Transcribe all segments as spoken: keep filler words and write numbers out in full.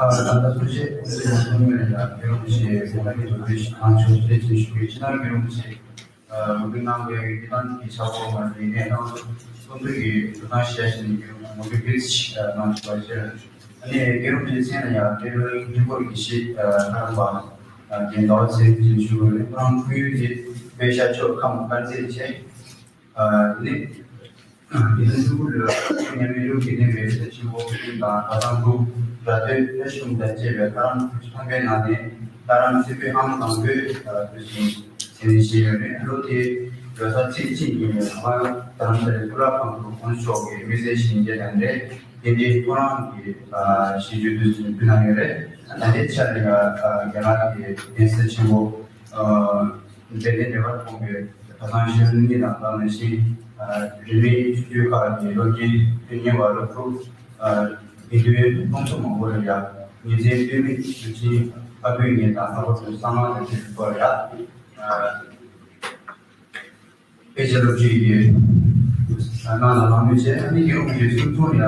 ཨ། ད་ལྟ་གསུང་བཤད་གནང་མཁན་ཡང་རྒྱལ་ཡོངས་ཀྱི་གོང་མའི་འགྲོ་སྟངས་ཁང་ཆུང་བཅས་ཀྱི་ཞུ་བའི་ཕྱི་ནང་རྒྱལ་ཡོངས་ཀྱི་ཨ། ངོ་རྒོལ་གནང་བའི་ཡི་དམ་གྱི་ཕྱག་ཁོག་མ་ལུས་ནས་གནང་སོ་སོ་སོ་གི་འགྲོ་སྟངས་ཤེས་བཞིན་གྱི་ངོ་རྒོལ་སྤེལ་གནང་བཞིན་པ་ཤེས། ཨ་ནི་རྒྱལ་ཡོངས་ཀྱི་མཚན་ལ་ཡང་འབྲེལ་ཡོད་ཡུལ་སྐོར་གྱི་ཤེས་ཨ། ཐར་པ་ཨ། རྒན་ཟླ་བ་ཚེ་རིང་གིས་ཞུ་བའི་ཁོ་རང་ཁོར་ཡུག་དེ་དཔེ་ཤར་ཕྱོགས་ཁམས་དཀར་མཛེས་བྱས། ཨ་ནི། དེ་ནས་ཐུ་བྷུ་ལ་མཉམ་འབྲེལ་གྱི་གནས་བའི་སྲིད་སྤྱི་ཁོག་དང་ད་ཐང་དུ་ར་སྟོད་ལ་ཤུམ་དང་བཅས་པའི་ཐ་རམ་ཁུལ་ཚང་པའི་ནང་ནས་ཐ་རམ་སྲིད་པའི་ཨང་དང་པོའི་དུས་ཆེན་ཟིན་བཞིན་ཡོད་རེད། ལོ་དེའི་ལོ་གསར་ཚེས་གཅིག་ཉིན་ནས་ཐ་མག་རྡ་རམ་ས་ལའི་ཀུ་ལ་ཁང་དུ་དགོངས་ཞུ་ཆོག་གི་དམིགས་བསལ་ཞིང་སྐྱེས་དང་འབྲེལ་དེ་འདྲའི་ཐོ་རངས་ཀྱི་ཞི་བརྗོད་དུས་ཆེན་ཕུལ་གནང་ཡོད་རེད། ད་ལྟའི་ཆར་ཡང་རྒྱ་ནག་གི་རྒྱལ་སྲས་ཆེན་པོ། དེ་ནས་ནེ་པཱལ་ཁོངས་པའི་གྲྭ་ཚང་གཞོན་ནུ་གཉིས་དང་ད་ག་ནང་བཞིན་རིས་མེད་ཆོས་བརྒྱུད་ཁག་གི་སློབ་ཆེན་སློབ་གཉེར་བ་སློབ་ཕྲུག་དགེ་འདུན་སྟོང་ཚོ་མང་པོ་ལ་ཡང་ཉིན་མཚན་ལྟོས་མེད་དུས་ཆེན་ཨ་བོད་ཉིན་དང་ལྷག་པར་དུ་གསང་སྔགས་དང་འབྲེལ་བའི་སྐོར་ཡང་དཔེ་ཆ་སློབ་ཁྲིད་ཀྱི་གནང་ལ་མང་མོས་བྱས། ཨ་ནི་རྒྱལ་ཡོངས་ཀྱི་གསུང་ཐུང་ཡང་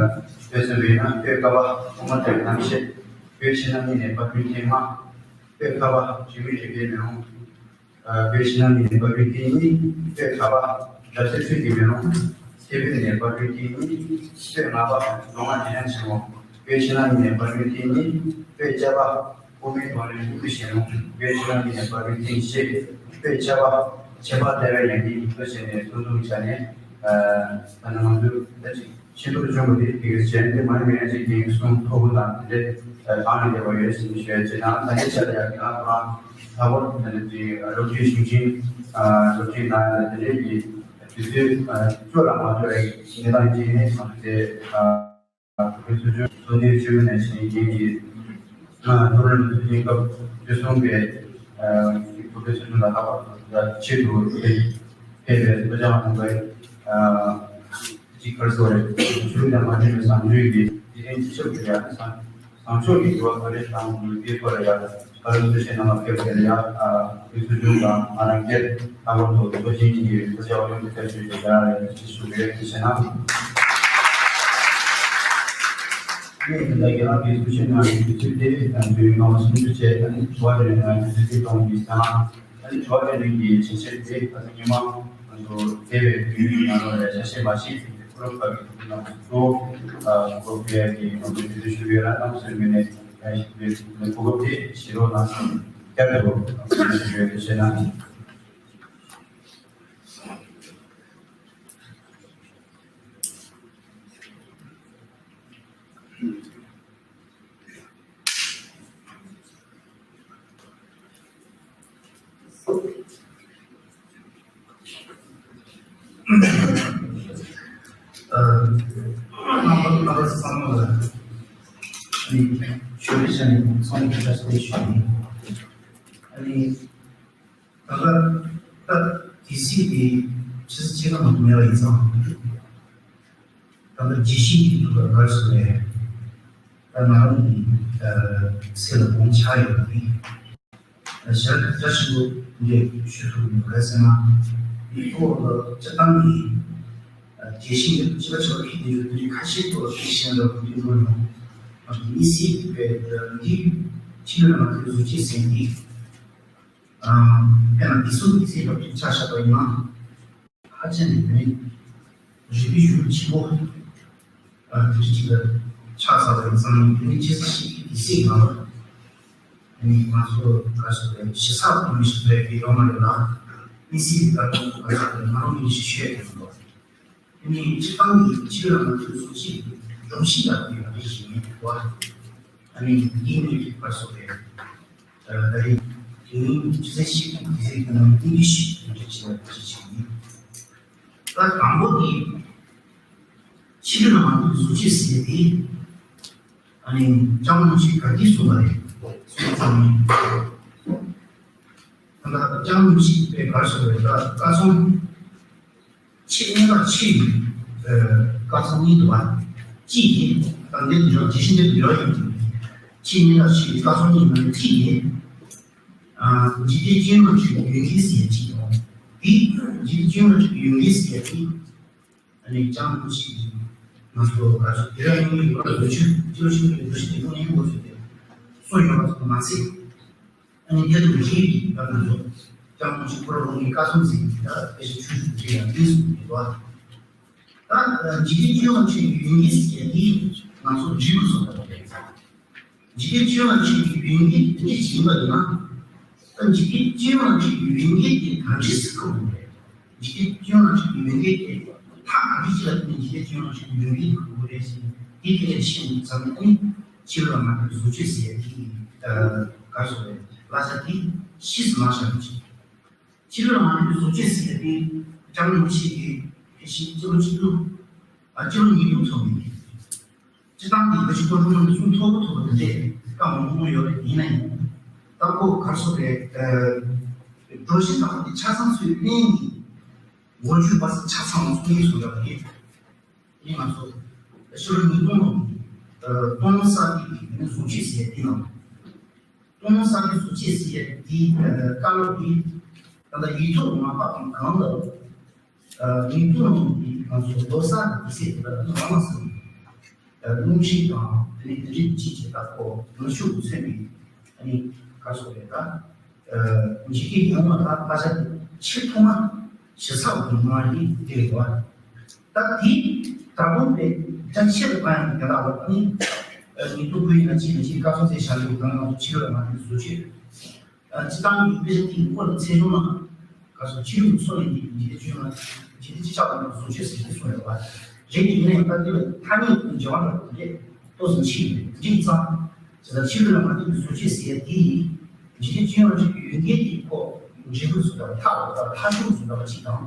དཔེ་མཚོན་པ་ཡིན་ན་དཔེ་ཁ་པ་ཨོ་མ་དེར་ནང་བཤད། བོད་ཕྱི་ནང་གཉིས་ནས་བར་དོའི་ཐེངས་མ། དཔེ་ཁ་པ་རིས་མེད་རིག་པའི་མེ་ལོང་། ཨ། བོད་ཕྱི་ནང་གཉིས་ནས་བར་དོའི་ཐེངས་གཉིས། དཔེ་ཁ་པ་རབ་གསལ་ཆོས་ཀྱི་མེ་ལོང་། ཐེ་བོད་ནས་བར་དོའི་ཐེངས་གཉིས། དཔེ་ལྔ་པ་མདོ་སྔགས་རྗེས་དྲན་ཆེན་མོ། བོད་ཕྱི་ནང་གཉིས་ནས་བར་དོའི་ཐེངས་གཉིས། དཔེ་བཅུ་པ་དབུ་མའི་ཐོག་ནས་ཀུན་གྱི་ཞལ་ལུང་། བོད་ཕྱི་ནང་གཉིས་ནས་བར་དོའི་ཐེངས་བཞི། དཔེ་བཅུ་པ་ཁྱད་འཕགས་ལྟ་བའི་ཡང་སྙིང་ལྟ་བྱས་ནས་གསུང་ཐུང་བྱས་ནས། ཨ། ད་ནང་དུ་ད་ཅིག་ཤེས་རྟོགས་བྱུང་བ་དེ་དེ་གའི་གཞན་དེ་མ་ཡིན་པའི་ཡང་ཅིག་རྒན་གསུང་མཐོ་པོ་དང་དེ་འདྲའི་གང་ནས་བསྡད་པ་ཡོད་ཟེར་ནས་ཞུ་ཡ་བྱས་ན། ད་ལྟའི་ཆ་ལ་ཡང་ཁྱེད་རང་ཁོ་རང་ལྷག་པར་དུ་ད་ནི་ཅིག་སློབ་ཆེན་ཞིང་ཆེན་སློབ་ཆེན་ནང་ཡང་དེ་འདྲའི་གི་དུས་ཚོད་ཅོག་ལ་མ་ཅོག་ལ་གནས་སྟངས་ཅིག་ནས་མ་ཚད། ཨ། བོད་པའི་སྲོལ་རྒྱུན་གཙོ་གནད་ཆེ་བའི་ནང་བཞིན་རྒན་གྱིས་ཨ། མདོ་ལ་ནི་དུས་ཆེན་སྐབས་དུས་གསུམ་པའི་ཨ། བོད་པའི་སྲོལ་རྒྱུན་ལ་ལྷག་པར་དུ་ཆེད་དུ་ཕེབས་པའི་སྐུ་བཅར་གནང་བའི་ཨ། ཅིག་ག་རེ་ཟེར་དགོས་རེད། ཆོས་དང་མ་མཐུན་པའི་བཟང་སྤྱོད་ཀྱི་དགེ་རྒན་སྤྱི་ཁྱབ་ཀྱི་ཡང་བཟང་བཟང་ཕྱོགས་ཀྱི་འགྱུར་བ་ག་རེ་བཏང་དགོས་དེའི་ཐོག་ལ་ཡང་ག་རེ་གསུང་བཤད་གནང་བ་ཕེབས་པ་དེ་ལ་ཡང་ཨ། བོད་སྲོལ་རྒྱུན་དང་ང་རང་སྒེར་ལྷག་པར་དུ་ཚོགས་ཆེན་གྱི་སྐུ་བཅར་བ་ཡོངས་ཀྱི་ཐད་ཞུས་ཏེ་དེ་རང་ལ་ཡང་ཅིག་ཞུ་གི་ཡོད། དེ་བྱས་ན། ངས་ད་ལྟ་རྒན་ལགས་ཀྱིས་གསུང་བཤད་གནང་བའི་དུས་ཚོད་དེ་ཨ། དུས་ཡུན་སྐར་མ་སུམ་ཅུ་བྱས། ཨ་ནི་དྲི་བ་དེ་ལ་ང་དུས་ཚོད་དེ་གཏོང་གི་ཡིན་ཟེར་ན། ཨ་ནི་དྲི་བ་དེ་རིགས་ཀྱི་ཆེད་བཤད་དེ་ཨ་ནི་ཉི་མ་ང་ཚོ་འདས་པའི་དུས་ཡུན་གྱི་ནང་ལོགས་ལ་ཆ་ཤས་མ་ཤེས་ཀྱི་ཁོ་རང་ཁག་གི་ཐུགས་སྣང་གཙོ་བོ་ཨ། གོ་སྐབས་ཡག་གི་ང་ཚོ་དུས་ཚོད་ཞུ་གི་ཡོད་ལ། གནམ་ས་མེད་ནས་ཨ། གོ་སྐབས་དེ་བཞེས་རོགས་གནང་། བསྐྱར་དུ་ཞུ་གི་ཡོད། དེ་བྱས་ན། ཨ། རྣམ་པ་རྣམ་པ་ཚང་མ་ལ་ཨ་ནི་ཞུ་བའི་ཆ་ནས་ཚང་མ་ལ་བཀྲ་ཤིས་བདེ་ལེགས་ཞུ། ཨ་ནི། ད་ལྟ་ད་དེ་སྲིད་དེ་ཕྱི་ཕྱི་ལ་མ་གཏོགས་མེད་པ་ཡིན་ཙང་། ད་ལྟ་རྒྱས་ཤིང་གི་ཐོག་ལ་ག་རེ་ཟེར་རེད། ད་ང་རང་གི་ཚེ་ལ་དགོངས་འཆར་ཡོད་པ་ནི། ཞལ་བཀའ་ཆེན་པོ་འདི་ཞུ་ཐུབ་མེད། ག་རེ་ཟེར་ན། འདི་ཐོག་ལ་སྤྱིར་བཏང་གི་རྒྱས་ཤིང་གི་ཅི་ལ་ཆོག་གི་དེ་ཡོད་དེ་ཁ་ཤས་ཐོག་ལ་ཤེས་བཞིན་ལ་འདི་འགྲོ་ཡོང་། གཉིས་སྲིད་པའི་འདི་ཕྱི་ལ་ང་ཚོའི་གཟུགས་ཅན་ཟེར་འདི། དཔེར་ན་དེ་གསུམ་དེ་ཚེ་བབ་ཀྱི་ཆ་བཞག་པ་ཡིན་ན། ཧ་ཅང་གི་ནི་རིག་པའི་ཡུལ་ཆེན་པོ་དེ་འདྲ་ཅིག་ལ་ཆགས་ཚར་བ་ཡིན་ཙང་། དེ་ནི་ཅི་ཞིག་དེ་སྲིད་ང་ལ་ ནི་ང་ཚོ་ག་ཚོད་རེད་ཞེ་ས་གཏོང་མི་ཞིག་རེད་ཡོད་མ་རེད་ལ། དམིགས་བསལ་གྱི་ད་དུང་ག་ཚོད་རེད་ང་རང་གི་ཞིག་ཤོད་ཡོད་འདུག་དེ་ནི་སྤྱི་བཏང་གི་ཕྱི་ལ་ང་ཚོས་སོ་སྐྱེ་སྒྲོམ་གཞི་ལ་དེ་ལ་རེ་ཞིག་ཡིན་འདུག་ཨ་ནི་ཡིན་ནི་ག་ཚོད་རེད། ད་རེས་དེ་རིང་ཆུ་ཚོད་བཞི་དང་དེ་ཚོའི་ནང་ཏིང་ཏིང་ཞིག་ཡོད་འདྲ་ཅིག་ལ་ཞིག་ཡིན། ད་དང་པོ་དེ་ཕྱི་ལ་ང་ཚོས་སོ་སྐྱེ་ཟེར་དེ། ཨ་ནི་ལྕམ་མོ་ཞིག་ག་གིས་གསུངས་པ་རེད། གསུངས་ཙང་ནི། ད་ལྟ་ལྕམ་མོ་ཞིག་པའི་གར་སོང་བའི་ད་ཀ་ཚོང་། ཕྱི་གཉིས་ལ་ཕྱི་ཡི་ཀ་ཚོང་གཉིས་འདུག་པ། གཅིག་གིས་ད་འདི་འདྲ་ཇི་ཤི་འདི་འདྲ་ཡིན། ཕྱི་གཉིས་ལ་ཕྱི་ཡི་ཀ་ཚོང་གཉིས་ནང་གཅིག་གིས། འཇིག་རྟེན་སྤྱི་ཡོངས་ཀྱི་ཡོན་ཏན་ཟེར་གཅིག་དང་། དེ་འཇིག་རྟེན་སྤྱི་ཡོངས་ཀྱི་ཡོན་ཏན་ཟེར་གཅིག་ཨ་ནི་ལྕམ་མོ་ཞིག་གིས་ང་ཚོ་ག་ཚོད་དེ་རིང་ཡིན་ཡོད་ལ་བཟོ་བཅོས་སྤྱི་ལོ་ཆིག་སྟོང་དགུ་བརྒྱ་བདུན་ཅུ་དོན་གཉིས་འགོ་ཚུགས་ཏེ་གསུངས་ཡོད་པ་ཙམ་མ་ཟད། ཨ་ནི་དེ་དང་འབྲེལ་བའི་ད་ང་ཚོ་ལྕམ་མོ་ཞིག་ཁོ་རང་གི་ཀ་ཚོང་ཟིན་གྱི་ད་དཔེ་ཆ་ཆུང་ཆུང་ཅིག་ཡང་བཏོན་སོང་གི་འདུག་ད་འཇིག་རྟེན་སྤྱི་ཡོངས་ཀྱི་ཡོན་ཏན་ཟེར་ཡ་དེ་ང་ཚོ་འབྲས་བུ་བཟོ་ཐུབ་པ་རེད། འཇིག་རྟེན་སྤྱི་ཡོངས་ཀྱི་ཡོན་ཏན་དེ་འདྲ་ཞིག་ཡིན་པ་ཡིན་ན། ད་འཇིག་རྟེན་སྤྱི་ཡོངས་ཀྱི་ཡོན་ཏན་དེ་ག་འདྲ་ཞིག་ཁོ་རེད། འཇིག་རྟེན་སྤྱི་ཡོངས་ཀྱི་ཡོན་ཏན་དེ་མཐའ་ག་འདྲ་ཞིག་ལ་བརྟེན་ནས་འཇིག་རྟེན་སྤྱི་ཡོངས་ཀྱི་ཡོན་ཏན་ཁོ་རེད་ཟེར་དེ་དེ་ལས་ཤེས་ནས་ཙམ་ནས་ཕྱི་ལ་མ་ཐུབ་བཟོ་བཅོས་ཟེར་ཡ་དེ་ག་སོ་རེད་ལ་ས་དེ་ཤེས་སུ་མ་བྱ་མི་བྱེད། ཕྱི་ལ་མ་ཐུབ་བཟོ་བཅོས་ཟེར་ཡ་དེ་ལྕམ་མོ་ཞིག་གིས་ཕལ་ཆེར་སྤྱི་ལོ་ཆིག་སྟོང་ཨ་སྤྱི་ལོ་ཉིས་སྟོང་ཐོག་ནས། སྤྱི་བཏང་གི་བོད་ཀྱི་སློབ་ཕྲུག་ཚོ་མཐོ་པོ་མཐོ་པོ་དེ་འདྲས་བཀའ་མང་པོ་ཡོད་རེད། ཡིན་ན་ཡང་ད་ཁོ་གར་སོང་རེད། སྒྲོམ་གཞི་དང་པོ་དེ་ཆ་ཚང་ཚོས་གླེང་ནས་འགོ་འཇུག་པ་ཆ་ཚང་ཚོ་གླེང་སོང་ཡོད་རེད། ཡིན་ང་ཚོ་ཕྱི་ལོ་ཉིས་སྟོང་ལོ་སྟོང་ས་གི་ནས་བཟུང་བྱས་ཟེར་དེ་ནང་སྟོང་ས་གི་བཟུང་བྱས་ཟེར་དེ་བཀའ་སློབ་དེ་ད་ལྟ་ཡིག་ཐོག་མ་ཕབ་ཀྱི་གང་ལྟར། ཉིས་སྟོང་ལོ་ནི་ང་ཚོ་ལོ་གསར་གྱི་དུས་ཚེས་དེ་ལ་ནི་རང་དབང་ཟེར་ནས་རླུང་འཕྲིན་དང་དེ་ནས་དེ་འདྲའི་ཅི་བྱེད་ད་ཁོ་ནུ་ཤུགས་མཚོན་པའི་ཨ་ནི་ག་སོགས་རེད་ད། འཇིག་རྟེན་ཡོངས་ལ་ད་ད་ཆ་ཕྱིར་ཐོག་མ་ཞི་ས་འོག་ཏུ་མ་ཡིན་དེ་རེད་བ། ད་དེ་ད་དུང་པའི་ད་ཕྱིར་ད་ཡང་དེ་ལ་ནི་ཉིས་སྟོང་དགུ་ཡིན་ན་ཅི་ཡིན་ཅི་ག་སོགས་ཚེ་ཞག་ལུགས་དང་ང་ཚོ་ཕྱི་རོལ་ལ་མ་ཡིན་བཟོ་བྱེད། སྤྱི་བཏང་གི་དཔེ་ཆ་དེའི་སྐོར་ལ་ཚད་གཞུང་ལ། ག་སོ་ཕྱི་རོལ་གྱི་སོ་ཡིན་གྱི་འཇིག་རྟེན་བཅོས་མ། འཇིག་རྟེན་སྤྱི་ཆགས་པ་ནང་བཟོ་བཅོས་ཟེར་གྱི་གསུངས་ཡོད་པ། རེད་ཀྱི་ཡིན་ན་ཡང་ད་དེ་ལ་ཐ་སྙད་ཀྱི་འབྱེད་པ་འདྲ་པོ་དེ་ཏོག་ཙམ་ཕྱི་ཡིན་འགྲིག་ཙང་། ཇི་ལྟར་ཕྱི་རོལ་ལ་མ་ལྟོས་པའི་བཟོ་བཅོས་ཟེར་ཡ་དེ་ཡིན། འཇིག་རྟེན་སྤྱི་ཡོངས་ཀྱི་ཡོན་ཏན་དེའི་སྐོར་འབྲས་བུ་བཟོ་འདྲ་པོ་ཐག་རིང་པོ་ཐག་ཆོད་བཟོ་འདྲ་པོ་གཅིག་དང་།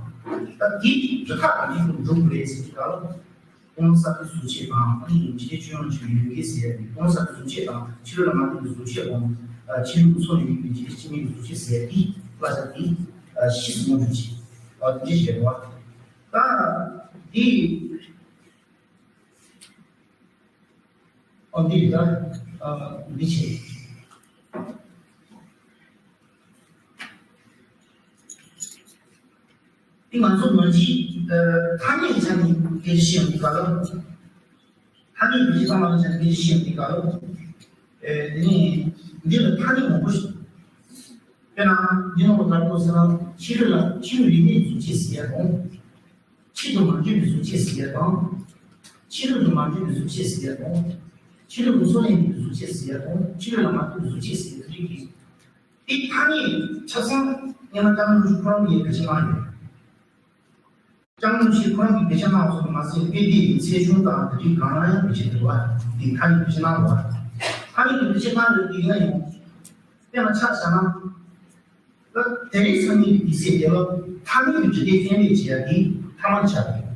ད་དེ་རི་ཐག་རིང་པོ་འགྲོ་གི་རེད་ཟེར་གྱི་ད་ལ། ཀུན་གསལ་གྱི་གཟུགས་བྱད་དང་ཨ་ནི་འཇིག་རྟེན་སྤྱི་ཡོངས་ཀྱི་ཡོན་ཏན་ཟེར་ཡ་ནི་ཀུན་གསལ་གྱི་གཟུགས་བྱད་དང་ཕྱི་རོལ་ལ་མ་ལྟོས་པའི་གཟུགས་བྱད་དང་ཕྱི་རོལ་གྱི་ཚོགས་ལས་ཡོད་པའི་འཇིག་རྟེན་སྤྱི་མིང་གི་གཟུགས་བྱད་ཟེར་ཡ་དེ་བཀླག་བྱ་དེ་ཤེས་སུ་མ་འགྲོ་ཅིག་ཨ་དེ་འདྲ་ཞིག་རེད་བ། ད་དེ་ཨ་འདི་རེད་ད་ཨ་འདི་བྱེད། འདི་ང་ཚོ་ནོར་གྱི་ཐ་སྙད་ཆ་ནས་སྐད་ཆ་བཤད་ཡོང་དུས་སྐབས་ལ། ཐ་སྙད་ཀྱི་སྤྱི་བཏང་ལ་ཆ་ནས་སྐད་ཆ་བཤད་ཡོང་དུས་སྐབས་ལ། དེ་ནས་འདི་ལ་ཐ་སྙད་མང་པོ་ཞིག་དཔེར་ན་འདི་ནང་ལ་ག་རེ་འདུག་ཟེར་ན་ཕྱི་རོལ་ལ་ཕྱི་རོལ་ཡིན་མིན་གཟུགས་བྱད་ཟེར་ཡ་དང་། ཕྱི་དུ་མ་འདྲེས་པའི་གཟུགས་བྱད་ཟེར་ཡ་དང་། ཕྱི་རོལ་དུ་མ་འདྲེས་པའི་གཟུགས་བྱད་ཟེར་ཡ་དང་། ཕྱི་རོལ་དུ་སོང་ཡིན་པའི་གཟུགས་བྱད་ཟེར་ཡ་དང་། ཕྱི་རོལ་ལ་མ་ལྟོས་པའི་གཟུགས་བྱད་ཟེར་ཡ་དེ་རིགས་ཀྱི། དེ་ཐ་སྙད་ཆ་ཚང་སྔོན་མ་ལྕམ་ནོར་བུ་ཁོ་རང་གིས་བེད་སྤྱོད་གནང་ཡོད། ལྕམ་ནོར་བུ་ཁོ་རང་གིས་བེད་སྤྱོད་གནང་སོང་མ་ཟད་དཔེ་དེབ་ཀྱི་ཚད་གཞུང་དང་དེ་རིགས་གང་ལ་ཡང་བེད་སྤྱོད་འདུག་བ། དེ་ཐ་སྙད་བེད་སྤྱོད་གནང་འདུག་བ། ཐ་སྙད་ཀྱི་བེད་སྤྱོད་གནང་ཡོད་དེ་ཡིན་ན་ཡང་། དཔེར་ན་ཆ་བཞག་ན། ད་དེ་རིང་སང་ཉིན་གྱི་དུས་ཚོད་དེ་ལ་ཐ་སྙད་ཀྱི་འབྲི་དེབ་གཏན་འབེབས་བྱེད་ཡ་དེ་ཐ་མ་ཆགས་ཡོད།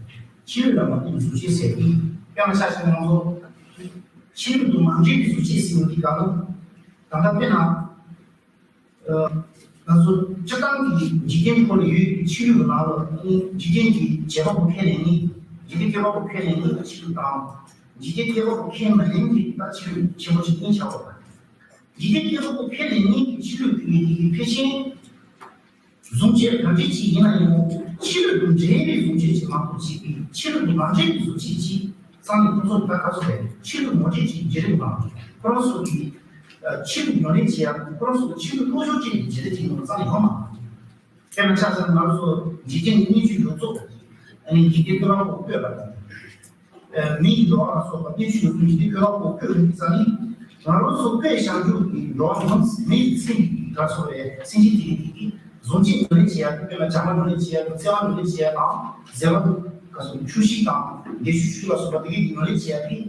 ཕྱི་རོལ་ལ་མ་ལྟོས་པའི་གཟུགས་བྱད་ཟེར་དེ་དཔེར་ན་ཆ་བཞག་ན་ང་ཚོ་ཕྱི་རོལ་དུ་མ་འདྲེས་པའི་གཟུགས་བྱད་ཟེར་བ་དེ་ག་ལ་ད་ལྟ་དཔེར་ན། ང་ཚོ་སྤྱིར་བཏང་གི་འཇིག་རྟེན་ཁོ་ན་ཡོད་ཕྱི་རོལ་གྱི་ནང་ལ་འཇིག་རྟེན་གྱི་བྱེད་པ་པོ་ཁས་ལེན་ནི་འཇིག་རྟེན་བསྐལ་པ་པོ་ཁས་ལེན་ནི་ཕྱི་རོལ་དང་འཇིག་རྟེན་བསྐལ་པ་པོ་ཁས་མ་ལེན་གྱི་ད་ཕྱི་རོལ་ཆེན་པོ་ཞིག་གཉིས་ཆགས་པ་དང་། འཇིག་རྟེན་བསྐལ་པ་པོ་ཁས་ལེན་ནི་ཕྱི་རོལ་གྱི་ཡོད་དེ་གི་ཕལ་ཆེར། གཟུགས་བྱད་གང་འདྲ་ཅིག་ཡིན་ན་ཡང་ཕྱི་རོལ་དུ་འདྲེས་པའི་གཟུགས་བྱད་ཅིག་མ་གཏོགས་ཅིག་གིས་ཕྱི་རོལ་དུ་མ་འདྲེས་པའི་གཟུགས་བྱད་ཅིག་ཙམ་ནས་ཁོང་ཚོ་ལ་ད་ག་ཚོད་རེད་ཕྱི་རོལ་ངོ་སྤྲོད་ཅིག་བརྗེ་རེས་དང་ཁོ་རང་ཚོ་གིས་ཕྱི་རོལ་ངོ་སྤྲོད་བྱེད་ཡག་ཁོ་རང་ཚོ་ཕྱི་རོལ་བློ་སྦྱོང་ཅིག་བརྗེ་རེས་བྱེད་མྱོང་ཙམ་ཡོད་མ་རེད། དཔེར་ན་ཆ་བཞག་ན་ང་ཚོ་འཇིག་རྟེན་གྱི་སྙན་བརྒྱུད་ཡོངས་རྫོགས་ཨ་ནི་འཇིག་རྟེན་བསྐལ་པ་པོ་བཀོད་པ་དང་། མི་ཡི་འགྲོ་བ་ལ་སོགས་པ་བརྟན་བཞུགས་ཀྱི་སྐྱེ་བ་པོ་བཀོད་ཡོང་གི་ས་ནི། ང་རང་ཚོ་དཔེ་བཞག་རྒྱུ་གི་འགྲོ་བ་མིའི་ཚེ་གི་ག་ཚོད་རེད། སེམས་ཅན་དེ་གི་བཟུང་བྱས་ཉམས་ལེན་བྱེད་ཡག་གི། དཔེར་ན་བྱམས་པ་ཉམས་ལེན་བྱེད་ཡག་གི། བརྩེ་བ་ཉམས་ལེན་བྱེད་ཡག་དང་། བཟོད་པ་ག་ཚོད། ཆོས་གཤིས་དང་ལས་ཆོས་ཆོས་ལ་སོགས་པ་དེ་གི་ཉམས་ལེན་བྱེད་ཡག་གི།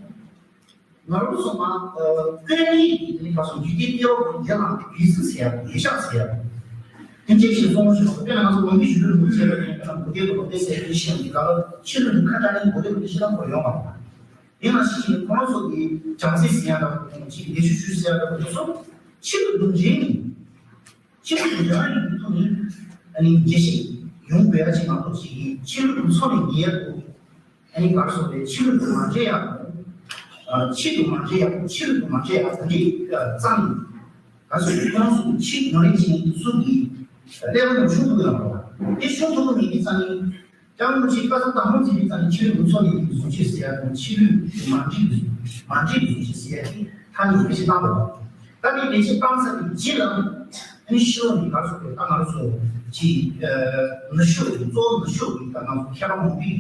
ང་རང་ཚོ་མ་ཀུན་གླེང་གི་དེ་ནི་ག་ཚོད། འཇིག་རྟེན་དཔེ་བ་གི་ཡན་ལག་གི་ཡིད་སེམས་ཟེར་ཡག་གི། ཡིད་ཆེས་ཟེར་ཡག་གི། དེ་འདྲ་ཞིག་གསུང་ཞིག་དཔེར་ན་ང་ཚོ་ལོ་རྒྱུས་ཞུ་རྒྱུ་རིན་པོ་ཆེ་ལ་ཡིན་ན། གོ་བདེ་གོ་བདེ་ཟེར་དེ་བཤད་ཀྱི་ག་ལ། ཕྱི་རོལ་དུ་ཁ་བྲལ་ནས་གོ་བདེ་གོ་བདེ་ཤེས་ན་ཁོ་ཡོང་བ། དེ་ནང་བཞིན་ཁོ་རང་ཚོ་གི་བྱམས་བརྩེ་ཟེར་ཡག་འདྲ་པོ་ཅིག་ལས་ཆོས་ཆོས་ཟེར་ཡག་འདྲ་པོ་དེ་ཚོ་ཕྱི་རོལ་དུ་འདྲེས་ནས། ཕྱི་རོལ་དུ་འདྲེས་ནས་ཐུག་ནས། ཨ་ནི་དགེ་བཤེས་ཡོང་དགོས་ཡག་ཅིག་མ་གཏོགས་ཅིག་གི། ཕྱི་རོལ་དུ་འཚོ་ནས་ཉལ་ཡག་གོ། ཨ་ནི་ག་རེ་ཟེར་དགོས་རེད། ཕྱི་རོལ་དུ་མ་འདྲེས་ཡག་གོ། ཨ། ཕྱི་དུ་མ་འདྲེས་ཡག་གོ། ཕྱི་རོལ་དུ་མ་འདྲེས་ཡག་གོ། དེ་འདྲའི་རྩ་ནས། ག་རེ་ཟེར་དགོས་རེད། ཁོ་རང་ཚོ་ཕྱི་ནང་ལས་ཅིག་གི་གཟུགས་ཀྱི་ཀླད་པ་ནང་ཤོང་ཐུབ་ཀྱི་ཡོད་མ་རེད་པ། དེ་ཤོང་ཐུབ་ཀྱི་མེད་པའི་རྩ་ནས། སྐྱབས་མགོན་རིན་པོ་ཆེས་བཀའ་སྩལ་དང་པོ་མཛད་པའི་རྩ་ནས་ཕྱི་རོལ་དུ་འཚོ་ནས་བཟུང་བྱས་ཟེར་ཡག་དང་། ཕྱི་རོལ་དུ་མ་འདྲེས་པའི། མ་འདྲེས་པའི་བཟུང་བྱས་ཟེར་ཡག་གི་ཐ་སྙད་བེད་སྤྱོད་བཏང་འདུག་པ། ད་ནི་བེད་སྤྱོད་བཏང་ཚར་བའི་རྗེས་ལ། ཨ་ནི་ཕྱི་ལོགས་ནས་ག་རེ་ཟེར་དགོས་རེད། ད་ང་ཚོ་གི་ཨ་ནུ་ཞོ་གི། གཙོ་བོ་ནུ་ཞོ་གི་ད་ང་ཚོ་མཁས་པ་མང་པོས་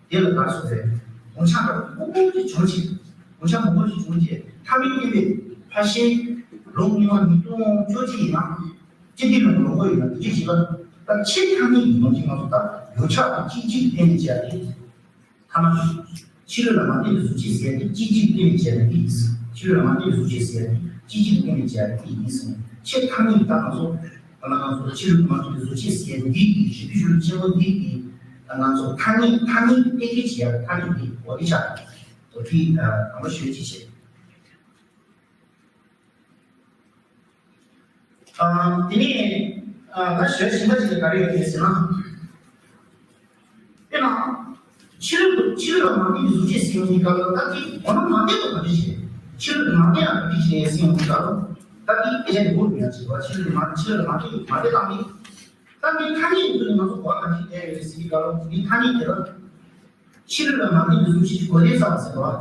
དེ་ལ་ག་རེ་ཟེར་དགོས་རེད། དགོངས་འཆར་འདྲ་པོ་མང་པོ་ཅིག་བྱུང་རྗེས། དགོངས་འཆར་མང་པོ་ཅིག་བྱུང་རྗེས། མཐའ་མའི་སྐབས་ལ་ཕལ་ཆེར་ལོ་སྔོན་མ་ཉིས་སྟོང་བཅོ་གཅིག་ཡིན་ན། སྤྱི་བདེ་ལ་ལོ་ངོ་ཡིན་ན། དེ་གཅིག་ལ་ད་ཆེས་ཐ་སྙད་ཀྱི་ནང་གི་ང་ཚོ་ད་ཡོངས་ཁྱབ་ཀྱི་གཅིག་གཅིག་བརྟེན་ནས་བྱས་ཏེ། ཐ་མ་ཕྱི་རོལ་ལ་མ་བརྟེན་པའི་གཟུགས་བྱད་ཟེར་ཡག་དེ་གཅིག་གཅིག་བརྟེན་ནས་བྱས་པའི་ཡིན་ཟེར། ཕྱི་རོལ་ལ་མ་བརྟེན་པའི་གཟུགས་བྱད་ཟེར་ཡག་དེ་གཅིག་གཅིག་བརྟེན་ནས་བྱས་པའི་ཡིན་ཟེར། ཆེས་ཐ་སྙད་ཀྱི་ད་ང་ཚོ་ད་ང་ཚོ་ཕྱི་རོལ་དུ་མ་བརྟེན་པའི་གཟུགས་བྱད་ཟེར་ཡག་འདི་གི་ཞིབ་འཇུག་ཆེན་པོ་འདི་གི་ད་ང་ཚོ་ཐ་སྙད་ཐ་སྙད་གཏན་འཁེལ་བྱེད་ཡག་ཐ་སྙད་འདི་འོ་དེ་ཆགས། འོ་དེ་དང་པོ་ཞུ་ཅིག་བྱས། ཨ། དེ་ནས་ཨ་ང་ཞུ་ཡ་གཞན་པ་ཅིག་ལ་ག་རེ་ཡོད་རེད་ཟེར་ན། དཔེར་ན། ཕྱི་རོལ་དུ་ཕྱི་རོལ་ལ་མ་བརྟེན་པའི་གཟུགས་བྱད་ཟེར་ཡག་འདི་ག་ལ། ད་དེ་འོ་ན་མ་བརྟེན་པ་ག་འདྲ་ཞིག་རེད། ཕྱི་རོལ་དུ་མ་བརྟེན་ཡག་ག་འདྲ་ཞིག་རེད་ཟེར་ཡག་འདི་ག་ལ། ད་དེ་སྐད་ཆ་འདི་འགོར་མི་ཡག་ཅིག་རེད་པ། ཕྱི་རོལ་དུ་མ་ཕྱི་རོལ་ལ་མ་བརྟེན་མ་བརྟེན་སྟངས་འདི། ད་འདི་ཐ་སྙད་ཀྱི་ཐོག་ནས་ང་ཚོ་གོ་བ་ག་འདྲ་ཞིག་ལེན་ཡོད་རེད་ཟེར་གྱི་ག་ལ། འདི་ཐ་སྙད་དེ་ལ། ཕྱི་རོལ་ལ་མ་བརྟེན་པའི་གཟུགས་བྱད་ཀྱི་གོ་དོན་ཙམ་ཟེར་བ།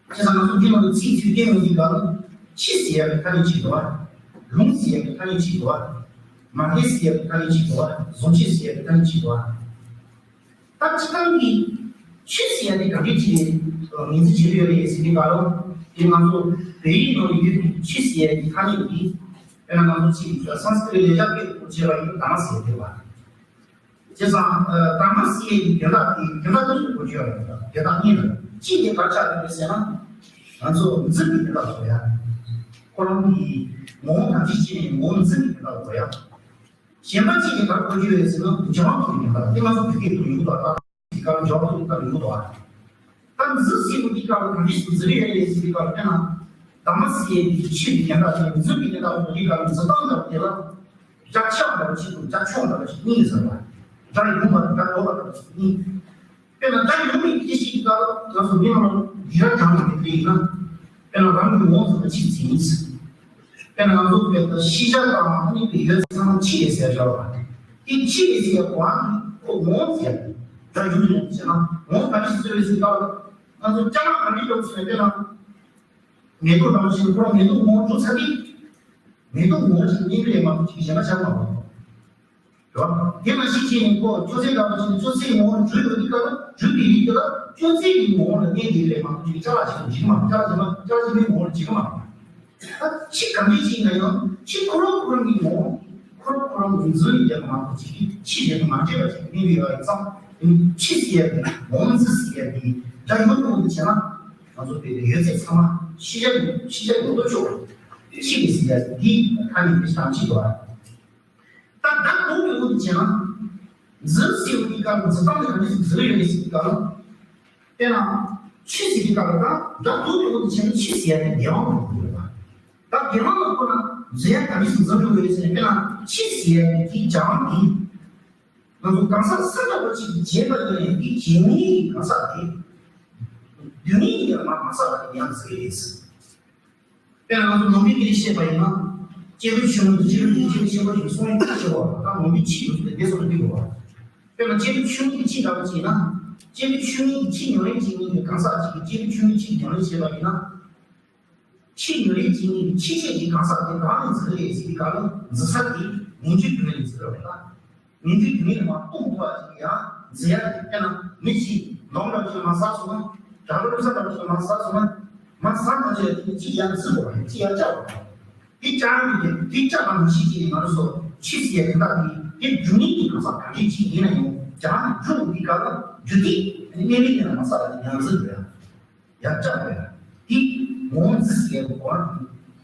བྱས་ཙང་ང་ཚོ་འདི་ནང་དུ་ཚིག་ཚུལ་བསྟན་ཡོང་དུས་སྐབས་ལ། ཕྱི་ཟེར་ཡག་གི་ཐ་སྙད་གཅིག་འདུག་པ། ལུང་ཟེར་ཡག་གི་ཐ་སྙད་གཅིག་འདུག་པ། མ་བརྟེན་ཟེར་ཡག་གི་ཐ་སྙད་གཅིག་འདུག་པ། བཟུང་བྱས་ཟེར་ཡག་གི་ཐ་སྙད་གཅིག་འདུག་པ། ད་སྤྱིར་བཏང་གི་ཕྱི་ཟེར་ཡག་དེ་ག་འདྲས་ཅིག་ངོས་འཛིན་བྱེད་ཀྱི་ཡོད་རེད་ཟེར་དུས་སྐབས་ལ། དེ་ང་ཚོ་བོད་ཡིག་ནང་ཡོད་པའི་ཕྱི་ཟེར་ཡག་གི་ཐ་སྙད་དེ། དཔེར་ན་ང་ཚོ་ཅིག་སཾ་སྐྲྀ་ཏ་ལ་ལེགས་སྦྱར་སྐད་དུ་བྱས་པ་ཡིན་ན་དྷརྨ་ཟེར་ཡག་ཡོད་པ། བྱས་ཙང་། ཨ། དྷརྨ་ཟེར་ཡག་གི་དོན་དག་དེ་དོན་དག་གཉིས་སུ་གོ་རྒྱུ་ཡོད་རེད། དོན་དག་གཉིས་ལ། གཅིག་དེ་ག་རེ་ཆགས་ཀྱི་རེད་ཟེར་ན། ང་ཚོ་འཛིན་པའི་དོན་དག་ལ་གོ་ཡག་ཁོ་རང་གི་ངོ་བོ་དང་ཅི་བྱས་ནས་ངོ་བོ་འཛིན་པའི་དོན་དག་ལ་གོ་ཡག་གཞན་པ་གཅིག་དེ་ག་རེ་གོ་རྒྱུ་ཡོད་ཟེར་ན། སྦྱང་བ་ཐུབ་པའི་དོན་དག་དེ་ང་ཚོ་བོད་སྐད་དུ་ཡོང་གི་འདུག་ད་དེ་ག་རེ་སྦྱང་བ་ཐུབ་པའི་སྐབས་ཡོང་གི་འདུག་ད་འཛིན་ཟེར་དུས་སྐབས་ལ་ག་འདྲས་སུ་འཛིན་གྱི་ཡོད་རེད་ཟེར་དུས་སྐབས་ལ། དཔེར་ན། དྷརྨ་ཟེར་ཡག་གི་ཕྱི་གི་དོན་དག་དེ། འཛིན་པའི་དོན་དག་དེ་ག་ལ། འཛིན་སྟངས་དང་དེ་ལ། དགྲ་ཆགས་འདྲ་བ་ཅིག་དང་དགྲ་ཕྱོགས་འདྲ་བ་ཅིག་གཉིས་ཟེར་བ། དགྲ་ཡོང་བ་དང་དགྲ་འགྲོ་བ་འདྲ་བ་ཅིག་གཉིས། དཔེར་ན་དགྲ་ཡོང་བའི་སྐད་ཆ་ཞིག་གི་སྐབས་ལ། ང་ཚོ་མི་མང་ལ་སྒྲ་གདངས་ཀྱི་དེ་ཡིན་ན། དཔེར་ན་རང་གི་ངོ་བོ་ཙམ་ལ་ཕྱི་ཟེར་ཡིན། དཔེར་ན་ང་ཚོ་བོད་ལ་ཤེས་བྱ་དང་ཨ་ནི་བོད་ཡུལ་ཚང་མ་ཕྱི་རེད་ཟེར་བཞག་པ། དེ་ཕྱི་རེད་ཟེར་བ་ཁོ་ངོ་བོ་ཟེར། དགྲ་ཡོང་དུས་ཟེར་ན་ངོ་བོ་ག་རེ་ཞིག་བཟོས་ཡོད་ཟེར་སྐབས་ལ། ང་ཚོ་ཅ་ལག་ག་འདྲས་འདྲ་བོ་ཟེར་ན། དཔེར་ན། མེ་ཏོག་འདྲ་བོ་ཞིག་ཁོ་རང་མེ་ཏོག་ངོ་བོ་གྲུབ་ཚར་དུས། མེ་ཏོག་ངོ་བོ་ཞིག་གཉིས་ལས་མ་གཏོགས་ཅིག་གཞན་པ་ཆགས་མ་འོང་། རེད་བ། དེ་ནང་བཞིན་བྱས་ནས་ཁོ་ཅོག་ཙེ་འདྲ་བོ་ཞིག་ཅོག་ཙེའི་ངོ་བོ་གྲུབ་ཡོད་དུས་སྐབས་ལ། གྲུབ་པའི་རིགས་དེ་ལ་ཅོག་ཙེ་གི་ངོ་བོ་ལ་གནས་དེ་ལས་མ་གཏོགས་ཅིག་ཅ་ལག་ཅིག་ཏུ་འཇིག་མ་རུང་། ཅ་ལག་ཅིག་མ། ཅ་ལག་ཅིག་མའི་ངོ་བོ་ལ་འཇིག་གི་མ་རེད། ད་ཕྱི་ག་འདྲས་ཅིག་ཡིན་ན་ཡང་ཕྱི་ཁོ་རང་ཁོ་རང་གི་ངོ་བོ། ཁོ་རང་ཁོ་རང་གི་འཛིན་ཡོད་པ་མ་གཏོགས་ཅིག་ཕྱི་ལས་མ་འདྲེས་པ་ཅིག་གནས་ཡོད་པ་ཡིན་ཙང་། དེ་ནི་ཕྱི་ཟེར་ཡག་དེ་ངོ་བོ་འཛིན་ཟེར་ཡག་དེ་འདྲ་ཡོང་ཐུབ་པ་བྱས་ན། ང་ཚོ་བོད་པའི་ཡོད་ཚད་ཚང་མ་ཤེས་བྱ་ཡོད། ཤེས་བྱ་ཡོད་དོ་ཅོག་ཕྱི་ལས་ཟེར་ཡག་འདི་ཐ་སྙད་དེ་བྱ་བྱེད་དོ། ད་ད་གོང་གི་འོག་ཏུ་བྱས་ན། འཛིན་ཟེར་བའི་སྐབས་ལ་འཛིན་སྟངས་ལ་ག་འདྲས་འཛིན་ཡོད་རེད་ཟེར་བའི་སྐབས་ལ། དཔེར་ན། ཕྱི་ཟེར་བའི་སྐབས་ལ། ད་ད་གོང་གི་འོག་ཏུ་བྱས་ན་ཕྱི་ཟེར་ཡག་དེ་འགལ་བ་མང་པོ་ཡོད་པ། ད་འགལ་བ་ལ་ཁོ་ན་འཛིན་ཡག་ག་འདྲས་འཛིན་ཐུབ་ཡོད་ཟེར་ན། དཔེར་ན་ཕྱི་ཟེར་ཡག་དེ་དེའི་སྦྱང་དེ། ང་ཚོ་གང་ཟག་ས་འདྲ་བ་ཅིག་གིས་བྱས་པ་ཡིན་ན་ཡང་དེ་བྱེད་མཁན་གྱི་གང་ཟག་དེ། སྡུག་བསྔལ་ཡིན་ན་མ་གང་ཟག་དེ་ཡང་ཟེར་གྱི་རེད། དཔེར་ན་ང་ཚོ་ནང་པའི་སྐད་ཆ་བཤད་པ་ཡིན་ན། སྐྱེས་བུ་ཆུང་ངུ་དང་སྐྱེས་བུ་ཆེན་པོ་ཞེས་གསུངས་ཡོད་པ་ཞིག་ཡོད་པ། ད་ནང་པའི་ཆོས་ཡོངས་སུ་དེ་འདྲ་སོགས་ལ་འདི་དགོས་པ། དཔེར་ན་སྐྱེས་བུ་ཆུང་ངུ་གཅིག་འདྲ་བ་ཅིག་ཡིན་ན། སྐྱེས་བུ་ཆུང་ངུ་གཅིག་ཉམས་ལེན་བྱེད་མཁན་གྱི་གང་ཟག་ཅིག་གིས་སྐྱེས་བུ་ཆུང་ངུ་གཅིག་ཉམས་ལེན་བྱས་པ་ཡིན་ན། ཕྱི་ཉམས་ལེན་བྱེད་མཁན་གྱི་ཕྱི་བྱེད་ཀྱི་གང་ཟག་དེ་གང་ནས་འཛིན་རེད་ཟེར་བའི་སྐབས་ལ། འཛིན་ས་དེ་ངེས་འབྱུང་རྒྱུ་མེད་ནས་འཛིན་རེད་པ། ངེས་འབྱུང་རྒྱུ་མེད་ནས་མ་སྟོང་ཐུབ་པ་ཅིག་ཡང་འཛིན་ཡག་གི། དཔེར་ན་མི་གཅིག་ལོང་འདྲ་བ་ཞིག་ལ་མ་ཟགས་སོང་ན། དགྲ་བོ་བློ་ས་འདྲ་བ་ཞིག་ལ་མ་ཟགས་སོང་ན། ང་བསམ་པ་ཅིག་ལ་དེ་ནི་ཅི་ཡང་ཟིན་པ་རེད། ཅི་ཡང་བཅག་པ་རེད། དེ་བཅག་ཡོང་དུས་དེ་བཅག་པ་མི་ཤེས་ཀྱི་ང་རང་ཚོ་ཆོས་ཟེར་ཡ་དེ་དག་གི་དེ་རྒྱུ་ནི་གི་གང་ཟག་ག་འདྲས་ཅིག་ཡིན་ན་ཡང་རྒྱ་ནག་གི་རྒྱུ་འདི་ག་ལ་རྒྱུ་དེ་དམིགས་མེད་ཡིན་ན་མ་ཟ་ལ་དེ་ཡང་ཟིན་པ་རེད། ཡང་བཅག་པ་རེད། དེ་ངོ་བོ་འཛིན་ཟེར་ཡ་གོ་བ་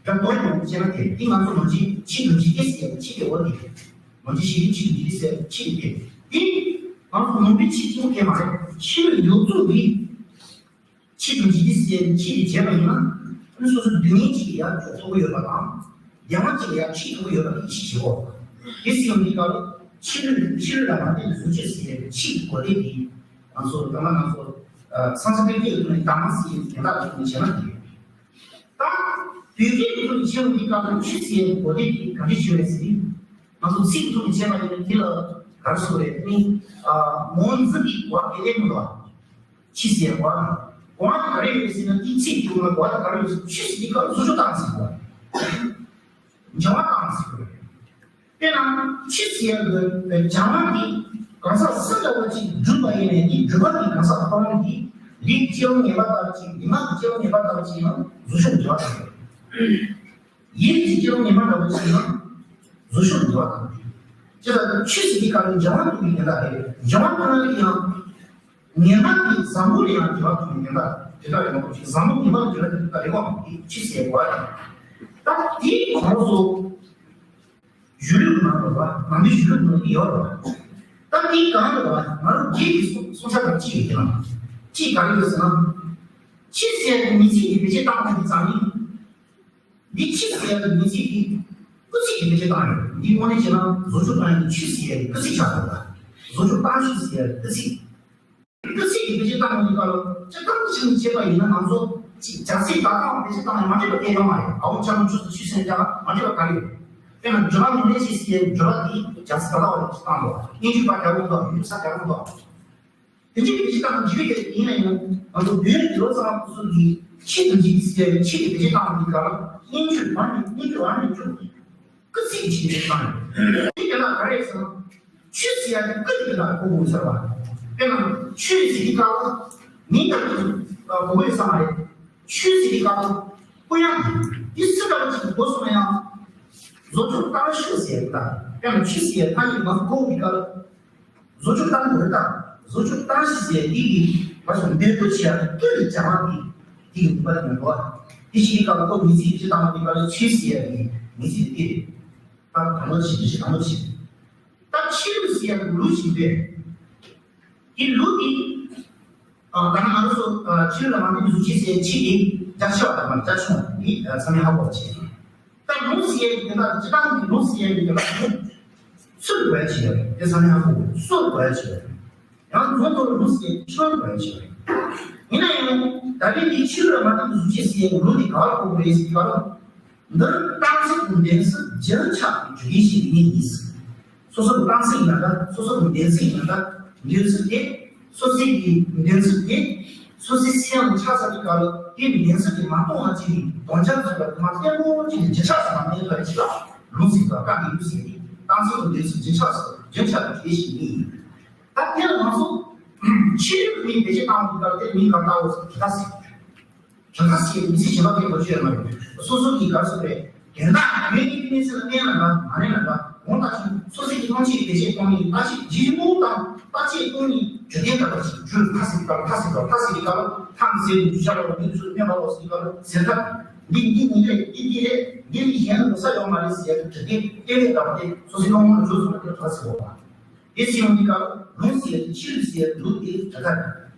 དེ་རྒྱ་མདོ་ཡོང་བྱས་ན་དེ་དེ་ང་ཚོ་ལོ་རྒྱུས་ཆེས་ལོ་རྒྱུས་དེ་ཟེར་ཡ་ཆེས་དེ་འོ་དེ་རེད། ལོ་རྒྱུས་ཤེས་རིག་ཆེས་ལོ་རྒྱུས་དེ་ཟེར་ཡ་ཆེས་དེ་དེ་ང་ཚོ་ནོར་བུའི་ཆེས་ཆེན་པོ་གས་མ་རེད། ཆེས་ལོ་རྒྱུས་ཚོ་རེད། ཆེས་ཐུང་ཆེས་ཏི་སི་ཨེན་ཆེས་ཏི་བྱས་པ་ཡིན་ན། ཨ་ནི་སོ་སོ་སྡུག་བསྔལ་གཅིག་ལ་ཡར་འཇོག་ཐུབ་ཀྱི་ཡོད་པ་དང་། བདེ་བ་གཅིག་ལ་ཡར་ཁྲིད་ཐུབ་ཀྱི་ཡོད་པ་དེ་ཅིག་བྱེད་དགོས། དེ་སྲིད་ཡོང་དུས་སྐབས་ལ་ཕྱི་ལུས་ཕྱི་ལུས་ལ་མ་བརྟེན་པའི་གཟུགས་ཅན་ཟེར་ཡས་ཕྱིའི་གོ་དེ་དེ། ང་ཚོ་ད་ལྟ་ང་ཚོ་ཨ་སངས་རྒྱས་པའི་སྐད་ཀྱི་ཐོག་ནས་དྷརྨ་ཟེར་ཡས་དེ་དག་གི་ཐོག་ནས་བྱས་ན་དེ། ད་བོད་སྐད་ཀྱི་ཐོག་ནས་བྱས་ཡོང་དུས་སྐབས་ལ་ཆོས་ཟེར་ཡས་གོ་དེ་དེ་ག་འདྲས་བྱས་རེད་ཟེར་ན། ང་ཚོ་ཚིག་ཐོག་ནས་བྱས་པ་ཡིན་ན་དེ་ལ་ག་རེ་ཟེར་དགོས་རེད་ནི། ཨ་ངོ་བོ་འཛིན་པའི་གོ་བ་དེ་ལས་མི་འདུག་ཨ། ཆོས་ཟེར་གོ་བ་དང་། གོ་བ་དེ་ག་རེ་ཡོད་ཟེར་ན་དེའི་ཚིག་དྲུག་ལ་གོ་བ་དེ་ག་རེ་ཡོད་ཟེར། ཆོས་ཟེར་དུས་སྐབས་བཟོ་བཅོས་བཏང་ཟེར་གོ་བ། སྦྱང་བ་བཏང་ཟེར་གོ་བ། དཔེར་ན་ཆོས་ཟེར་ཡ་གི་སྦྱང་བ་དེ་གང་ཟག་སུ་འདྲ་བ་ཅིག་བསྒྲུབས་པ་ཡིན་ནའི་དེ་བསྒྲུབས་པ་དེ་གང་ཟག་ཁོ་རང་གི་ལུས་ཀྱི་སྐྱེ་བ་ངན་པ་ལྟ་བུ་ཅིག་ལུས་ངག་གི་སྐྱེ་བ་ངན་པ་ལྟ་བུ་ཅིག་ཡང་བཟོ་བཅོས་འགྲོ་བ་དང་། ཡིད་ཀྱི་སྐྱེ་བ་ངན་པ་ལྟ་བུ་ཅིག་ཡང་བཟོ་བཅོས་འགྲོ་བ་དང་། ཅེས་པ་ཆོས་ཟེར་དུས་སྐབས་ནི་སྦྱང་བ་ཐུབ་པའི་ཉེན་བརྡ་རེད། སྦྱང་བ་ཐུབ་ན་ཡང་། ངན་པ་དེ་བཟང་པོ་ལ་ཡང་འགྱུར་བ་ཐུབ་པའི་ཉེན་བརྡ་དེ་འདྲ་ཡོང་གི་ཡོད། བཟང་པོ་ངན་པ་ལ་འགྱུར་བ་ཐུབ་པའི་ཉེན་བརྡ་རེད་བ། དེ་ཆོས་ཟེར་བ་རེད། ད་དེའི་གོང་སོ་གཞུང་ལུགས་ནང་ལ་བ་ནང་པའི་གཞུང་ལུགས་ནང་ལ་ཡོད་རེད་བ། ད་དེའི་གང་ལ་བ་ང་རང་རྒྱས་ཀྱི་གསུང་ཆ་དང་གཅིག་ཡོད་ཀྱི་ན། གཅིག་ག་རེ་ཡོད་ཟེར་ན། ཆོས་ཟེར་ཡ་གི་མིང་ཚིག་དེ་བེད་སྤྱོད་བཏང་བ་དེ་ཙམ་ཡིན། འདི་ཆོས་ཟེར་ཡ་གི་མིང་ཚིག་དེ་སྐུལ་ཚིག་གི་བེད་སྤྱོད་བཏང་ཡོད། འདི་དངོས་གནས་བྱས་ན་བཟོ་བཅོས་བཏང་ཡ་གི་ཆོས་ཟེར་ཡ་གི་སྐུལ་ཚིག་ཆགས་ཡོད་ལ། བཟོ་བཅོས་བཏང་ཆོས་ཟེར་ཡ་གི་སྐུལ་ཚིག་སྐུལ་ཚིག་གི་བེད་སྤྱོད་བཏང་ཡོང་དུས་སྐབས་ལ་སྤྱིར་བཏང་ཅིག་བྱས་པ་ཡིན་ན་ང་ཚོ་ཅིག་བྱ་ཚིག་ད་ལྟ་བ་བེད་སྤྱོད་བཏང་ཡ་མ་འགྲིག་པ་དེ་ཡོད་མ་རེད། ཨ་འོ་ཅག་མ་ཆོས་སུ་ཆོས་ཟེར་ཡ་མ་འགྲིག་པ་ག་རེ་ཡོད། དཔེར་ན་འགྲོ་བ་མི་ལས་ཆེ་ཟེར་ཡ་འགྲོ་བ་དེ་བྱ་ཚིག་ད་ལྟ་བ་བེད་སྤྱོད་བཏང་འདུག་དབྱིན་ཇི་པ་རྒྱག་གི་འདུག་ཡུལ་ས་རྒྱག་གི་འདུག་དེ་འདྲའི་བེད་སྤྱོད་བཏང་འཇུག་ཡོད་ཡིན་ན་ཡང་ང་ཚོ་བོད་ཡུལ་ལོ་ཙཱ་བ་སོ་སོ་གིས་ཆེད་དུ་འཇུག་ཟེར་ཆེད་དུ་བེད་སྤྱོད་བཏང་བའི་སྐབས་ལ་སྙན་བརྒྱུད་བར་ནས་སྙན་བརྒྱུད་བར་ནས་འཇུག་སྐུལ་ཚིག་གི་ཆེད་དུ་བེད་སྤྱོད་བཏང་ཡོད། དེ་དེ་ལ་ག་རེ་ཟེར་ན་ཆོས་ཟེར་ཡ་དེ་སྐུལ་གྱི་དེ་ལ་གོ་དགོས་ཟེར་བ། དཔེར་ན་ཆོས་ཟེར་གྱི་སྐབས་ལ་མིང་དང་གོ་དགོས་ས་མ་རེད། ཆོས་ཟེར་གྱི་སྐབས་ལ་སྐུལ་ཡ་དེ་སུ་ལྟ་བུ་ཅིག་གོ་སོང་ན་ཡང་བཟོ་བཅོས་བཏང་ཤོག་ཟེར་ཡ་དེ་དང་དཔེར་ན་ཆོས་ཟེར་ཡ་ཐ་སྙད་མ་གོ་བའི་སྐབས་ལ། བཟོ་བཅོས་བཏང་དགོས་རེད་ད། བཟོ་བཅོས་བཏང་ཞིག་ཟེར་འདི་གི་བ་སོ་འདོད་དོ་ཆེ་ཡ་སྐད་ཀྱི་སྦྱང་བ་འདི་འདི་གི་ནུས་པ་དེ་མི་འགྲོ་བ། འདི་ཞིག་གི་སྐབས་ལ་ཁོ་མི་ཚེ་ཕྱི་བཏང་བ་འདི་ག་ལ་ཆོས་ཟེར་ཡ་གི་མི་ཚེ་འདི་རེད། ད་དང་པོ་ཞིག་འདི་ཞིག་དང་པོ་ཞིག་ད་ཆོས་ཟེར་ཡ་གི་ལུགས་ཤིག་རེད། འདི་ལུགས་འདི་ཨ་ད་ནི་ང་ཚོ་ཨ་ཆོས་ལ་མ་འདི་གཟུགས་ཆོས་ཟེར་ཡ་ཆོས་འདི་རྒྱ་ཆེ་བ་དང་མ་རྒྱ་ཆུང་བ་འདི་ཚང་མས་ཧ་གོ་བ་བྱེད། ད་ལུང་ཟེར་ཡས་ཀྱི་དེ་དག་སྤྱི་བཏང་གི་ལུང་ཟེར་ཡས་ཀྱི་དེ་དག་ཚུར་དགོས་ཡ་ཅིག་ཡོད་རེད། དེ་ཚང་མས་ཧ་གོ་དགོས། སྲོལ་དགོས་ཡ་ཅིག་ཡོད་རེད། ཡང་རྫོང་ཐོག་ལུང་ཟེར་ཡས་ཀྱི་ཆོས་དགོས་ཡ་ཅིག་ཡོད་རེད། ཡིན་ན་ཡང་ད་རེས་འདི་ཕྱི་རོལ་མ་དེ་གཟུགས་ཅན་ཟེར་ཡས་ཀྱི་ལུང་དེ་ག་ལ་གོ་དགོས་རེད་ཟེར་གྱི་བ་ལ། འདིར་གཏན་ཚིགས་ཀྱི་འདོན་ཚུལ་རྒྱུན་ཆགས་པའི་རྒྱུ་རྐྱེན་ཞིག་ཡིན་ངེས་ཡིན། སོ་སོ་གི་གཏན་ཚིགས་ཡིན་ན་འདྲ། སོ་སོ་གི་འདོན་ཚིགས་ཡིན་ན་འདྲ། འདོན་ཚིགས་དེ་སོ་སོའི་གི་འདོན་ཚིགས་དེ་སོ་སོའི་སེམས་ལ་ཆགས་ཚར་དུས་སྐབས་ལ་དེ་འདོན་ཚིགས་དེ་མ་གཏོང་བ་ཅིག་ནི་དོན་ཆ་ཚུལ་ལ་མ་བརྟན་པོ་ཅིག་ནི་རྒྱུན་ཆགས་སུ་མ་གནས་པ་ཅིག་ལ་ལུང་ཟིན་པ་བཀའ་གི་ལུགས་ཟིན་ཏེ་གཏན་ཚིགས་ཀྱི་འདོན་ཚིགས་རྒྱུན་ཆགས་སུ་རྒྱུན་ཆགས་པའི་གྲས་ཤིག་ཡིན། ད་དེ་ལ་ང་ཚོ་ཕྱི་རོལ་མིང་བེད་སྤྱོད་བཏང་བའི་སྐབས་དེ་མིང་ག་ལྟ་བུ་ཟེར་གི་ད་ཟེར། དྲི་ཁ་ཟེར་མི་ཚེ་ཞེ་པོ་དེ་གོ་ཆོད་མ་རེད། སོ་སོ་གིས་ག་རེ་ཟེར་རེད། དོན་དག་ཡོད་ཀྱི་གནས་ཚུལ་ལ་གནས་ན་འདྲ་མ་གནས་ན་འདྲ་འོང་ད་ཅིང་སོ་སོ་གི་སྣང་ཆེན་བེད་སྤྱོད་གཏོང་མིན་ལྟ་ཞིབ་ཇི་མོ་དང་ལྟ་ཆེད་གཏོང་ནི་རྒྱུ་ལྡན་ལྟ་བུ་ཞིག་རྒྱུ་ཁ་ཟེར་གི་ལྟ་བུ་ཁ་ཟེར་གི་ལྟ་བུ་ཁ་ཟེར་གི་ལྟ་བུ་ཁ་མི་ཟེར་ནི་རྒྱུ་ཆ་ལ་མི་ཚོས་སྨན་པ་ལོག་ཟེར་གི་ལྟ་བུ་ཟེར་ཐབས་འདི་འདི་ནི་རེད་འདི་འདི་རེད་འདི་ནི་གཞན་ལ་ས་ཡོང་མ་རེད་ཟེར་གི་དྲི་དེ་ལྟེ་བའི་ལྟ་བུ་དེ་སོ་སོའི་སྣང་ངོར་འཇོག་སོང་ན་དེ་ག་ཟེར་བ། དེ་སྲིད་ཡོང་གི་ལྟ་བུ་ལུང་ཟེར་གི་ཆི་ལུགས་ཟེར་གི་ལུགས་དེ་དྲི་ཁ་རེད།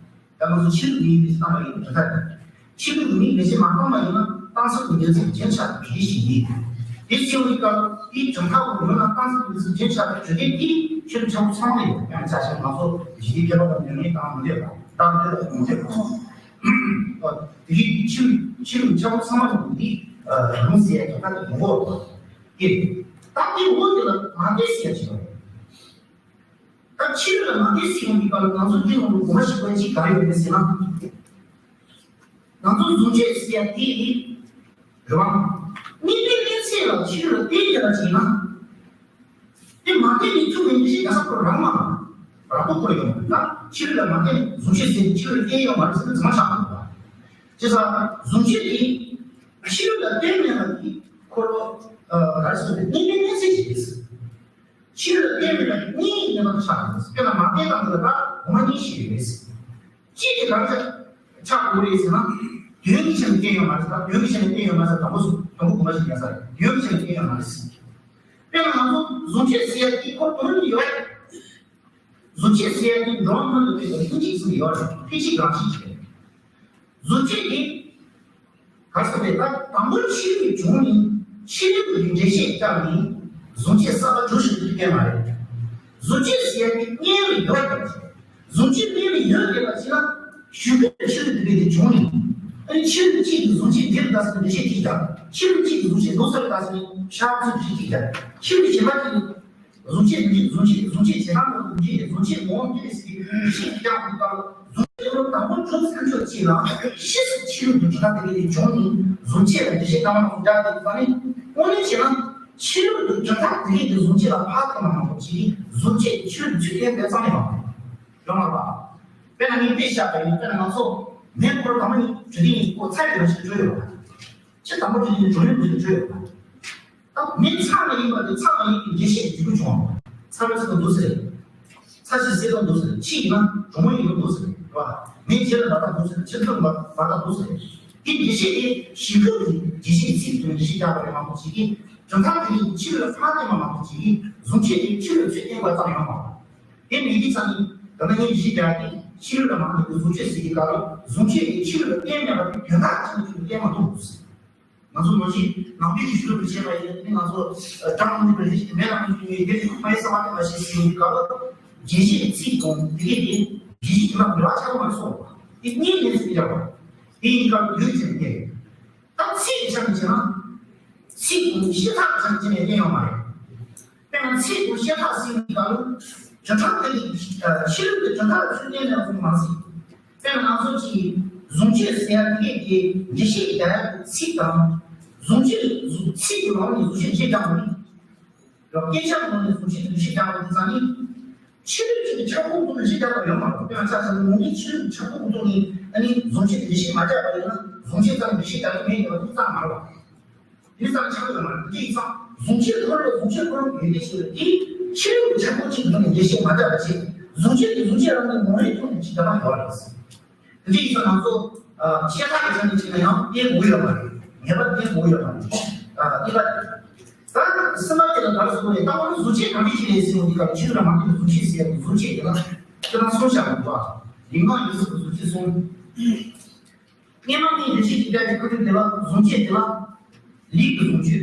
ད་ང་ཚོ་ཕྱི་ལུགས་མིང་བེད་སྤྱོད་བཏང་བ་ཡིན་དྲི་ཁ་རེད། ཕྱི་ལུགས་མིང་བེད་སྤྱོད་མ་བཏང་བ་ཡིན་ན་གཏན་ཚིགས་ཀྱི་འདོན་ཚིག་རྒྱུན་ཆགས་པའི་གྲས་ཤིག་ཡིན། དེ་ཕྱི་ལུགས་སྐབས་དེའི་གྲུབ་མཐའ་འོག་ཡོད་ན་གཏན་ཚིགས་ཀྱི་འདོན་ཚིག་རྒྱུན་ཆགས་པའི་གྲས་དེ་དེའི་ཕྱི་ལུགས་ཆེན་པོ་ཚང་མ་ཡོད། ཡང་ཆ་བཞག་ང་ཚོ་ཞི་བདེའི་བསྐལ་པ་དང་འདོད་མེད་དང་མི་འདོད་པ་དང་འདོད་པ་མི་འདོད་པ། དེའི་ཕྱི་ལུགས་ཕྱི་ལུགས་ཆེན་པོ་ཚང་མ་ཡོད་དེ་ལུང་ཟེར་ཡ་གྲུབ་མཐའ་དེ་ངོ་བོ་དེ་རེད། ད་དེ་ངོ་བོ་དེ་ལ་མ་འདོད་ཟེར་ཡ་ཅིག་ཡོད་རེད། ད་ཕྱི་ལ་མ་དེ་སྲིད་ཡོང་གི་སྐབས་ལ་ང་ཚོ་འདི་ནང་དུ་གོ་བ་ཞིག་པ་ཅིག་ག་རེ་ཡོད་མེད་ཟེར་ན། ང་ཚོ་གཟུགས་ཅན་ཟེར་ཡ་དེ་ཡིན། རེད་བ། དམིགས་པའི་གནས་ཚད་ལ་ཕྱི་ལ་བལྟས་ཡ་ལ་བྱས་ན། དེ་མ་བལྟས་ནས་ཚུགས་མིན་ཞིག་ག་ས་ཁོ་རང་མ་རང་པོ་ཁོ་ཡོང་ད་ཕྱི་ལ་མ་བལྟས་གཟུགས་ཅན་ཟེར་ཕྱི་ལ་བལྟས་ཡོང་མ་རེད་ཟེར་ན་ཚང་མ་ཆགས་འདུག་བ། བྱས་ཙང་གཟུགས་བྱད་དེ་ཕྱི་རོལ་ལ་བརྟེན་མེད་པ་དེ་ཁོ་རང་ག་རེ་ཟེར་དགོས་རེད། གནས་མིན་གནས་ཚུལ་ཅིག་རེད། ཕྱི་རོལ་ལ་བརྟེན་མེད་པ་དེ་གནས་ཡིན་མིན་པ་ཆགས་ཡོང་གི་རེད། དཔེར་ན་མ་བརྟེན་དང་དེ་ལ་ད་ངོ་མ་གཉིས་ཤིག་ཡོད་རེད། གཅིག་དེ་ག་རེ་ཆགས་དགོས་རེད་ཟེར་ན། དོན་གྱི་ཆ་ནས་བརྟེན་ཡོད་མ་རེད་ཟེར། དོན་གྱི་ཆ་ནས་བརྟེན་ཡོད་མ་རེད་ཟེར། དང་པོ་སུ་དང་པོ་དགོངས་པ་ཞིག་ཡོད་ས་རེད། དོན་གྱི་ཆ་ནས་བརྟེན་ཡོད་མ་རེད་ཟེར། དཔེར་ན་ང་ཚོ་གཟུགས་བྱད་ཟེར་ཡ་དེ་ཁོ་དོན་ནི་ཡོད་རེད། གཟུགས་བྱད་ཟེར་ཡ་དེ་འགྲོ་བ་མིའི་ལུས་པོའི་ལྷན་སྐྱེས་ཟེར་ཡོད་རེད། ལྷན་སྐྱེས་རང་བཞིན་ཅིག་རེད། གཟུགས་བྱད་དེ་ག་རེ་ཟེར་ན། ད་དང་པོ་ཕྱི་རོལ་གྱི་བྱུང་ནས་ཕྱི་རོལ་གྱི་འགྲེལ་བཤད་བརྒྱབ་ནས་གཟུགས་བྱད་གསར་པ་འཇུག་ཤེས་ཀྱི་སྐལ་མ་རེད། གཟུགས་བྱད་ཟེར་ཡ་དེ་གནས་ལ་ཡོད་པ་རེད། གཟུགས་བྱད་གནས་ལ་ཡོད་དེ་ལ་བྱས་ན་ཞུ་གི་ཕྱི་རོལ་དེ་འདྲ་དེ་བྱུང་ནས། ཨ་ནི་ཕྱི་རོལ་གཅིག་གི་གཟུགས་བྱད་འདི་ལ་ལྟ་ཟེར་ནས་འགྲེལ་བཤད་ཅིག་བརྒྱབ། ཕྱི་རོལ་གཅིག་གི་གཟུགས་བྱད་འདུག་ཟེར་ལ་ལྟ་ཟེར་ནས་ཤར་ཚུར་འགྲེལ་བཤད་ཅིག་བརྒྱབ། ཕྱི་རོལ་གཞན་པ་གཅིག་གི་གཟུགས་བྱད་འདི་གཟུགས་བྱད་གཟུགས་བྱད་བྱེ་བྲག་ཏུ་འདི་གཟུགས་བྱད་ངོ་བོ་འདི་རེད་ཟེར་གྱི་ཤེས་ཀྱང་མི་དགོས། གཟུགས་བྱད་ངོ་བོ་དང་པོ་གྲུབ་ཚར་ཆོག་ཅིག་ལ་ཕྱིས་སུ་ཕྱི་རོལ་དུ་གྲུབ་མཐའ་དེ་གའི་བྱུང་ནས་གཟུགས་བྱད་ལ་འགྲེལ་བཤད་བཏང་བ་སོགས་བརྒྱབ་པའི་ས་ནས། དངོས་གནས་བྱས་ན་ཕྱི་རོལ་དུ་གྲུབ་མཐའ་དེ་གའི་གཟུགས་བྱད་ལ་ཕར་བརྟེན་པ་མང་པོ་ཅིག་གིས་གཟུགས་བྱད་ཕྱི་རོལ་དུ་ཆོས་བསྟན་པའི་རྩ་ནས་མང་པོ་ཡོང་བ་རེད། དཔེར་ན་ངས་དཔེ་བཞག་པ་ཡིན་ན། དཔེར་ན་ང་ཚོ་མེ་འཁོར་དང་པོ་ནས་གྲུབ་དུས་ནས་ཁོ་ཚ་ཡི་རང་བཞིན་གྲུབ་ཡོད་པ། ཕྱི་དང་པོ་དེ་ནི་འགྲོ་ཡུལ་དུ་བརྗོད་ཡོད་པ། ད་མེ་ཚ་བ་ཡིན་པ་དེ་ཚ་བ་ཡིན་པའི་འགྲེལ་བཤད་ཀྱི་འཇུག་པ་བྱུང་བ། ཚ་བའི་ཚུལ་དུ་འདུག་ཟེར། ཚ་ཞིང་གསལ་དུ་འདུག་ཟེར། ཕྱི་ཡིན་ན་གྲང་མོ་ཡིན་དུ་འདུག་ཟེར། རེད་བ། མེ་ལྗིད་ལ་འབར་དང་འདུག་ཟེར། ཕྱི་ཐུར་འབར་འབར་དང་འདུག་ཟེར། དེ་འགྲེལ་བཤད་དེ་ཞིབ་ཕྲ་གི་འགྲེལ་བཤད་ཚིག་དང་འགྲེལ་བཤད་རྒྱག་པ་རེད་མང་པོ་ཞིག་གིས། གྲུབ་མཐའ་དེ་ནི་ཕྱི་རོལ་ལ་ཕར་བརྟེན་པ་མང་པོ་ཞིག་གིས་གཟུགས་བྱད་དེ་ཕྱི་རོལ་ཚུར་བརྟེན་པ་ཙམ་ཡོང་མ་རེད། དེ་མིན་གྱི་ཚ་ནི་ད་ལྟ་ངས་གཞི་རྒྱག་གི་ཕྱི་རོལ་ལ་མ་བརྟེན་པའི་གཟུགས་བྱད་ཟེར་གྱི་སྐབས་ལ་གཟུགས་བྱད་དེ་ཕྱི་རོལ་ལ་བརྟེན་མེད་པ་དེ་དོན་དག་ཅིག་ནས་བརྟེན་མ་ཐུབ་ཟེར། ང་ཚོ་ནང་བཞིན་ནང་པའི་གི་ཤུལ་དུ་བྱས་པ་ཡིན་ན། ང་ཚོ་གྲངས་མེད་པའི་རིགས་མེད་ལ་མི་འགྱུར་བའི་དེ་ཚོ་མ་ཡི་བསམ་པ་བརྟན་པ་ཞིག་ཟིན་གྱི་སྐབས་ལ། རྒྱས་བཤད་ཚིག་དང་དེ་གས་དེ་རྒྱས་བཤད་དེ་ལ་འབྲེལ་བ་ཆགས་མ་སོང་། དེ་གཉིས་ལས་སུ་ཡོད་པ། དེ་ཡིན་སྐབས་ཡོད་ཅེས་བཤད། ད་ཚིག་གི་ཆ་ནས་བྱས་ན། ཚིག་དང་བཤད་ཐབས་ཀྱི་ཆ་ནས་བཤད་ཡོད་མ་རེད། དཔེར་ན་ཚིག་དང་བཤད་ཐབས་ཟེར་བའི་སྐབས་ལ། བྱེ་བྲག་དེ་ནི་ཕྱི་རོལ་གྱི་བྱེ་བྲག་ཚུལ་ལྡན་ལ་སོགས་མ་ཟད། དཔེར་ན་ང་ཚོ་གིས་གཟུགས་བྱད་ཟེར་ཡ་དེ་གའི་དེ་འགྲེལ་བཤད་ཀྱི་རྒྱག་ཡ་གི་ཚིག་དང་། གཟུགས་བྱད་གཟུགས་ཚིག་གི་ངོ་བོ་ནས་གཟུགས་བྱད་འགྲེལ་བཤད་རྒྱག་མ་ཡིན། སྐད་ཆ་ངོ་ནས་གཟུགས་བྱད་འགྲེལ་བཤད་རྒྱག་པ་དེ་ཙམ་ནི། ཕྱི་རོལ་གྱི་ཁྱབ་ཁོངས་ཐོག་ནས་བཤད་རྒྱག་པ་ཡོད་མ་རེད། དཔེར་ན་ཆ་བཞག་ན་ངོ་མའི་ཕྱི་རོལ་གྱི་ཁྱབ་ཁོངས་ཐོག་ནས་ཨ་ནི་གཟུགས་བྱད་འགྲེལ་བཤད་མ་རྒྱག་པ་ཡིན་ན་གཟུགས་བྱད་ཙམ་འགྲེལ་བཤད་རྒྱག་གི་མེད་ཀྱང་དེ་ཙམ་མ་རེད་པ། དེ་ཙམ་ཆགས་ཡོད་མ་རེད། དེ་ཡིན་ཙང་གཟུགས་བྱད་ཁོ་རང་གཟུགས་བྱད་ཁོ་རང་ཡོད་དེ་ཕྱིར་དེ་ཕྱི་རོལ་གྱི་ཁྱབ་ཁོངས་གཅིག་གི་ཐོག་ནས་འགྲེལ་བཤད་མ་རྒྱག་པ་བྱས། གཟུགས་བྱད་དེ་གཟུགས་བྱད་རང་གི་ངོ་བོའི་ཐོག་ནས་འགྲེལ་བཤད་རྒྱག་པ་ཡོད་རེད། འདི་ཡིན་ཙང་ང་ཚོ་ཨ་བཤད་ཐབས་ཀྱི་ཆ་ནས་བྱས་ན་ཡང་བསྟན་དགོས་ཡོད་མ་རེད། ངེས་པར་བསྟན་དགོས་ཡོད་མ་རེད། ཨ་གཉིས་པ། ད་གསུམ་པ་དེ་ལ་ག་རེ་ཟེར་དགོས་རེད། ད་འོ་ན་གཟུགས་བྱད་གང་འདྲ་ཞིག་རེད་ཟེར་བ་འདི་ག་རེ་ཕྱི་རོལ་ལ་མ་བརྟེན་པའི་གཟུགས་བྱད་ཟེར་ཡ་གི་གཟུགས་བྱད་དེ་ལ་ཁྱེད་རང་གསུམ་བཞག་མི་འདུག་ཨ། ལུས་ངག་ཡིད་གསུམ་གྱི་གཟུགས་བྱད་གསུམ། སྔོན་མ་ངས་འགྲེལ་བཤད་ཅིག་བརྒྱབ་པའི་ཁ་ཐུག་དེ་ལ་གཟུགས་བྱད་དེ་ལ་ལུས་ཀྱི་གཟུགས་བྱད། ངག་གི་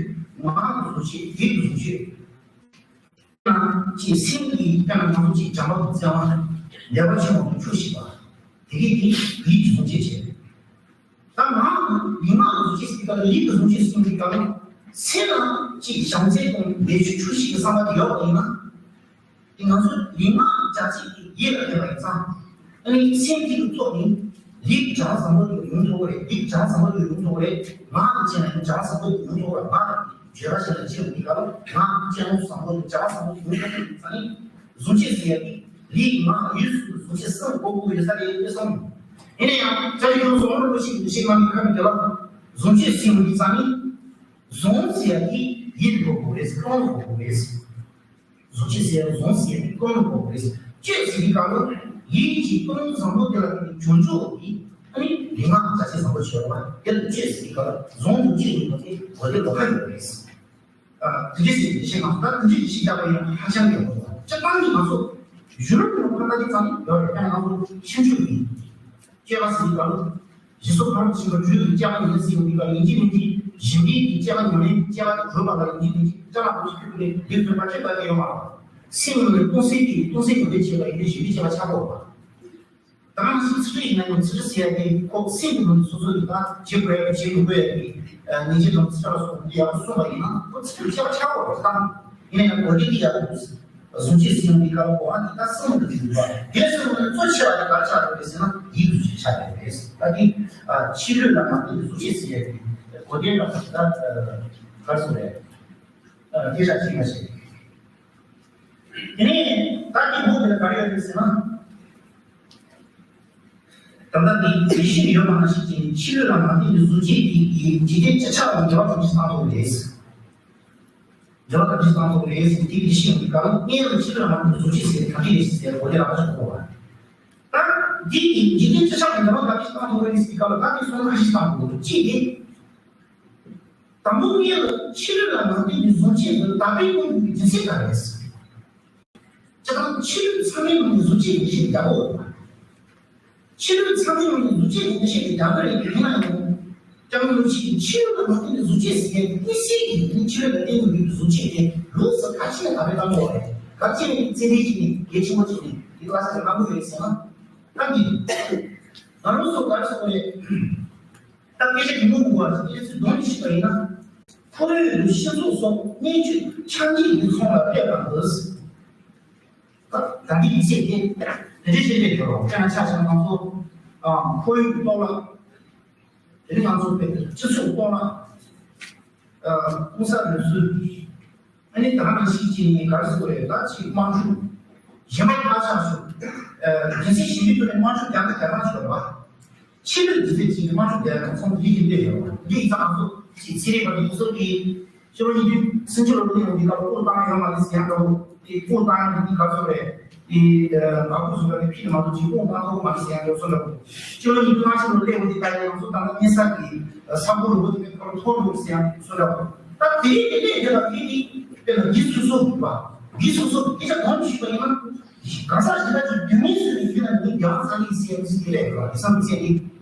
གཟུགས་བྱད། ཡིད་ཀྱི་གཟུགས་བྱད། ཅིག་སེམས་ཀྱི་དཔེར་ན་ང་ཚོ་ཅིག་བྱམས་པ་དང་བརྩེ་བ། ལེགས་པ་ཆེན་མོ་དང་ཆོས་ཤེས་པ། དེ་གས་དེ་ཡིད་ཀྱི་གཟུགས་བྱད་བྱས། ད་ངག་ལུས་ངག་གི་གཟུགས་བྱད་ཟེར་ག་ལ་ཡིད་ཀྱི་གཟུགས་བྱད་གསུམ་གྱི་སྐབས་ལ་སེམས་ལ་ཅིག་བྱམས་བརྩེ་དང་ལེགས་བཅོས་ཆོས་ཤེས་ཀྱི་བསམ་པ་དེ་ཡོད་པ་ཡིན་ན། དེ་ང་ཚོ་ལུས་ངག་གི་བྱ་ཚིག་གི་ཡིད་ལ་ཕན་པ་ཡིན་ཙང་། ཨ་ནི་སེམས་ཀྱི་ཐོག་ནས་ལུས་ཀྱི་བྱ་བ་བཟང་པོ་དེ་ཡོང་ཐུབ་ཀྱི་རེད། ལུས་ཀྱི་བྱ་བ་བཟང་པོ་དེ་ཡོང་ཐུབ་ཀྱི་རེད། ངག་གི་བྱས་ན་ཡང་བྱ་བ་བཟང་པོ་དེ་ཡོང་ཐུབ་ཀྱི་རེད། ངག་གི་བརྗོད་པ་བྱས་ན་བྱེད་ཡོང་དུས་སྐབས་ལ་ངག་གི་སྤྱོད་ལམ་བཟང་པོ་དང་བྱ་བ་བཟང་པོ་དེ་ཡོང་ཐུབ་ཀྱི་རེད། ཨ་ནི་གཟུགས་བྱད་ཟེར་ཡ་དེ་ལུས་ངག་ཡིད་གསུམ་གཟུགས་བྱད་གསུམ་གོ་དགོས་ཡོད་ས་རེད་ཅེས་གསུངས། ཡིན་ན་ཡང་རྩ་བའི་ཡུལ་ཟུང་འབྲེལ་ཞིག་འདུ་ཤེས་ངང་གིས་ཁ་མི་འདུག་ལ། གཟུགས་བྱད་ཟེར་ཡོང་དུས་ཙང་ནི་གཟུང་ཟེར་ཡ་དེ་ཡིད་གོ་དགོས་རེད། ཀློང་གོ་དགོས་རེད། གཟུགས་བྱད་ཟེར་ཡ་གཟུང་ཟེར་ཡ་དེ་ཀློང་གོ་དགོས་རེད། སྤྱོད་ཟེར་གྱི་སྐབས་ལ་ཡིད་ཀྱི་ཀློང་བཟང་པོ་དེ་ལ་འཇུག་འཇུག་དེ་ཨ་ནི་ལུས་ངག་བྱ་བྱེད་བཟང་པོ་བྱེད་པ་དེ་ལ་སྤྱོད་ཟེར་གྱི་སྐབས་ལ་གཟུང་དང་སྤྱོད་ཡིན་པ་དེ་གོ་བདེ་ལོགས་ཀ་ཡོད་རེད། ཨ་དེ་འདྲ་ཟེར་ཡ་དེ་བཤད་ན་ད་དེ་འདྲ་ཞིག་བྱས་པ་ཡིན་ན་ཧ་ཅང་གི་ཡག་པོ་འདུག་སྤྱིར་བཏང་གི་ང་ཚོ་གཞོན་ནུ་ལ་ཕན་པ་དེ་ཙམ་ཡོད་རེད། ཡང་ང་ཚོ་ཤེས་རྒྱུ་ཡིན། སྐྱེ་བ་ཟེར་བའི་སྐབས་ལ། རྗེས་སུ་ཕར་ཕྱིན་པ་རྒྱུད་ཀྱི་སྐྱེ་བ་ཉོན་ཟེར་བའི་སྐབས་ཡིན་གཅིག་མིན་གཅིག་གཞན་པའི་གི་སྐྱེ་བ་ཉོན་ནས་སྐྱེ་བ་དེ་གོས་པ་ལ་ཡིན་གཅིག་མིན་གཅིག་ཅ་ལག་པོ་ཞིག་ཕུལ་བ་ལས་ལེགས་ཐོན་པ་ཁྱད་པར་དེ་ཡོད་མ་རེད། སེམས་ནང་ནས་སྟོང་གསལ་གྱི་སྟོང་གསལ་གྱི་འདོད་བྱེད་པ་ཡིན་དུས་གཞན་པའི་སྐྱེ་བ་ཆགས་དགོས་པ། ད་ང་ཚོ་ཚིག་འགྲོས་ཡིན་ན་ཡང་ཚིག་འགྲོས་ཟེར་ཡ་དེ་ཁོ་སེམས་ཀྱི་ནང་ནས་སོ་སོ་ཡིན་ན་བྱེད་དགོས་ཡ་བྱེད་མི་དགོས་ཡ་གི་ཉན་བྱེད་དང་ཚིག་འགྲོས་སོགས་འདི་ཡག་པོ་གསུངས་པ་ཡིན་ན་ཁོ་ཚིག་འགྲོས་སྐྱེ་བ་ཆགས་དགོས་པ་དང་། ཡིན་ན་ཡང་གོ་བདེ་གི་ཡག་པོ་འདུག་གཟུགས་བྱད་ཟེར་ཡོང་དུས་སྐབས་ལ་གོ་བ་འདི་ལྟར་གསུངས་པ་འདི་འདུག་པ། དེ་གསུངས་ནས་གཙོ་ཆེ་བ་དེ་ག་ཆགས་ཡོད་རེད་ཟེར་ན་ཡིད་ཀྱི་གཟུགས་བྱད་ཆགས་ཡོད་རེད། ད་འདི་ཕྱི་རོལ་ལ་མ་བརྟེན་པའི་གཟུགས་བྱད་ཟེར་ཡ་དེ་གོ་བདེ་འདྲ་པོ་ཞིག་ད་ག་རེ་ཟེར་རེད། དེ་ཆགས་ཤིག་མ་བྱེད། དེ་ནས་ད་འདི་འདུག་དེ་ལ་ག་རེ་ཡོད་རེད་ཟེར་ན། ད་ལྟ་འདི་ལེགས་བཤད་ཡོད་པ་ནང་བཞིན་གྱི་ཕྱི་ལུས་ལ་མ་བརྟེན་པའི་གཟུགས་བྱད་ཀྱི་འཇིག་རྟེན་སྤྱི་ཁྱབ་ལ་འགལ་བ་གང་ཞིག་བཏང་ཐུབ་རེད། འགལ་བ་གང་ཞིག་བཏང་ཐུབ་རེད་ཟེར་ཏེ་ལེགས་བཤད་ཡོང་དུས་སྐབས་ལ་དངོས་ལ་ཕྱི་ལུས་ལ་མ་བརྟེན་པའི་གཟུགས་བྱད་ཟེར་གང་ཞིག་རེད་ཟེར་གོ་དེ་ལ་ཁ་ཆག་གོ་བ། ད་འདི་གི་འཇིག་རྟེན་སྤྱི་ཁྱབ་ལ་འགལ་བ་གང་ཞིག་བཏང་ཐུབ་རེད་ཟེར་དུས་སྐབས་ལ་ད་དེ་སོང་གང་ཞིག་བཏང་ཐུབ་རེད། གཅིག་དེ། དང་པོ་ངེད་ལ་ཕྱི་ལུས་ལ་མ་བརྟེན་པའི་གཟུགས་བྱད་དེ་དག་པའི་ཀུན་རྫོབ་ཀྱི་སྒྱུ་རྩལ་ག་རེ་རེད། སྤྱིར་བཏང་ཕྱི་ལུས་ཚང་མའི་ནང་ནས་གཟུགས་བྱད་འགྲེལ་བཤད་རྒྱག་དགོས། ཕྱི་ལུས་ཚང་མའི་ནང་ནས་གཟུགས་བྱད་འགྲེལ་བཤད་རྒྱག་གི་རེད་དེ་ཡིན་ན་ཡང་། སྐྱབས་མགོན་ཆེན་ཕྱི་ལུས་ལ་མ་བརྟེན་པའི་གཟུགས་བྱད་ཟེར་མཁན་དམིགས་བསལ་གྱི་ཕྱི་ལུས་ལ་བརྟེན་དགོས་པའི་གཟུགས་བྱད་དེ་ལུགས་སུ་ག་ཅི་ནས་དག་པའི་གཏམ་པོ་རེད། ག་ཅི་ནས་ཚད་ལྡན་ཞིག་ནས་གལ་ཆེན་པོ་ཅིག་ནས་དེ་ལ་ས་ཆ་གནང་དགོས་རེད་ཟེར་ན། ད་འདི་ང་རང་ཚོ་ག་རེ་ཟེར་དགོས་རེད། ད་སྐད་ཆ་གི་མུ་གུ་བ་ཞིག་སྐད་ཆ་གདོང་ནས་ཞིག་པ་ཡིན་ན། ཁོར་ཡུག་དང་སྤྱི་ཚོགས་སོགས་སྣོད་བཅུད་ཆགས་འཇིག་གི་ཚོགས་ལ་སླེབས་པ་འདི། ད་ད་འདི་མི་ཚེ་དེ་དེ་འདྲའི་ཤེས་ལས་བྱོས་རོགས། དཔེར་ན་ཆ་བཞག་ན་ང་ཚོ་ཨ་ཁོར་ཡུག་གཏོར་བརླག་དེ་ནི་ང་ཚོ་སྤྱི་ཚོགས་གཏོར་བརླག་ཨ་ཀུན་གསལ་ལུགས་སྲོལ། ཨ་ནི་ད་ག་ནང་བཞིན་གྱི་ནི་ག་རེ་ཟེར་དགོས་རེད། ད་ཅིག་དམག་འཁྲུག་གཞན་པ་ཁ་ཆག་སོང་། ཨ་སྒྱུ་རྩལ་ཞིབ་འཇུག་ཐོག་ནས་དམག་འཁྲུག་རྒྱག་ན་རྒྱག་ག་ཆོག་རེད་བ། ཕྱི་ལུས་སྒྱུ་རྩལ་གྱི་དམག་འཁྲུག་རྒྱག་ཡ་ཚང་དེའི་རིགས་འདི་ཡོད་རེད་བ། འདི་ཡིག་ཚང་ང་ཚོ་ཅིག་ཚན་རིག་པ་དེ་ཚོ་གིས་ཕྱི་ལོ་ཉིས་སྟོང་སུམ་ཅུ་ལོར་སླེབས་ཡོང་དུས་སྐབས་ལ་དབུགས་བཏང་ཡོད་མ་རེད་ཟེར་ཡ་འདྲ་བོ། དེ་དབུགས་བཏང་ཡ་འདི་ག་ཚོད་རེད། དེ་ཨ་ང་ཁུ་སུ་ལ་དེ་ཕྱི་ལ་མ་གཏོགས་ཅིག་དབུགས་བཏང་ཐུབ་མ་རེད་ཟེར་ཡ་འདྲ་བོ་ཚོ་འདྲ་བོ། ཕྱི་ལོ་ཉིས་སྟོང་ལྔ་ཅུ་ལོར་སླེབས་ཡོང་དུས་ད་ཡ་ང་ཚོ་ད་ལྟ་གཉན་ས་གི་ས་ཁུག་རིང་པོ་དེ་ནས་ཁོ་རང་ཐོར་འདུག་ཟེར་ཡ་ཚོ་འདྲ་བོ། ད་དེ་རིང་དེ་འདྲས་དེ་ལ་དེ་ནི་དཔེར་ན་འདི་སོ་སོ་བ། འདི་སོ་སོ་སྐད་ཆ་གང་ཞིག་པ་ཡིན་ན། གང་ཟག་གཞན་དག་གི་རྒྱུ་མིན་སུ་ཡིན་ན་མི་རྒྱང་ཚ་ཡིན་ཟེར་མི་ཟེར་རེད་ལ་ཡིན་ས་མི་ཚད་ནི། དེ་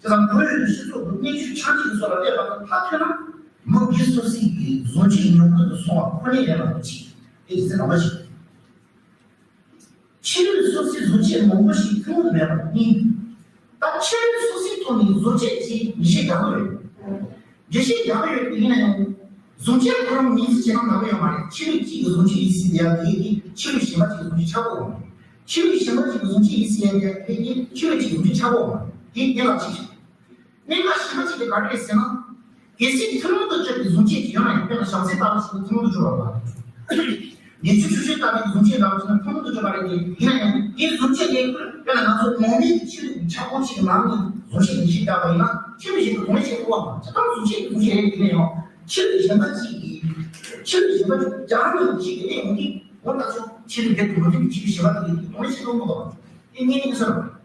ཙམ་བོད་ཡུལ་སྤྱི་ཚོགས་སུ་གནས་ཚུལ་ཆགས་འཇིག་སོགས་ལ་སླེབས་པ་དང་ཐག་ཐོན་ན། མི་སྒེར་སོ་སོའི་གི་བཟོ་བཅོས་ཉུང་འཕྲི་དུ་སོང་བ་ཁོ་ནའི་ལས་ལ་གཅིག་དེ་རེད་ཟེར་ལ་མ་ཞིག་ཕྱི་ལུས་སོ་སོའི་བཟོ་བཅོས་མང་པོ་ཞིག་ཐུན་མོང་མེད་པ་གཉིས། ད་ཕྱི་ལུས་སོ་སོའི་ཐོག་ནས་བཟོ་བཅོས་ཀྱི་མི་ཤེས་དགའ་པོ་ཡོད། འགྲེལ་བཤད་རྒྱག་གི་ཡོད་དེ་ཡིན་ན་ཡང་། བཟུང་བྱའི་ཁོ་རང་མིང་ཚིག་བྱེད་སྟངས་འདྲ་པོ་ཡོད་མ་རེད། ཕྱི་ལུས་གཅིག་གི་བཟུང་བྱའི་ཡིན་ཟིན་ཡ་དེ་གི་ཕྱི་ལུས་གཞན་པ་གཅིག་གི་བཟུང་བྱའི་ཆགས་པོ་ཡོད་མ་རེད། ཕྱི་ལུས་གཞན་པ་གཅིག་གི་བཟུང་བྱའི་ཡིན་ཟིན་ཡ་དེ་གི་ཕྱི་ལུས་གཅིག་གི་བཟུང་བྱའི་ཆགས་པོ་ཡོད་མ་རེད། དེ་གནད་འགག་ཆེ་ཤོས། གནད་འགག་གཞན་པ་གཅིག་དེ་ག་རེ་རེད་ཟེར་ན། གལ་སྲིད་ཐུན་མོང་དུ་གྱུར་པའི་བཟུང་བྱའི་ཡོད་ན་ཡང་དཔེར་ན་ཞག་ཚད་ལྟ་བུ་ཞིག་ནི་ཐུན་མོང་དུ་གྱུར་པ་རེད། ཉེ་ཆར་ཆུ་ཤུལ་ལྟ་བུའི་བཟུང་བྱའི་ལྟ་བུ་ཞིག་ནི་ཐུན་མོང་དུ་གྱུར་པ་རེད་དེ་ཡིན་ན་ཡང་དེའི་བཟུང་བྱའི་དེ་དཔེར་ན་ང་ཚོ་ནང་མིའི་ཕྱི་ལུས་ཆགས་སྒོ་གཅིག་གི་ནང་ནས་བཟུང་བྱའི་ཡིན་ཞེས་བཏགས་པ་ཡིན་ན་ཕྱི་ལུས་ཞིག་ཏུ་གདོང་ལེན་བྱེད་ཐུབ་པ་མ་ཚད་ད་བཟུང་བྱའི་བཟུང་བྱའི་རེད་དེ་ནས་ཡང་ཕྱི་ལུས་གཞན་པ་གཅིག་གིས་ཕྱི་ལུས་གཞན་པ་གཅིག་སྦྱར་ནས་ཞིག་གི་གནས་ཡོང་དུས་འོ་ན་ཆོག་ཕྱི་ལུས་དེ་དུ་མ་མཐུན་པའི་ཕྱི་ལུས་གཞན་པ་དེ་གིས་གདོང་ལེན་བྱེད་ཐུབ་མི་འདུག་དེ་གཉིས་ནི་གསུམ།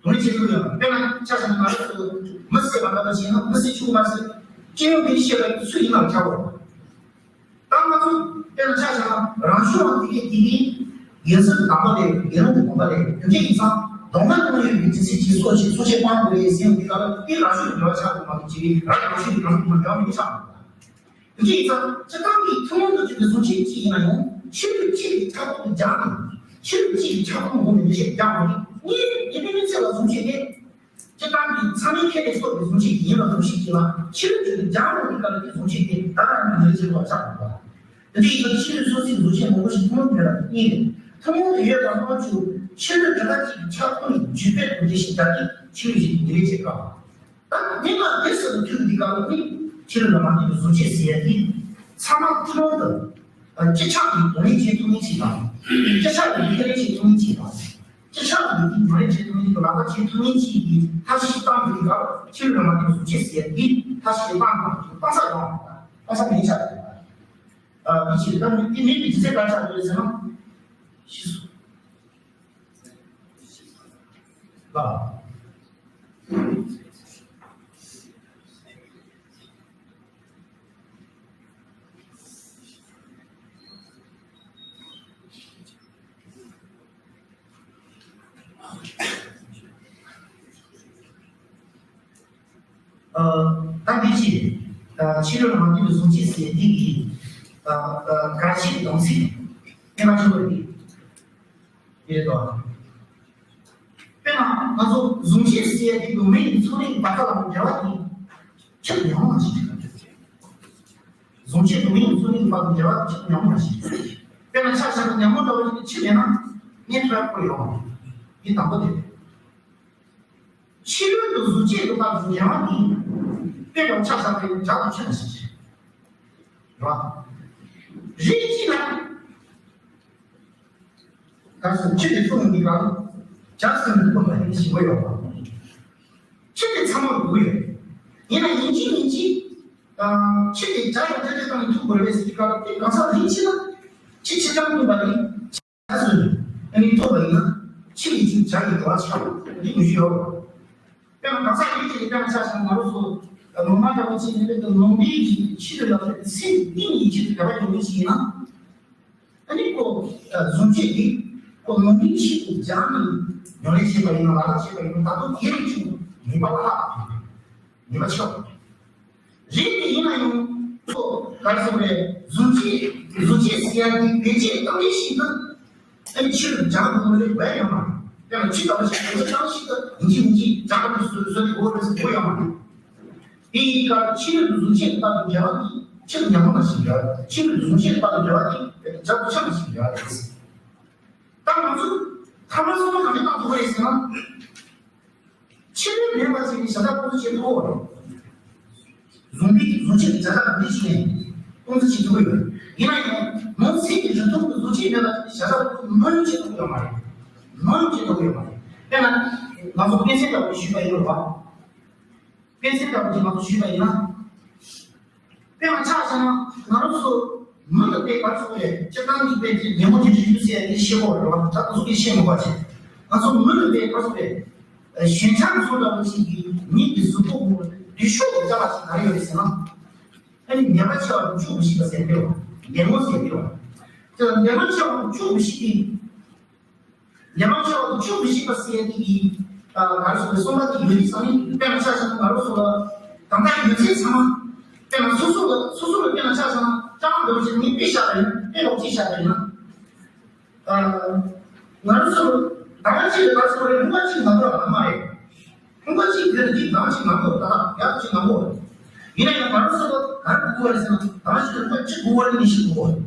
དོན་བྱེད་ཐུབ་ཡོད། དཔེར་ན་ཆ་བཞག་ན་ང་རང་ཚོ་མི་བསད་པ་ལྟ་བུ་བྱས་ན་མི་བསད་ཆོག་གི་མ་ཟད། སྤྱི་ཡོངས་ཀྱི་བཤད་པ་ཡིན་ན་སུ་ཡིན་ནའང་ཆགས་འོང་། ད་ང་ཚོ་དཔེར་ན་ཆ་བཞག་ན་རང་བྱུང་བ་དེ་གའི་དེ་གའི་ཡིན་སྲིད་དང་པོ་ལས་ཡིན་རུང་དགོངས་པ་ལས་དོན་བྱེད་ཡིན་ཙང་གདོང་ལེན་གཏོང་ཡོད་པའི་དུས་ཚོད་ཀྱི་སྲོག་ཆེ་སྲོག་ཆེ་སྤང་དགོས་རེད་ཟེར་ཡོང་དུས་ལ་དེ་རང་བྱུང་གི་འབྲེལ་བ་ཆགས་དགོས་མ་གཏོགས་ཅི་རེད་རང་རང་བྱུང་གི་འབྲེལ་བ་མི་ཆགས་འདུག་དེ་ཡིན་ཙང་སྤྱིར་བཏང་གི་ཐུན་མོང་དུ་གྱུར་པའི་བཟོ་བཅོས་གཅིག་ཡིན་ན་ཡང་ཕྱི་ལུས་གཅིག་གི་ཆགས་སྟངས་དུ་སྦྱར་ནས་ཕྱི་ལུས་གཅིག་གི་ཆགས་སྟངས་ངོ་མ་འགྲེལ་བཤད་རྒྱག་དགོས་ཏེ་ངས་ཡིན་པའི་མི་ཚེ་ལ་བཟོ་བཅོས་དེ་སྤྱིར་བཏང་གི་ཚང་མའི་ཁེ་ལས་ཐོབ་པའི་བཟོ་བཅོས་ཀྱི་ཡིན་པ་ནང་བཞིན་གྱིས་ལ་ཕྱི་ལུས་གཅིག་གི་སྦྱར་དགོས་ཀྱི་སྐབས་ལ་དེ་བཟོ་བཅོས་དེ་ད་ནི་འགྲེལ་བཤད་ཐོག་ཆགས་དགོས་པ། དེ་འདྲ་ཡིན་ན་ཕྱི་ལུས་སོ་སོའི་བཟོ་བཅོས་མང་པོ་ཞིག་ཐུན་མོང་མེད་པ་དེ་གཉིས་རེད། ཐུན་མོང་དུ་ཡོད་པ་སྣོད་བཅུད་ཕྱི་ལུས་གྲུ་ཁ་གཅིག་གི་ཆགས་སྟངས་ལ་འཇུས་སྤེལ་དང་འགྲེལ་བཤད་རྒྱག་གི་ཕྱི་ལུས་ཞིག་འགྲེལ་བཤད་དཀའ་བ། ད་དེ་ལ་དེ་སུ་མཐུན་འདི་ག་ལ་ནི་ཕྱི་ལུས་ལ་མ་ལྟོས་པའི་བཟོ་བཅོས་ཟེར་ཡ་དེ་ཚང་མ་ཐུན་མོང་དུ་སྤྱི་ཆགས་ཀྱི་གདོང་ལེན་བྱེད་ཐུབ་མིན་གཅིག་དང་། སྤྱི་ཆགས་ཀྱི་ཁས་ལེན་བྱེད་ཐུབ་མིན་གཅིག་དང་། སྤྱི་ཆགས་ཀྱི་གདོང་ལེན་བྱེད་ཐུབ་མིན་གཅིག་དང་ལག་བསྟར་བྱེད་ཐུབ་མིན་གཅིག་གི་ཐབས་ཤེས་བཏང་དགོས་འདི་ག་ལ་ཕྱི་ལུས་ལ་མ་ལྟོས་པའི་བཟོ་བཅོས་ཟེར་ཡ་དེ་ཐབས་ཤེས་བཏང་དང་བཏང་ས་ཡོང་བ་བཏང་ས་མིན་ཆགས་ཡོད་པ། ཨ་འདི་ཕྱིར་ད་མི་འདི་མིན་པའི་ཅི་ཚད་ག་ཆགས་ཡོད་ཟེར་ན། ཤི་སོང་། ལ། ཨ་ད་འདི་ཅི། ཨ་ཕྱི་ལུས་ལ་མ་ལྟོས་པའི་བཟོ་བཅོས་ཟེར་འདི་གི་ཨ་ཨ་གལ་ཆེའི་དོན་ཚན་རྣམ་པ་བཅུ་པ་རེད། དེ་རེད་དོ། དཔེར་ན་ང་ཚོ་བཟུང་བྱའི་ཟེར་ཡ་དེ་དུ་མའི་ཚོགས་རིགས་བར་ཐག་ལ་འབྲེལ་བ་དེ་ཁྱབ་ཉུང་མ་ཞིག་རེད། བཟུང་བྱའི་དུ་མའི་ཚོགས་རིགས་བར་དུ་འབྲེལ་བ་ཁྱབ་ཉུང་མ་ཞིག་རེད། དཔེར་ན་ཆ་བཞག་ན་ཉ་མོ་འདྲ་བ་ཞིག་ནི་ཁྱི་མེད་ན་གཉེན་ཐོ་ཡག་པོ་ཡོང་བ་རེད། འདི་དང་པོ་དེ་རེད། ཕྱི་ལུས་དང་གཟུགས་བྱད་དུ་བར་དུ་འབྲེལ་བ་དེ་དཔེ་དང་ཆ་བཞག་པའི་བྱ་དང་ཁྱི་ལ་ཞིག་རེད་བ། རིགས་གཅིག་ལ། གལ་སྲིད་ཁྱི་དེ་སྲུང་འདི་གང་། བྱ་སྲུང་འདི་སྲུང་བ་ཡིན་ཞིག་མ་ཡོང་བ། ཚང་མ་དགོས་ཡོད། ཡིན་ན་ཡིན་གཅིག་མིན་གཅིག་ཕྱི་དེ་བྱ་ཡང་བྱ་དེ་བཏང་ནས་ཐུག་དགོས་རེད་ཟེར་གྱི་སྐབས་དེ་གང་ཟག་རིགས་ཕྱི་ན་ཕྱི་ཕྱི་ལྟར་སྟོན་པ་ནི། ཨ་སོ། ཨ་ནི་ཐོབ་པ་ཡིན་ན་ཕྱི་ཡི་ཚིག་བྱ་ཡི་འགྲོ་བ་ཆགས་པ་འདི་ཉུང་ཤོས་ཡོད། དཔེར་ན་གང་ཟག་ཡིན་གྱི་དཔེར་ན་ཆ་བཞག་ན་ང་རང་ཚོ་ལོ་མ་འདྲ་བོ་ཅིག་ཡིན་པའི་ལོ་མའི་གི་ཕྱི་རོལ་ལ་ཚིག་གཏིང་ཡིན་གྱི་དུ་བ་ཡོང་གི་ཞིག་ཡིན་ན། ཨ་ནི་ཁོ་གཟུང་བྱེད་ཀྱི་ཁོ་ལོ་མའི་ཕྱི་དུ་སྦྱར་ནས་ཉོ་ལེན་བྱེད་པ་ཡིན་ན་ལག་བསྟར་བྱེད་པ་ཡིན་ན་ད་དུང་དེ་རིགས་ཀྱི་ནུས་པ་ལྷག་ནུས་པ་ཆེ་བ། རེད་དེ་ཡིན་ན་ཡང་ཁོ་ག་རེ་ཟེར་བས་གཟུང་བྱེད་གཟུང་བྱེད་ཟེར་ཡ་དེ་བེད་སྤྱད་གཏོང་ལེན་ཞིག་ཏུ། ཨ་ནི་ཕྱིར་སྦྱར་དགོས་རེད་བས་ཡོད་མ་རེད། དཔེར་ན་ཕྱི་ལྟ་བུ་ཞིག་གོ་ས་གང་ཞིག་ཏུ་ཡིན་གཅིག་མིན་གཅིག་སྦྱར་དགོས་སུ་བཟོ་དེ་དགོས་རེད་ཟེར་དགོས་ཡོད་མ་རེད། དེ་ཡི་སྐབས་ཕྱི་རོལ་གཟུང་བྱེད་ལྟ་བུ་འབྲེལ་བ་དེ་ཕྱིར་ཉམས་པ་ཞིག་འབྲེལ་བ་ཕྱི་རོལ་གཟུང་བྱེད་ལྟ་བུ་འབྲེལ་བ་དེ་སྦྱར་དགོས་ཆགས་པ་ཞིག་འབྲེལ་བ་རེད། ད་ང་ཚོ་ཐ་མ་སོང་བ་གང་ཅི་བཏང་ཐུབ་པ་རེད་ཟེར་ན། ཕྱི་རོལ་མེད་པ་ཅིག་གིས་བྱ་བྱ་ཀུན་བྱེད་ཐུབ་པ་རེད། གཟུང་བའི་གཟུང་བྱེད་ཀྱི་བྱ་བྱ་ཀུན་བྱེད་ཀྱི་ནས་ཀུན་བྱེད་ཐུབ་ཀྱི་ཡོད། ཡིན་ན་ཡང་ནང་སེམས་ཀྱི་རིག་སྟོང་གི་གཟུང་བྱེད་མེད་པ་ཅིག་གིས་བྱ་བྱ་ཀུན་མ་ཡིན་བྱེད་ཐུབ་ཀྱི་ཡོད་མ་རེད། མ་ཡིན་བྱེད་ཐུབ་ཀྱི་ཡོད་མ་རེད། དཔེར་ན་ང་ཚོ་དཔེ་མཚོན་ལྟ་བུ་ཞུས་པ་ཡིན་རུང་བ། དཔེ་མཚོན་ལྟ་བུ་ཅིག་ང་ཚོ་ཞུས་པ་ཡིན་ན། དཔེར་ན་ཆ་བཞག་ན་ང་རང་ཚོ་མི་ལ་དཔེ་ག་ཚོད་རེད་སྤྱིར་བཏང་གི་དཔེ་དེ་ལས་མོ་དེ་རིགས་ཡོད་ཟེར་ཡ་དེ་ཤེས་དགོས་རེད་བ། ད་ང་ཚོ་དེ་ཤེས་མི་དགོས་ཅིག་ང་ཚོ་མི་ལ་དཔེ་ག་ཚོད་རེད། ཞེན་ཆགས་ཀྱི་ཚོགས་འདྲ་བོ་ཅིག་གིས་མི་གི་གཟུགས་པོ་ངོ་དུས་ཤོག་གི་རྩ་བ་ཞིག་ག་རེ་ཡོད་རེད་ཟེར་ན། ཨ་ནི་ཉེས་པ་ཆེ་བ་དང་ཆོས་མི་ཤེས་པ་ཟེར་དེ་བ། ལས་མོ་ཟེར་དེ་བ། དེ་ལ་ཉེས་པ་ཆེ་བ་དང་ཆོས་མི་ཤེས་ཀྱི། ཉེས་པ་ཆེ་བ་དང་ཆོས་མི་ཤེས་པ་ཟེར་ཡ་དེ་གི། ཨ་ང་རང་ཚོ་གི་གསུངས་པ་དེ་ཡོད་དུས་ཙང་ནི་དཔེར་ན་ཆ་བཞག་ན་ང་རང་ཚོ་ལ་གང་ལྟར་ཡོད་ཚད་ཚང་མ། དཔེར་ན་སོ་སོ་ལ་སོ་སོ་ལ་དཔེར་ན་ཆ་བཞག་ན་ཅང་འདོད་ཅིག་ནི་དཔེ་བཞག་པ་ཡིན་དཔེ་ལོག་ཅིག་བཞག་པ་ཡིན་ན། ཨ་ང་རང་ཚོ་ཟླ་བ་གཅིག་ལ་ང་ཚོ་རེ་ལུང་པ་གཅིག་ནང་དུ་ལ་མ་རེད། ལུང་པ་གཅིག་དེ་ལ་འདི་གང་ཅིག་ནང་དུ་ད་ཡག་ཅིག་ནང་དུ། ཡིན་ན་ཡང་ང་རང་ཚོ་ག་རེ་དགོས་པ་རེད་ཟེར་ན་གང་ཞིག་ལུང་པ་གཅིག་དགོས་པ་རེད། ཉི་ཤུ་དགོས་པ་རེད།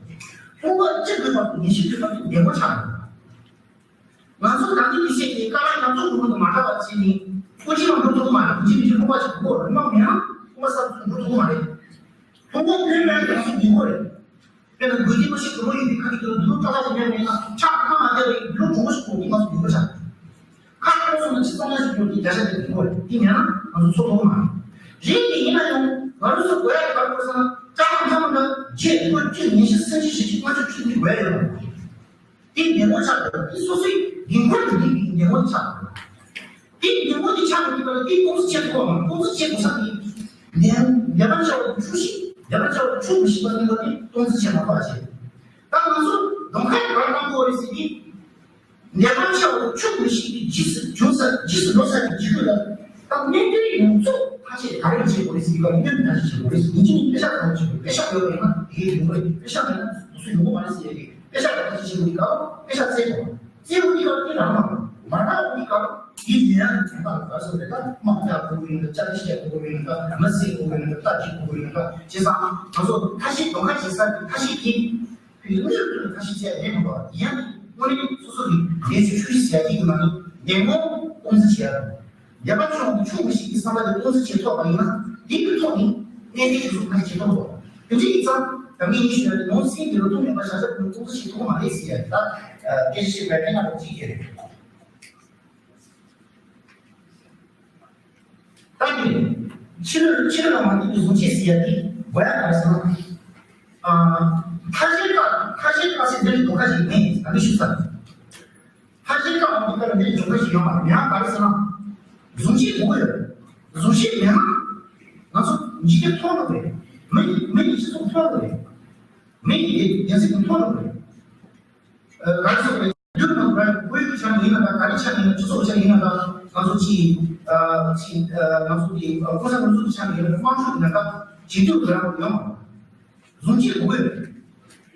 ལུང་པ་གཅིག་དགོས་པ་དང་ཉི་ཤུ་དགོས་པ་དེ་ལྡན་པོ་ཆགས་འདུག་ང་ཚོ་ད་ལྟའི་མི་ཤེས་ཀྱི་དཀའ་ལས་ང་ཚོ་ཀུན་ཏུ་མ་འདྲ་བ་བྱས་ནས་ཀུན་གྱིས་མ་འགྲུབ་ཐུབ་ཀྱི་མ་རེད། ཀུན་གྱིས་མི་ཤེས་ལྷུང་བ་ཞིག་དགོས་རེད། མ་མེད་ན་ལྷུང་བ་གསར་དུ་འགྲུབ་ཐུབ་ཀྱི་མ་རེད། ལྷུང་བ་ཀུན་མེད་ན་ང་ཚོ་འགྲིག་གི་རེད། དཔེར་ན་དགོས་དེ་མ་ཤེས་གི་མ་ཡིན་པའི་ཁ་ཅིག་ཏུ་འདུག་ཀྲོ་ཀ་ཅིག་མེད་མེད་ན་ཆག་ཁ་མ་བསྡད་པའི་འདུག་གྲུང་པོ་ཞིག་དགོས་ཀྱི་ང་ཚོ་འགྲིག་གི་རེད། ཁ་ཁོ་སོང་ན་ཅི་གཙང་མ་ཞིག་འགྲོ་དེ་བརྒྱ་ཆ་དེ་འགྲིག་གི་རེད། དེ་མེད་ན་ང་ཚོ་འཚོ་ཐུབ་ཀྱི་མ་རེད། རེད་དེ་ཡིན་ན་ཡང་ང་ཚོ་དགོས་ཡ་ག་རེ་དགོས་ཟེར་ན་ཀྲ་ཀ་མཐའ་མ་འདྲ་བརྒྱད་དགུ་བཅུ་ཉི་ཤུ་སུམ་ཅུ་བཞི་བཅུ་ལྔ་བཅུ་བཅུ་གཉིས་དགོས་ཡ་ཡོད་རེད། དེ་ལྡན་པོ་ཆགས་དགོས། དེ་སོ་སོའི་ཉིན་མཁར་དུ་ལྡན་པའི་ལྡན་པོ་དེ་ཆགས་དགོས། དེ་ལྡན་པོ་དེ་ཆགས་དགོས་པ་ལ་དེ་ཀུང་སི་བྱེད་དགོས་མ། ཀུང་སི་བྱེད་དགོས་ས་དེ་ལྡན་ལྡན་པ་ཆགས་པ་ཆུ་ཤི་ལྡན་པ་ཆགས་པ་ཆུ་མི་ཤེས་པ་ནི་བ་དེ་ཀུང་སི་བྱེད་མ་ཐུབ་པ་བྱེད། ད་ང་ཚོ་གདོང་ཁ་ག་རེ་གཏོང་དགོས་རེད་ཟེར་དུས། ལྡན་པ་ཆགས་པ་ཆུ་མི་ཤེས་པའི་རྗེས་སུ་བྱུང་ས་རྗེས་སུ་འགྲོ་ས་ཀྱི་རྗེས་ལུས་ལ་ད་གནད་དོན་ཡོངས་རྫོགས་ཐག་གཅོད་ག་རེ་བྱེད་དགོས་རེད་ཟེར་དུས་སྐབས་གནད་དོན་ཐག་གཅོད་བྱེད་དགོས་རེད་ཟེར་ཡིན་གཅིག་མིན་པེ་ཤག་ག་རེ་བྱེད་དགོས། པེ་ཤག་ཡོད་པ་ཡིན་ན་དེ་གས་ཡོང་གི་རེད། པེ་ཤག་མེད་ན་སུ་ཡོང་གི་མ་རེད་ཟེར་ཡ་རེད། དཔེ་ཆ་ལ་ཁ་ཆེ་ཆེ་བོ་དེ་ག་རེ་དཔེ་ཆ་བཙལ་དགོས། བཙལ་བོ་དེ་ག་རེ་དེ་རང་མ་རེད། མ་རག་བོ་དེ་ག་རེ་དེ་ཉན་ཡ་དེ་ད་ག་སོ་རེད། ད་དམག་རྒྱག་དགོས་ཀྱི་ཡོད་ན། ལྕགས་རི་བཤད་དགོས་ཀྱི་ཡོད་ན། ད་མི་བསད་དགོས་ཀྱི་ཡོད་ན། ད་རྟ་འཇིག་དགོས་ཀྱི་ཡོད་ན། ད་བྱས་ཙང་ང་ཚོ་ཁ་ཤས་དོ་ཁ་ཤས་ས་དེ་ཁ་ཤས་དེ་དེ་གནས་ལུགས་ཁ་ཤས་བཙལ་ཡ་རེད་མ་གཏོགས། ཡིན་ཡང་དེ་དངོས་གནས་སོ་སོ་གི་ལས་ཚུལ་ཆུ་བཞི་ཟེར་ཡ་དེ་གི་ནང་དུ་ལས་ངོ་ཨོམ་ཚི་བྱེད་ཡ་རེད། ལས་པ་ཆུང་དུ་ཆུང་དུ་ཞིག་གི་བསམ་པ་དེ་ཀུང་སི་བྱེད་ཐུབ་པ་ཡིན་ན། དེ་གི་ཐོག་ནས་གནས་ཚུལ་དེ་ཚོ་ཕན་བྱེད་ཐུབ་འདུག་དེ་འདྲ་ཡིན་ཙང་ད་ངས་ངས་ཞུ་ཡ་དེ་ནང་སེམས་ཀྱི་རོ་ཐུང་མེད་པ་བྱ་བྱ་ཀུན་ཀུང་སི་བྱེད་ཐུབ་མ་རེད་ཟེར་ཡ་དེ་ད་སྐད་ཆ་བཤད་པའི་དེ་ན་རོགས་གཅིག་ཡོད་རེད། ད་ནི་ཕྱི་རོལ་ཕྱི་རོལ་ལ་མ་ལྟོས་པའི་གཟུང་བྱེད་ཟེར་ཡ་དེ་དགོས་ཡ་ག་རེ་ཟེར་ན། ཨ་ཐ་ཤལ་ཀ་ཐ་ཤལ་ཀ་ཟེར་འདི་ལས་དོ་ཁ་ཞིག་མེད། ད་ནི་ཞུ་ས། ཐ་ཤལ་ཀ་མ་འདི་ཀ་ལ་འདི་ལས་འཇོག་པ་ཞིག་ཡོད་མ་རེད། ཡང་ག་རེ་ཟེར་ན། གཟུང་བྱེད་དགོས་ཡོད། གཟུང་བྱེད་མེད་ན། ང་ཚོ་འཇིག་རྟེན་མཐོང་ཐུབ་རེད། མི་ཡི་མི་ཡི་སྤྱི་ཚོགས་མཐོང་ཐུབ་རེད། མི་ཡི་བདེ་སྲིད་མཐོང་ཐུབ་རེད། ཨ་ག་རེ་ཟེར་རེད། ཡུལ་དང་འགྲོ་བའི་དབུས་ཀྱི་ཆ་ནས་ཡིན་ན་འདྲ། ག་རེ་ཆ་ནས་ཡིན་ན། སྤྱི་ཚོགས་ཆ་ནས་ཡིན་ན་འདྲ། ང་ཚོ་ཅིག་ཨ་ཅིག་ཨ་ང་ཚོ་གི་ཨ་ཁོ་ས་ང་ཚོ་གི་ཆ་ནས་ཡིན་ན་འདྲ། དམངས་ཁྲོད་ཡིན་ན་འདྲ། བྱེད་དུས་འདྲ་ཡོང་མ་རེད། གཟུང་བྱེད་དགོས་ཡོད།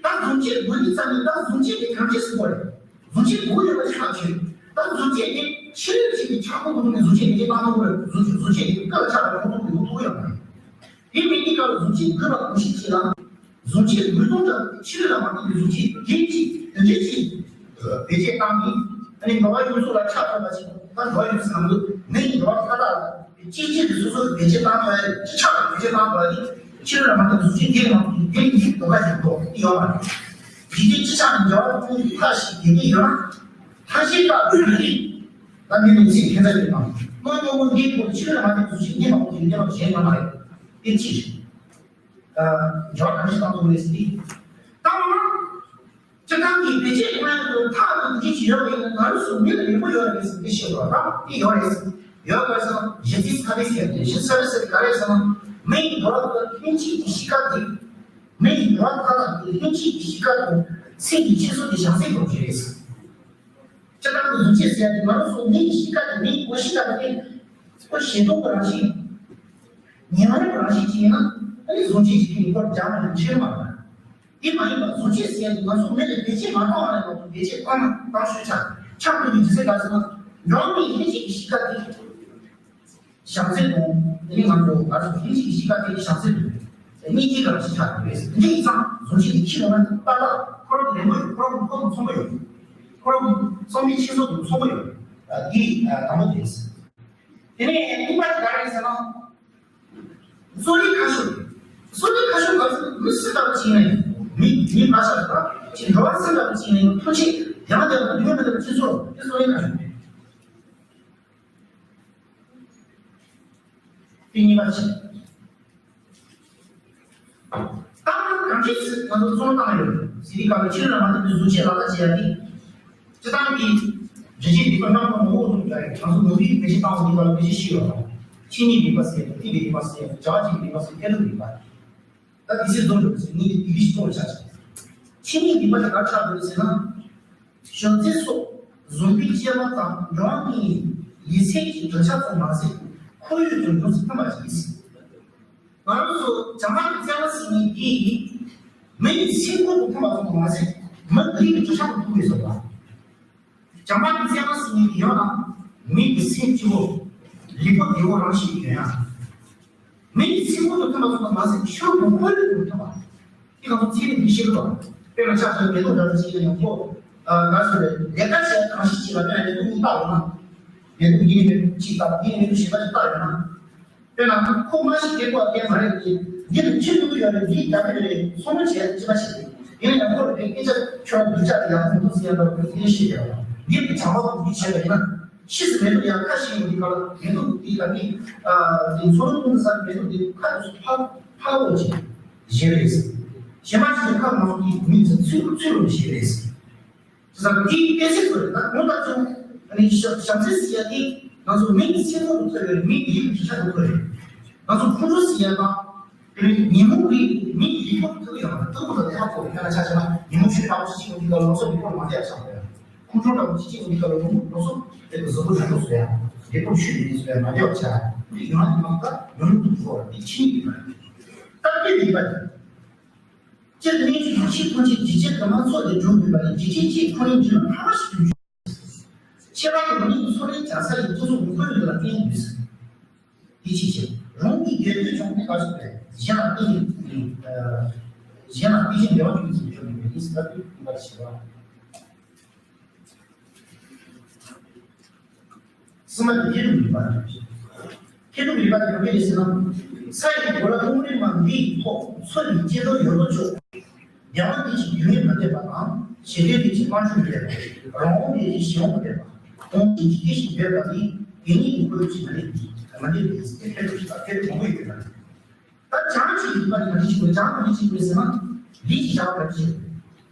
ད་གཟུང་བྱེད་དགོས་ནི་ཙམ་ནི་ད་གཟུང་བྱེད་དེ་གང་ཅི་ཟེར་དགོས་རེད། གཟུང་བྱེད་དགོས་ཡོད་པ་ཆགས་བྱེད། ད་གཟུང་བྱེད་དེ་ཕྱི་རོལ་ཞིག་གི་ཆགས་སྡང་གི་ཐོག་ནས་གཟུང་བྱེད་དེ་བཏང་ཐུབ་རེད། གཟུང་བྱེད་གཟུང་བྱེད་དེ་སྐབས་ཆགས་པ་ཡོང་ཐུབ་ཡོང་ཐུབ་ཡོད་མ་རེད། དེ་མིན་དེ་ག་ལ་གཟུང་བྱེད་དགོས་པ་གང་ཞིག་བྱེད་ལ། གཟུང་བྱེད་དགོས་སྟངས་དང་ཕྱི་རོལ་ལ་མ་ལྟོས་པའི་གཟུང་བྱེད་དེ་ཅིག་དེ་འདྲ་ཅིག་བེད་སྤྱོད་བཏང་ནས། ཨ་ནི་འགྲོ་བ་ཡོངས་རྫོགས་ལ་ཆགས་ཐུབ་པ་ཞིག་ད་འགྲོ་བ་ཡོངས་རྫོགས་ནང་དུ་ནི་འགྲོ་བ་མཐའ་དག་ལ་ཅིག་ཅིག་གི་སོ་སོར་བེད་སྤྱོད་བཏང་ཐུབ་ཡ་རེད། ཅིག་ཆགས་ལ་བེད་སྤྱོད་བཏང་ཐུབ་ཡ་རེད། ཕྱི་རོལ་ལ་མ་ལྟོས་གཟུང་བྱེད་དེ་ནང་དུ་དེ་ཡིན་དོ་ག་ཞིག་འདུག་དེ་ཡོད་མ་རེད། འཇིག་རྟེན་སྤྱི་ཆགས་ནས་འགྲོ་བ་ཀུན་གྱི་མཐའ་ཞིག་དེ་ག་ཡོད་ན། མཐའ་ཞིག་ཀ་གཟུང་བྱེད། ད་ ད་འདི་ནི་ཚིག་ཁྱད་མཚར་ཅིག་དང་། དམངས་གཙོ་དངོས་འབྲེལ་སྐོར་ཕྱི་ལ་མ་ཐེབས་ཚུལ་ཞིག་རྙེད་པ་ཡིན། རྙེད་པ་གཞན་ཡོད་མ་རེད། དེ་ཅི་རེད། འབྱོར་གང་ཞིག་བཏང་ཐུབ་རེད་ཟེར་ཏེ། ད་འོ་ན། སྤྱིར་བཏང་གི་བེད་སྤྱོད་གཏོང་ཡག་ཏུ་ཐག་ཏུ་འདི་ཅི་ཡོད་རེད། ང་རང་ཚོ་མི་ལ་ཡོང་གི་ཡོད་རེད་ཟེར་ཏེ་བཤད་པ་རང་དེ་ཡོད་རེད། ཡོད་པ་སོང་གཞི་རྩའི་ཚ་བའི་ཟེར་ཏེ་གཞི་ཚ་བའི་ཟེར་ག་རེ་ཟེར་ན། མི་ཡི་འགྲོ་བ་ལ་ལྷན་སྐྱེས་ཀྱི་གཤིས་ཀ་དེ། མི་ཡི་འགྲོ་བ་ཐ་དད་ཀྱི་ལྷན་སྐྱེས་ཀྱི་གཤིས་ཀ་དང་སེམས་ཀྱི་འཆར་སོ་དེ་བྱང་སེམས་སྒོམ་རྒྱུ་རེད། སྤྱིར་བཏང་གི་གཟུགས་བྱད་ཟེར་ཡག་དེ་ང་རང་ཚོ་མི་ཡི་གཤིས་ཀ་དེ་མི་ཡི་གོ་གཤིས་ལ་དེ་ཁོ་ཞེ་སྡང་གི་རང་བཞིན། ཉོན་མོངས་ཀྱི་རང་བཞིན་ཅིག་ཡིན་ན་ཨ་ནི་གཟུགས་བྱད་ཅིག་གི་ཡིན་པར་སྦྱར་ན་ཡང་ཁྱད་མ་རེད། དེ་མ་ཡིན་པར་གཟུགས་བྱད་ཟེར་ཡག་དེ་ང་ཚོ་མི་ལ་བེད་སྤྱོད་མ་བཏང་བ་ལས་ང་ཚོ་བེད་སྤྱོད་བཏང་ན་བཏང་ཤོས་ཆགས་ཆགས་དགོས་ཀྱི་རྒྱུ་མཚན་ག་རེ་ཟེར་ན། འགྲོ་བ་མིའི་ལྷན་སྐྱེས་ཀྱི་གཤིས་ཀ་དེ། བྱམས་བརྩེ་དང་དེ་ནི་ང་ཚོ་ང་ཚོ་ལྷན་སྐྱེས་ཀྱི་གཤིས་ཀ་དེ་བྱམས་བརྩེ་དང་སྙིང་རྗེ་ག་རེ་ཞིག་ཆགས་ཡོད་རེད། འདི་ཡིན་ཙང་གཟུགས་བྱད་དེ་ཁྱི་ལ་ན་ཏག་ཏག་ཁོ་རང་གི་ལེན་པོ་ཡོད། ཁོ་རང་གི་ཁོག་ཏུ་ཚང་པོ་ཡོད། ཁོ་རང་གི་བསམ་པའི་འཆར་སོ་དང་ཚང་པོ་ཡོད། འདི་དང་པོ་དེ་རེད། དེ་ནས་གཉིས་པ་དེ་ག་རེ་རེད་ཟེར་ན། བཟོ་ལས་ཁ་ཤོར། བཟོ་ལས་ཁ་ཤོར་ག་ཚོད་མི་སུ་ལྟ་བུ་ཅིག་ཡིན་ན་ཡང་མི་མི་འབའ་ཤ་ལྟ་བུ་ཅིག་འགྲོ་བ་སུ་ལྟ་བུ་ཅིག་ཡིན་ན་ཡང་ཐུགས་རྗེ་དེ་མ་དེ་མ་དེ་མ་དེ་མ་ཅི་ཚོར་དེ་བཟོ་ལས་ཁ་ཤོར། དེ་གཉིས་པ་བྱས། ད་གང་ཅི་ཟེར་ང་ཚོ་བཙོན་བཏང་ཡོད་ཟེར་དུས་སྐབས་ལ་ཕྱི་ལ་མ་ཐུབ་པའི་གཟུགས་བྱད་ལག་བསྟར་བྱེད་ཡ་དེ། སྤྱི་བཏང་གི་རྒྱལ་སྤྱིའི་སྡིག་པ་སྣ་ཚོགས་མང་པོ་བཟོ་རྒྱུ་རེད། ང་ཚོ་ནོར་བུའི་བེད་སྤྱོད་བཏང་བ་འདི་ག་ལ་བེད་སྤྱོད་ཤི་ཡོད་རེད། ཆོས་ཉིད་སྡིག་པ་ཟེར་ཡ་དེ། ཐེག་པའི་སྡིག་པ་ཟེར་ཡ་དེ། བྱ་བ་གཅིག་གི་སྡིག་པ་ཟེར་ཡ་དེ། བསྐལ་དུ་སྡིག་པ་ཟེར་ཐེག་པའི་སྡིག་པ་ཟེར་ཐེག་པའི་སྡིག་པ་ཟེར། ད་དེ་ཚོ་བཟོ་འདུག་ཟེར་ངས་དེ་གི་གཏོང་བྱ་ཆེ། ཆོས་ཉིད་སྡིག་པ་དེ་ག་ཆགས་འདུག་ཟེར་ན། བྱམས་བརྩེ་སོགས་བཟང་པོའི་སྐྱེ་བ་དང་འགྲོ་བ་མིའི་ཡིད་སེམས་ཀྱི་གདུལ་བྱ་ཚོ་མ་ཟད་འཁོར་ཡུག་ཏུ་འབྱུང་སྲིད་ཐུབ་པ་ཞིག་ཡིན། ང་རང་ཚོ་བྱམས་པ་གི་བརྩེ་བ་ཟེར་མཁན་དེ་མི་ཡི་སེམས་ཁོང་དུ་ཐིམ་པ་ཙམ་མ་ཟད་མི་ལུས་ཀྱི་གདུལ་བྱ་དུ་ཐིམ་པའི་བཟོ་འདྲ། བྱམས་པ་གི་བརྩེ་བ་ཟེར་མཁན་དེ་ཡང་ན་མི་གི་སེམས་སྐྱིད་པོ་ལུས་པོ་བདེ་བོ་རང་བཞིན་ཡོད་ཡ། མི་ཡི་སེམས་ཁོང་དུ་ཐིམ་པ་ཙམ་མ་ཟད་ཤུགས་དང་ཁོར་ཡུག་ཏུ་ཐིམ་པ། དེ་ང་ཚོ་རྩིས་ནས་མི་ཤེས་ཀྱི་རེད། དཔེར་ན་ཆ་བཞག་མེ་ཏོག་འདྲ་བ་ཞིག་ཡིན་ན་ཡང་ཁོ། ཨ་ག་ཟེར་རེད། ལས་ཀ་བྱེད་གང་ཞིག་བྱེད་པ་དཔེར་ན་མེ་ཏོག་གཉིས་བཏགས་ཡོད་ན། མེ་ཏོག་འདི་ནས་མེ་ཏོག་གཅིག་བཏགས། འདི་ནས་མེ་ཏོག་གཞན་པ་ཞིག་བཏགས་ཡོད་ན། དཔེར་ན་ཁོ་མ་ཤི་སྟེར་དགོས་དེ་མ་རེད་དེ། འདི་ལ་ཁྱེར་ཐུབ་ཀྱི་ཡོད་རེད། འདི་རྒྱ་མི་རེད། ཚོང་མ་བྱས་ཅི་མ་བྱས་ཏེ། ཡིན་ན་ཡང་ཁོ་ལ་དེ་སྐད་ཆ་ཁྱོད་རང་སྡུག་ཅག་དེ་ཡག་པོ་མི་འདུག་ཟེར་ཡ་འདྲ་བོ་དེ་ཤེས་ཡོད་རེད། འདི་ལ་བྱམས་པ་དང་འདི་བྱས་པ་ཡིན་ན། ཕྱིས་སུ་མེ་ཏོག་ཡང་ཁ་ཞིག་ཡོང་དུས་སྐབས་ལ་མེ་ཏོག་འདི་ལ་ནི། ཨ་འདི་ཚོ་རུ་ཀུན་ས་མེ་ཏོག་འདི་ཁ་དུས་སུ་ཕ་ཕ་འོ་ཅིག་བཞེས་རེད། གཞན་མ་ཞིག་ཁ་མང་པོ་འདི་མི་ཚོ་ཚུལ་ཚུལ་རུ་བཞེས་རེད། ཟེར་ཙང་འདི་དཔེ་ཚིག་ཚོ་རེད། ད་དགོངས་དག་ཅུང་ཨ་ནི་བྱམས་བརྩེ་ཟེར་ཡ་འདི་ང་ཚོ་མི་གི་སེམས་ཁོང་དུ་ཐོན་ཡོད་རེད། མི་གི་ཡིད་ཀྱི་ཤ་དུ་ཐོན་རེད། ང་ཚོ་ཁོང་ཁྲོ་ཟེར་ཡ་དང་། དེ་ནས་ཉོན་མོངས་རིགས་མི་ཡི་ལུས་པོ་ཐུག་ཡོང་ན་ཐུག་པ་དང་ལྡན་པ་ཁོ་རེ་ཁ་ན་ཆ་བཞག་ན་ཉོན་མོངས་ཆོས་དྲག་པོ་ཞིག་ཡོང་དུས་སྐབས་ལ་ལོགས་སུ་ལུས་པོར་མ་བསྡད་ཡག་ཆགས་པ་ཡ། ཁོང་ཁྲོ་དྲག་པོ་ཞིག་ཡོང་དུས་སྐབས་ལ་ལུས་པོ་ལོགས་སུ་དེ་གི་གཟུགས་པོ་ནང་དུ་བཟོ་ཡ། ལུས་པོར་ཤུགས་མེད་བཟོ་ཡ་མ་བསྡད་ཡག་ཆགས། དེ་ཡོང་ན་དེ་མ་གཏོགས་ཉོན་མོངས་དུ་འགྲོ་བ་དེ་ཕྱིན་ཡོད་པ་རེད། ད་དེ་ལུས་པ་རེད། སྤྱིར་གནས་ཚུལ་ཡིད་ཆེས་ཐམས་ཅད་ཇི་སྙེད་དུ་མ་ཚོགས་ཏེ་འགྲུབ་དགོས་པ་ལས་འཇིག་རྟེན་སྤྱིའི་ཁོ་ནའི་འཇིགས་ལ་ཐ་མ་ཞིག་ཏུ་འཇུག་ཁྱད་པར་དུ་མི་ཡི་ཚོར་བའི་རྒྱལ་ས་ཡི་སྐྱེ་ཚུལ་མི་འཁོར་ཡུལ་ལ་བརྟེན་དགོས། ཡིད་ཆེས་བྱེད། རང་གི་རྒྱལ་སྤྱོད་བྱུང་ནས་ག་ཚོད་རེད། གཞན་ལ་བརྟེན་ནས་གཞན་ལ་བརྟེན་ཞིང་འབྲེལ་བ་བྱུང་ཚུལ་བརྗོད་དགོས་པའི་ཡིད་སྲིད་ལ་བརྟེན་པར་བྱེད་པ། གསུམ་པ་དེ་མཁས་གྲུབ་རིག་པ་རེད། མཁས་གྲུབ་རིག་པ་དེ་ག་འདྲ་རེད་ཟེར་ན། ས་ཡི་གོ་ལ་སྟོང་རིམ་མ་འདི་ཡི་ཐོག་མཚོ་ཡི་སྐྱེ་འགྲོ་ཡོད་དོ་ཅོག་བདེ་བ་འདི་ཞིག་རྒྱུ་ངེས་མ་འདེབས་པ་དང་། ཞེ་འདོད་འདི་ཞིག་དབང་ཕྱུག་འདེབས་པ། རང་དབང་འདི་ཞིག་གཞན་དབང་འདེབས་པ། སྟོང་ཞིང་འཇིག་རྟེན་ཞིག་འདེབས་པ་ནི་དེ་ཉིད་ཀྱི་ཁོལ་ཞིག་མ་འདེབས་མ་འདེབས་པའི་མཁས་གྲུབ་ཞིག་དང་མཁས་གྲུབ་མང་པོ་ཡོད་པ་རེད། ད་བྱང་ཆུབ་རིག་པ་ནི་ག་འདྲ་ཞིག་དགོས། བྱང་ག་འདྲ་ཞིག་དགོས་ཟེར་ན། ལུས་ཀྱི་བྱ་བ་ག་འདྲ་ཞིག་དགོས།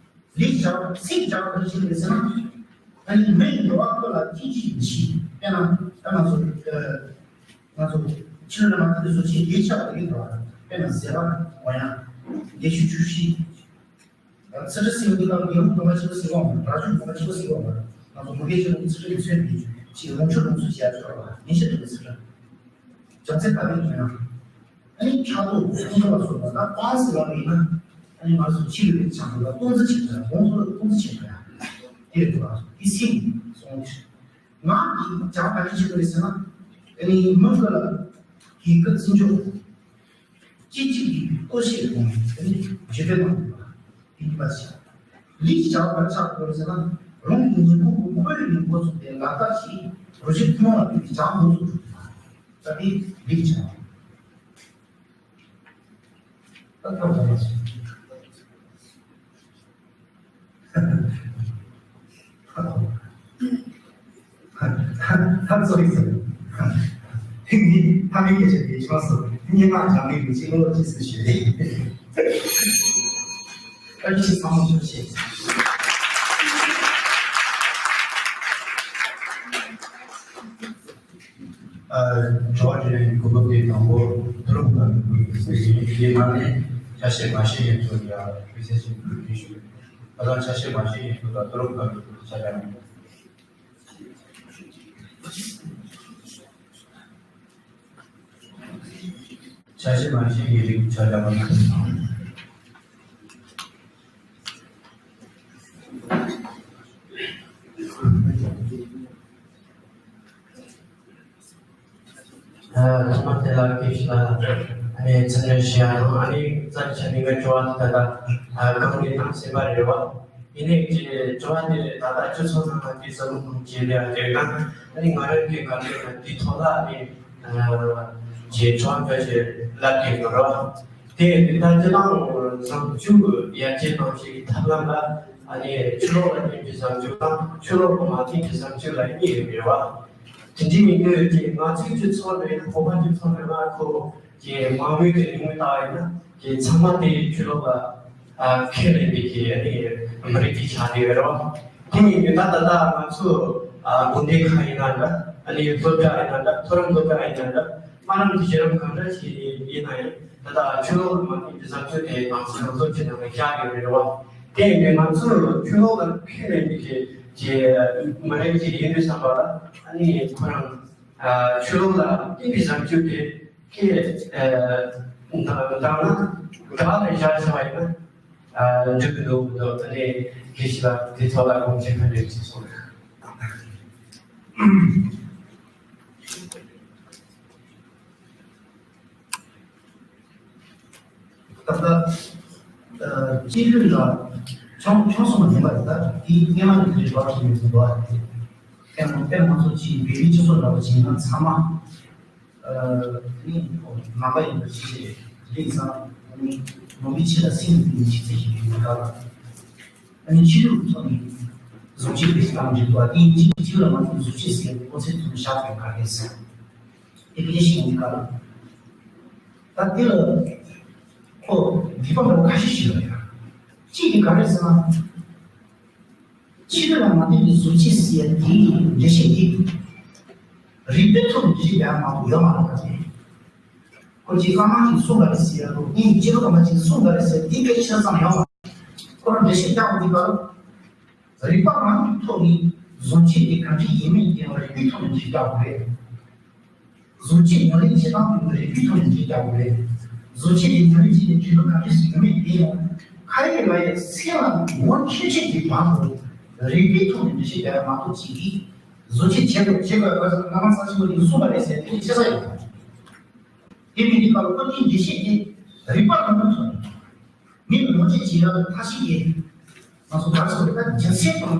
ལུས་བྱ་བ་སེམས་བྱ་བ་ག་འདྲ་ཞིག་དགོས་ཟེར་ན། ཨ་ནི་མི་ཡི་འགྲོ་བ་ཀུན་ལ་སྐྱིད་ཅིག་མི་ཤེས། དཔེར་ན་ད་ང་ཚོ་ཨ་ང་ཚོ་ཕྱི་ལ་མ་ཐུབ་པའི་བཟོ་བྱེད་ལས་བྱ་བ་ཡིན་འགྲོ་བ། དཔེར་ན་ཟས་པ་གོན་ཡག་ལས་ཞུགས་ཆོས་ཤིག་ཚེ་ཁྲི་སྲིད་འདི་ལ་ཉི་མ་དགོན་པ་ཆེན་པོ་ཟེར་བ་མ་རེད། རྭ་ཅོ་དགོན་པ་ཆེན་པོ་ཟེར་བ་མ་རེད། ང་ཚོ་མུ་གེ་ཆེན་པོ་ཚེ་ཁྲི་ཡི་ཚོད་མི་ཅིག་ལོངས་སྤྱོད་ལོངས་སུ་བྱས་ཆོག་པ་ཉིན་ཤས་དུ་ཚེ་ཁྲི་བྱང་རྩེ་ཕ་མའི་དོན་ཡང་ཨ་ནི་ཕྲག་དོག་ཁོང་ཁྲོ་ལ་སོགས་པ་ད་སྤང་ཟེར་བ་མིན་ན་ཨ་ནི་ང་ཚོ་ཕྱི་ལ་བྱང་ལ་སྟོང་ཚེ་བྱེད་པ་སྟོང་ཚེ་སྟོང་ཚེ་བྱེད་པ་ཡང་དེ་རེད་པ། དེ་སེམས་སོང་ང་གི་བྱང་ཕ་མའི་ཆེད་དུ་རེད་ཟེར་ན་ཨ་ནི་མི་འགའ་ལ་གི་ཀི་བརྩི་འཇོག་སྐྱིད་ཅིག་གི་ལྟོ་ཤེས་དང་ཨ་ནི་བརྗོད་པའི་ནང་དུ་དེ་གཉིས་པ་བྱ། ལུས་ཀྱི་བྱ་བ་ག་རེ་ཆགས་དགོས་ཟེར་ན། རང་གི་ཉིན་གུང་གི་ཁོར་ཡུག་ནས་འགོ་བཙུགས་ཏེ་ལག་བསྟར་གྱིས་རོ་ཁྱི་ཁོ་ན་ལ་ཕུལ་ཏེ་བྱ་མང་ཚོགས་སྒྲུབ་པ། ད་དེ་ལུས་ཀྱི་བྱ་བ། ད་ཐབས་ལ་སོང་། ད་ཚོ་རིག་ཚོ། ཐེངས་འདིའི་ཕ་མའི་སྐད་ཆ་དེའི་ཕྱོགས་སུ་སྙན་ངག་རྒྱང་རིང་གི་ཕྱི་ལོ་ཅི་སུ་ཞུ་རེད། ཨ་ཅི་ཚང་མ་ཐུགས་རྗེ་ཆེ། ཨ། དྲི་བ་དྲིས་ལན་གྱི་གོ་སྐབས་དེ་དང་པོ་ཐུ་རུབ་ཁ་ལུ་ཕུལ་གྱི་ཟེར་གྱི་ཡིན། དེའི་ནང་ནས་ཆ་ཤས་མ་ཤེས་མཁན་ཚོ་ཡ་དུས་ཚོད་ཅིག་ཕུལ་གྱི་ཞུ། ད་ལྟ་ཆ་ཤས་མ་ཤེས་མཁན་ཚོ་ལ་ཐུ་རུབ་ཁ་ལུ་ཕུལ་ཆ་ཡང་མེད། ཆ་ཤས་མ་ཤེས་ཀྱི་རིགས་ཆ་ལ་མ་ཤེས། ཐོག་མར་དེ་ལ་དགེ་བཤེས་ལགས་ལ་ཨ་ནི་འཚམས་འདྲི་ཞུ་ཡ་དང་། ཨ་ནི་རྩ་ཆེ་ནི་ངའི་དྲི་བ་དེ་ད་ལྟ་གང་ནས་བཏང་ཟིན་པ་རེད་བ། ཡིན་ནའི་ཀྱི་དྲི་བ་དེ་ད་ལྟ་སྤྱི་ཚོགས་ནང་ལ་དེ་ཟབ་མོ་གང་ཅི་ལས་ཡ་དེ་ན། ཨ་ནི་ང་རང་གི་ག་ལེར་ན་དེའི་ཐོག་ལ་ཨ་ནི་ཀྱི་དྲི་བ་འདྲ་ཞིག་ལབ་ཀྱི་ཡོད་རེད་བ། དེ་ད་ལྟ་སྤྱི་བཏང་བཟང་སྤྱོད་ཡར་རྒྱས་གཏོང་ཞིག་གི་ཐབས་ལམ་ལ་ཨ་ནི་ཆོས་ལུགས་ལ་བརྟེན་པའི་བཟང་སྤྱོད་དང་ཆོས་ལུགས་ལ་མ་བརྟེན་པའི་བཟང་སྤྱོད་ལ་གཉིས་ཡོད་རེད་བ། དེ་འདྲའི་མི་འདོད་ཀྱི་ང་ཚོའི་སྤྱི་ཚོགས་ནས་བོད་པ་སྤྱི་ཚོགས་ནས་ང་ཁོ་ཀྱི་མང་མོས་ཀྱི་ལུས་ངོ་ལྟ་བ་ཡིན་ན་ཀྱི་ཚང་མ་དེ་ཆོས་ལུགས་ལ་ཨ་ཁས་ལེན་པའི་ཀྱི་ཨ་ནི་མི་རིགས་ཀྱི་ཆགས་བསྡད་ཡོད་རེད་བ། དེ་མིན་ད་ད་ལྟ་ང་ཚོ་ཨ་དགོན་སྡེ་ཁག་ཡིན་ན་འདྲ། ཨ་ནི་སློབ་གྲྭ་ཡིན་ན་འདྲ། མཐོ་རིམ་སློབ་གྲྭ་ཡིན་ན་འདྲ། སྨན་རམས་ཀྱི་གཞི་རིམ་གང་འདྲ་ཞིག་ཡིན་ན་ཡང་ད་ལྟ་ཆོས་ལུགས་ལ་མ་བརྟེན་པའི་བཟང་སྤྱོད་དེ་ང་ཚོ་ང་ཚོ་ཆེད་དུ་བཞག་ཡོད་རེད་བ། དེ་ཡིན་དུས་ང་ཚོ་ཆོས་ལུགས་ལ་ཁས་ལེན་པའི་གི་གི་མི་རིགས་ཅིག་ཡིན་དུས་ཙམ་པ་ལ་ཨ་ནི་ཁོ་རང་ཨ་ཆོས་ལུགས་ལ་བརྟེན་པའི་བཟང་སྤྱོད་དེ་ཁས་ཨ་འདང་ན་འདང་ལ་བཞག་བྱ་བ་ཡིན་ན་ཨ་འགྲིག་གི་འདུག་འདུག་ཨ་ནི་དགེ་བཤེས་ལགས་དེ་ཐོག་ལ་དགོངས་འཆར་ག་འདྲ་ཞིག་གསུངས། ད་ལྟ་ཨ་སྤྱི་འཐུས་ལ་ཆུང་ཆུང་སོང་བ་ཡིན་པ་རེད། ད་དེའི་སྔོན་མ་ནས་དེ་འདྲའི་རོགས་བྱེད་མི་ཐུབ་པ་རེད། དཔེར་ན་དཔེར་ན་ང་ཚོ་ཅིག་བོད་མིའི་སྤྱི་ཚོགས་འདྲ་པོ་བྱས་ན་ཚང་མ་ཨ་ནི་ནང་པ་ཡིན་པ་ཅིག་རེད། དེ་ཡིན་ཙང་ཨ་ནི་ནང་པའི་ཆོས་ལ་སེམས་ཀྱི་ཆེ་ཚད་ཞིག་ཡོད་པ་ལ་ཨ་ནི་ཆོས་ལུགས་ཐོག་ནས་བཟོ་བཅོས་རེ་ཞིག་བཏང་འདྲ་པོ། དེ་ཡིན་གཅིག་གཅིག་ལ་ང་ཚོ་བཟོ་བཅོས་ཟེར་ཁོ་ཚོའི་ཐོག་ནས་བཞག་པའི་ག་རེ་ཟེར། དེ་གལ་ཆེན་པོ་ག་རེ། ད་དེ་ལ་ཁོ་འདི་པ་འདྲ་བོ་ཁ་ཤས་ཤིག་ཡོད་རེད། གཅིག་གིས་ག་རེ་ཟེར་ན། ཆོས་ལུགས་ལ་མ་བརྟེན་པའི་བཟོ་བཅོས་ཟེར་ཡ་དེའི་འགྲེལ་བཤད་དེ། རིག་པའི་ཐོག་ནས་འགྲེལ་བཤད་རྒྱག་མང་པོ་ཡོད་མ་རེད་པ། ཁོ་ཅིག་བླ་མ་གིས་གསུངས་པ་རེད་ཟེར་ཡ་དང་དེའི་སྤྱི་ཚོགས་པ་ཅིག་གསུངས་པ་རེད་ཟེར་དེ་སྐད་ཆ་ཙམ་ཡོད་མ་རེད། ཁོ་རང་འགྲེལ་བཤད་རྒྱག་དགོས་དུས་སྐབས་ལ། རིག་པ་མ་ཡིན་ཐོག་ནས་བཟོ་བཅོས་དེ་ག་འདྲ་ཡིན་མིན་དེ་ཡང་རིག་པའི་ཐོག་ནས་འགྲེལ་རྒྱག་དགོས་རེད། བཟོ་བཅོས་ཉམས་ལེན་བྱེད་སྟངས་དེ་རིག་པའི་ཐོག་ནས་འགྲེལ་རྒྱག་དགོས་རེད། བཟོ་བཅོས་དེ་ཉམས་ལེན་བྱས་ནས་འབྲས་བུ་ག་འདྲ་ཞིག་ཡོང་མིན་དེ་ཡང་ཁ་ཡོད་ལག་ཡོད་སེམས་ལ་ངོ་འཕྲོད་བྱེད་ཀྱི་བར་དུ་རིག་པའི་ཐོག་ནས་འགྲེལ་བཤད་རྒྱག་ཡ་མ་གཏོགས་ཅིག་གིས་བཟོ་བཅོས་བྱེད་དགོས་བྱེད་དགོས་ང་རང་ས་ཆེན་པོ་ནས་གསུངས་པ་རེད་ཟེར་དེ་ནི་ཆེ་ས་ཡོད། དེ་མིན་དུས་སྐབས་ལ་ཁོ་ཚོའི་འགྲེལ་བཤད་དེ་རིག་པ་རང་མོས་ཐོག་ནས། མིའི་ལོ་རྒྱུས་ཀྱི་ཡང་ཐ་ཤི་ཡིན། ང་ཚོ་ག་རེ་ཟེར་དགོས་རེད། ད་རྒྱུ་མཚན་དང་།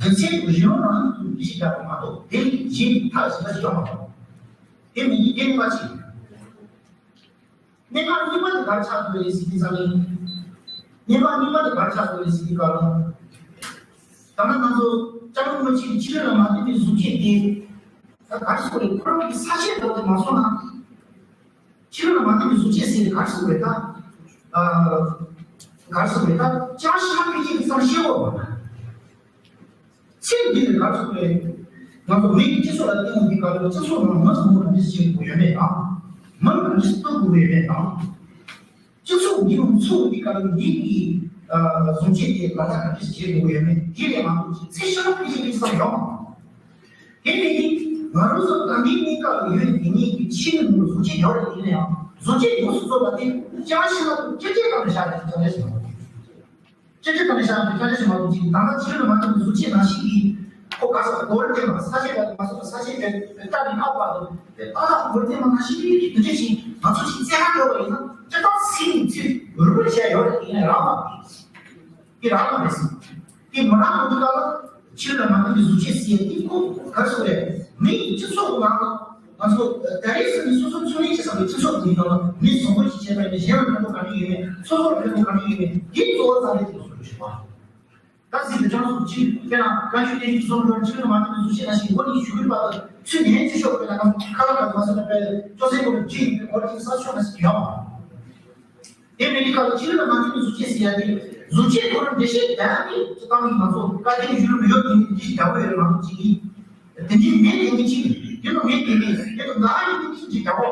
རྒྱུ་མཚན་དེ་རི་ལུང་རང་ཉིད་དུ་འགྲེལ་བཤད་རྒྱག་པ་མ་གཏོགས་དེ་ལས་གཞན་ཐག་གཞན་པ་ཞིག་ཡོད་མ་རེད། དེ་མིན་དེ་གཉིས་པ་ཅིག་གནད་འགག་གཉིས་པ་དེ་ག་རེ་ཆགས་ཡོད་རེད་ཟེར་དུས་ཙམ་ནས། གནད་འགག་གཉིས་པ་དེ་ག་རེ་ཆགས་ཡོད་རེད་ཟེར་དུས་སྐབས་ལ། ད་ནང་ང་ཚོ་སྐྱབས་མགོན་རིན་པོ་ཆེ་གི་ཆོས་ལུགས་ལ་མ་བརྟེན་པའི་གཟུགས་བྱད་དེ། ད་ག་རེ་ཟེར་དགོས་རེད། ཁོ་རང་གི་ས་བཅད་འདྲ་བོ་དེ་མ་སོང་ན། ཆོས་ལུགས་ལ་མ་བརྟེན་པའི་གཟུགས་བྱད་ཟེར་ཏེ་ག་རེ་ཟེར་དགོས་རེད་ད། ཨ། ག་རེ་ཟེར་དགོས་རེད་ད། ཅང་ཤེས་ན་ཕལ་ཆེར་གི་ཙམ་ཤེས་འོ། ཚིག་འདི་ནི་ག་རེ་ཟེར་དགོས་རེད། ང་ཚོ་མི་གི་སྤྱི་ཚོགས་ལ་བརྟེན་ནས་འདི་ག་རེ་སྤྱི་ཚོགས་ནང་མི་ཚང་མ་ག་འདྲ་ཞིག་བྱེད་དགོས་ཡོད་མེད་དང་། མི་ག་འདྲ་ཞིག་གཏོད་དགོས་ཡོད་མེད་དང་། སྤྱི་ཚོགས་འདི་རུ་འཚོ་བའི་སྐབས་ལ་མི་གི་ཨ་བཟང་སྤྱོད་དེ་ལག་བསྟར་ག་འདྲ་ཞིག་བྱེད་དགོས་ཡོད་མེད་དེ་ལས་མ་གཏོགས་ཅིག་ཚིག་ཤོད་ན་ཕལ་ཆེར་ཕལ་ཆེར་ཙམ་ཡོད་མ་རེད། དེ་ནས་ང་རང་ཚོ་ད་ལྟའི་གནས་སྐབས་ལ་ཡོད་དེ་ཉིད་ཀྱི་ཆེས་ནུས་པ་བཟོ་བཅོས་ཡོད་རེད། ཡིན་ན་ཡང་བཟོ་བཅོས་ཡོངས་སུ་རྫོགས་པ་དེ་ཅང་ཤེས་ན་ཀྱེ་ཀྱེ་གཏམ་ལ་བཞག་ནས་ཅང་ཤེས་མ་རེད། ཀྱེ་ཀྱེ་གཏམ་ལ་བཞག་ནས་ཅང་ཤེས་མ་རེད། ཅིག་ད་ལྟ་ཆོས་ལུགས་མ་ཡིན་པའི་བཟོ་བཅོས་ནང་བཞིན་གྱི་ཁོ་ག་ས་གོ་བར་དེ་མ་ས་ཆེ་བ་མ་སོང་ས་ཆེ་བའི་ལྟ་བའི་ཁ་བ་དང་དེ་ཏག་ཏག་གོ་བར་དེ་མ་ནང་བཞིན་གྱི་དུས་ཚོད་ཅིག་ང་ཚོ་ཞིག་རྩེ་ཧ་གོ་བ་ཡིན་ན་ཅི་ལྟར་སེམས་ཚིག་རུ་རུ་བྱས་ཡོད་རེད། ཡིན་ན་རང་མ་རེད། དེ་རང་མ་རེད་ཟེར། དེ་མ་རང་མ་འདུག་ག་ལ། ཆོས་ལ་མ་བརྟེན་པའི་གཟུགས་བྱད་ཟེར་ཡ་དེ་ཁོ་ག་རེ་ཟེར་རེད། མི་ཡི་སྤྱི་ཚོགས་ནང་ང་ཚོ་ད་རེས་ཟེར་ནས་སོ་སོ་འཚོ་གནས་བྱེད་ས་གི་སྤྱི་ཚོགས་འདིའི་ནང་ལ་མི་བཟང་པོ་ཞིག་བྱས་པ་ཡིན་ན་གཞན་ལ་ཕན་ཐོགས་ག་འདྲ་ཡོད་མེད། སོ་སོར་ཕན་ཐོགས་ག་འདྲ་ཡོད་མེད། དེ་གཙོ་བོ་རྩ་བའི་དེ་ཚོ་རེད་ཤག་པ། ད་གཟིགས་དེ་ཅང་སུ་ཅི་ཁྱེད་རང་བཀའ་ཞུ་བསྟན་བཅོས་སོང་ལོར་ཕྱི་ལ་མ་ཐུབ་པའི་གཟུགས་ཅན་ན་ཞིག་འོ་ནི་ཞུ་གི་པ་དང་ཚུལ་ངན་ཅི་ཤོག་པའི་ལ་ཁ་ལ་ཁ་མ་སོང་པའི་ཅོ་སེ་གོ་ལ་ཅི་ཡིན་པའི་སྐོར་ཅིག་ས་ཕྱོགས་ན་ཞིག་ཡོང་། དེ་མེད་ཀྱི་སྐབས་ཕྱི་ལ་མ་ཐུབ་པའི་གཟུགས་ཅན་ཟེར་ཡ་དེ་གཟུགས་ཅན་ཁོ་རང་འགྲེལ་བཤད་རྒྱག་གི་ཅི་བཏང་གི་མ་སོང་བཀའ་བསྟན་ཞུ་ལུགས་ཡོད་དེ་འདི་རྒྱག་གི་ཡོད་མ་སོང་ཅི་གི་དེ་འདྲའི་མེད་དེ་གི་ཅི་དེ་ལོ་མེད་དེ་མེད་དེ་ལོ་ང་ཡི་དེ་ཅི་འདི་རྒྱག་གོ་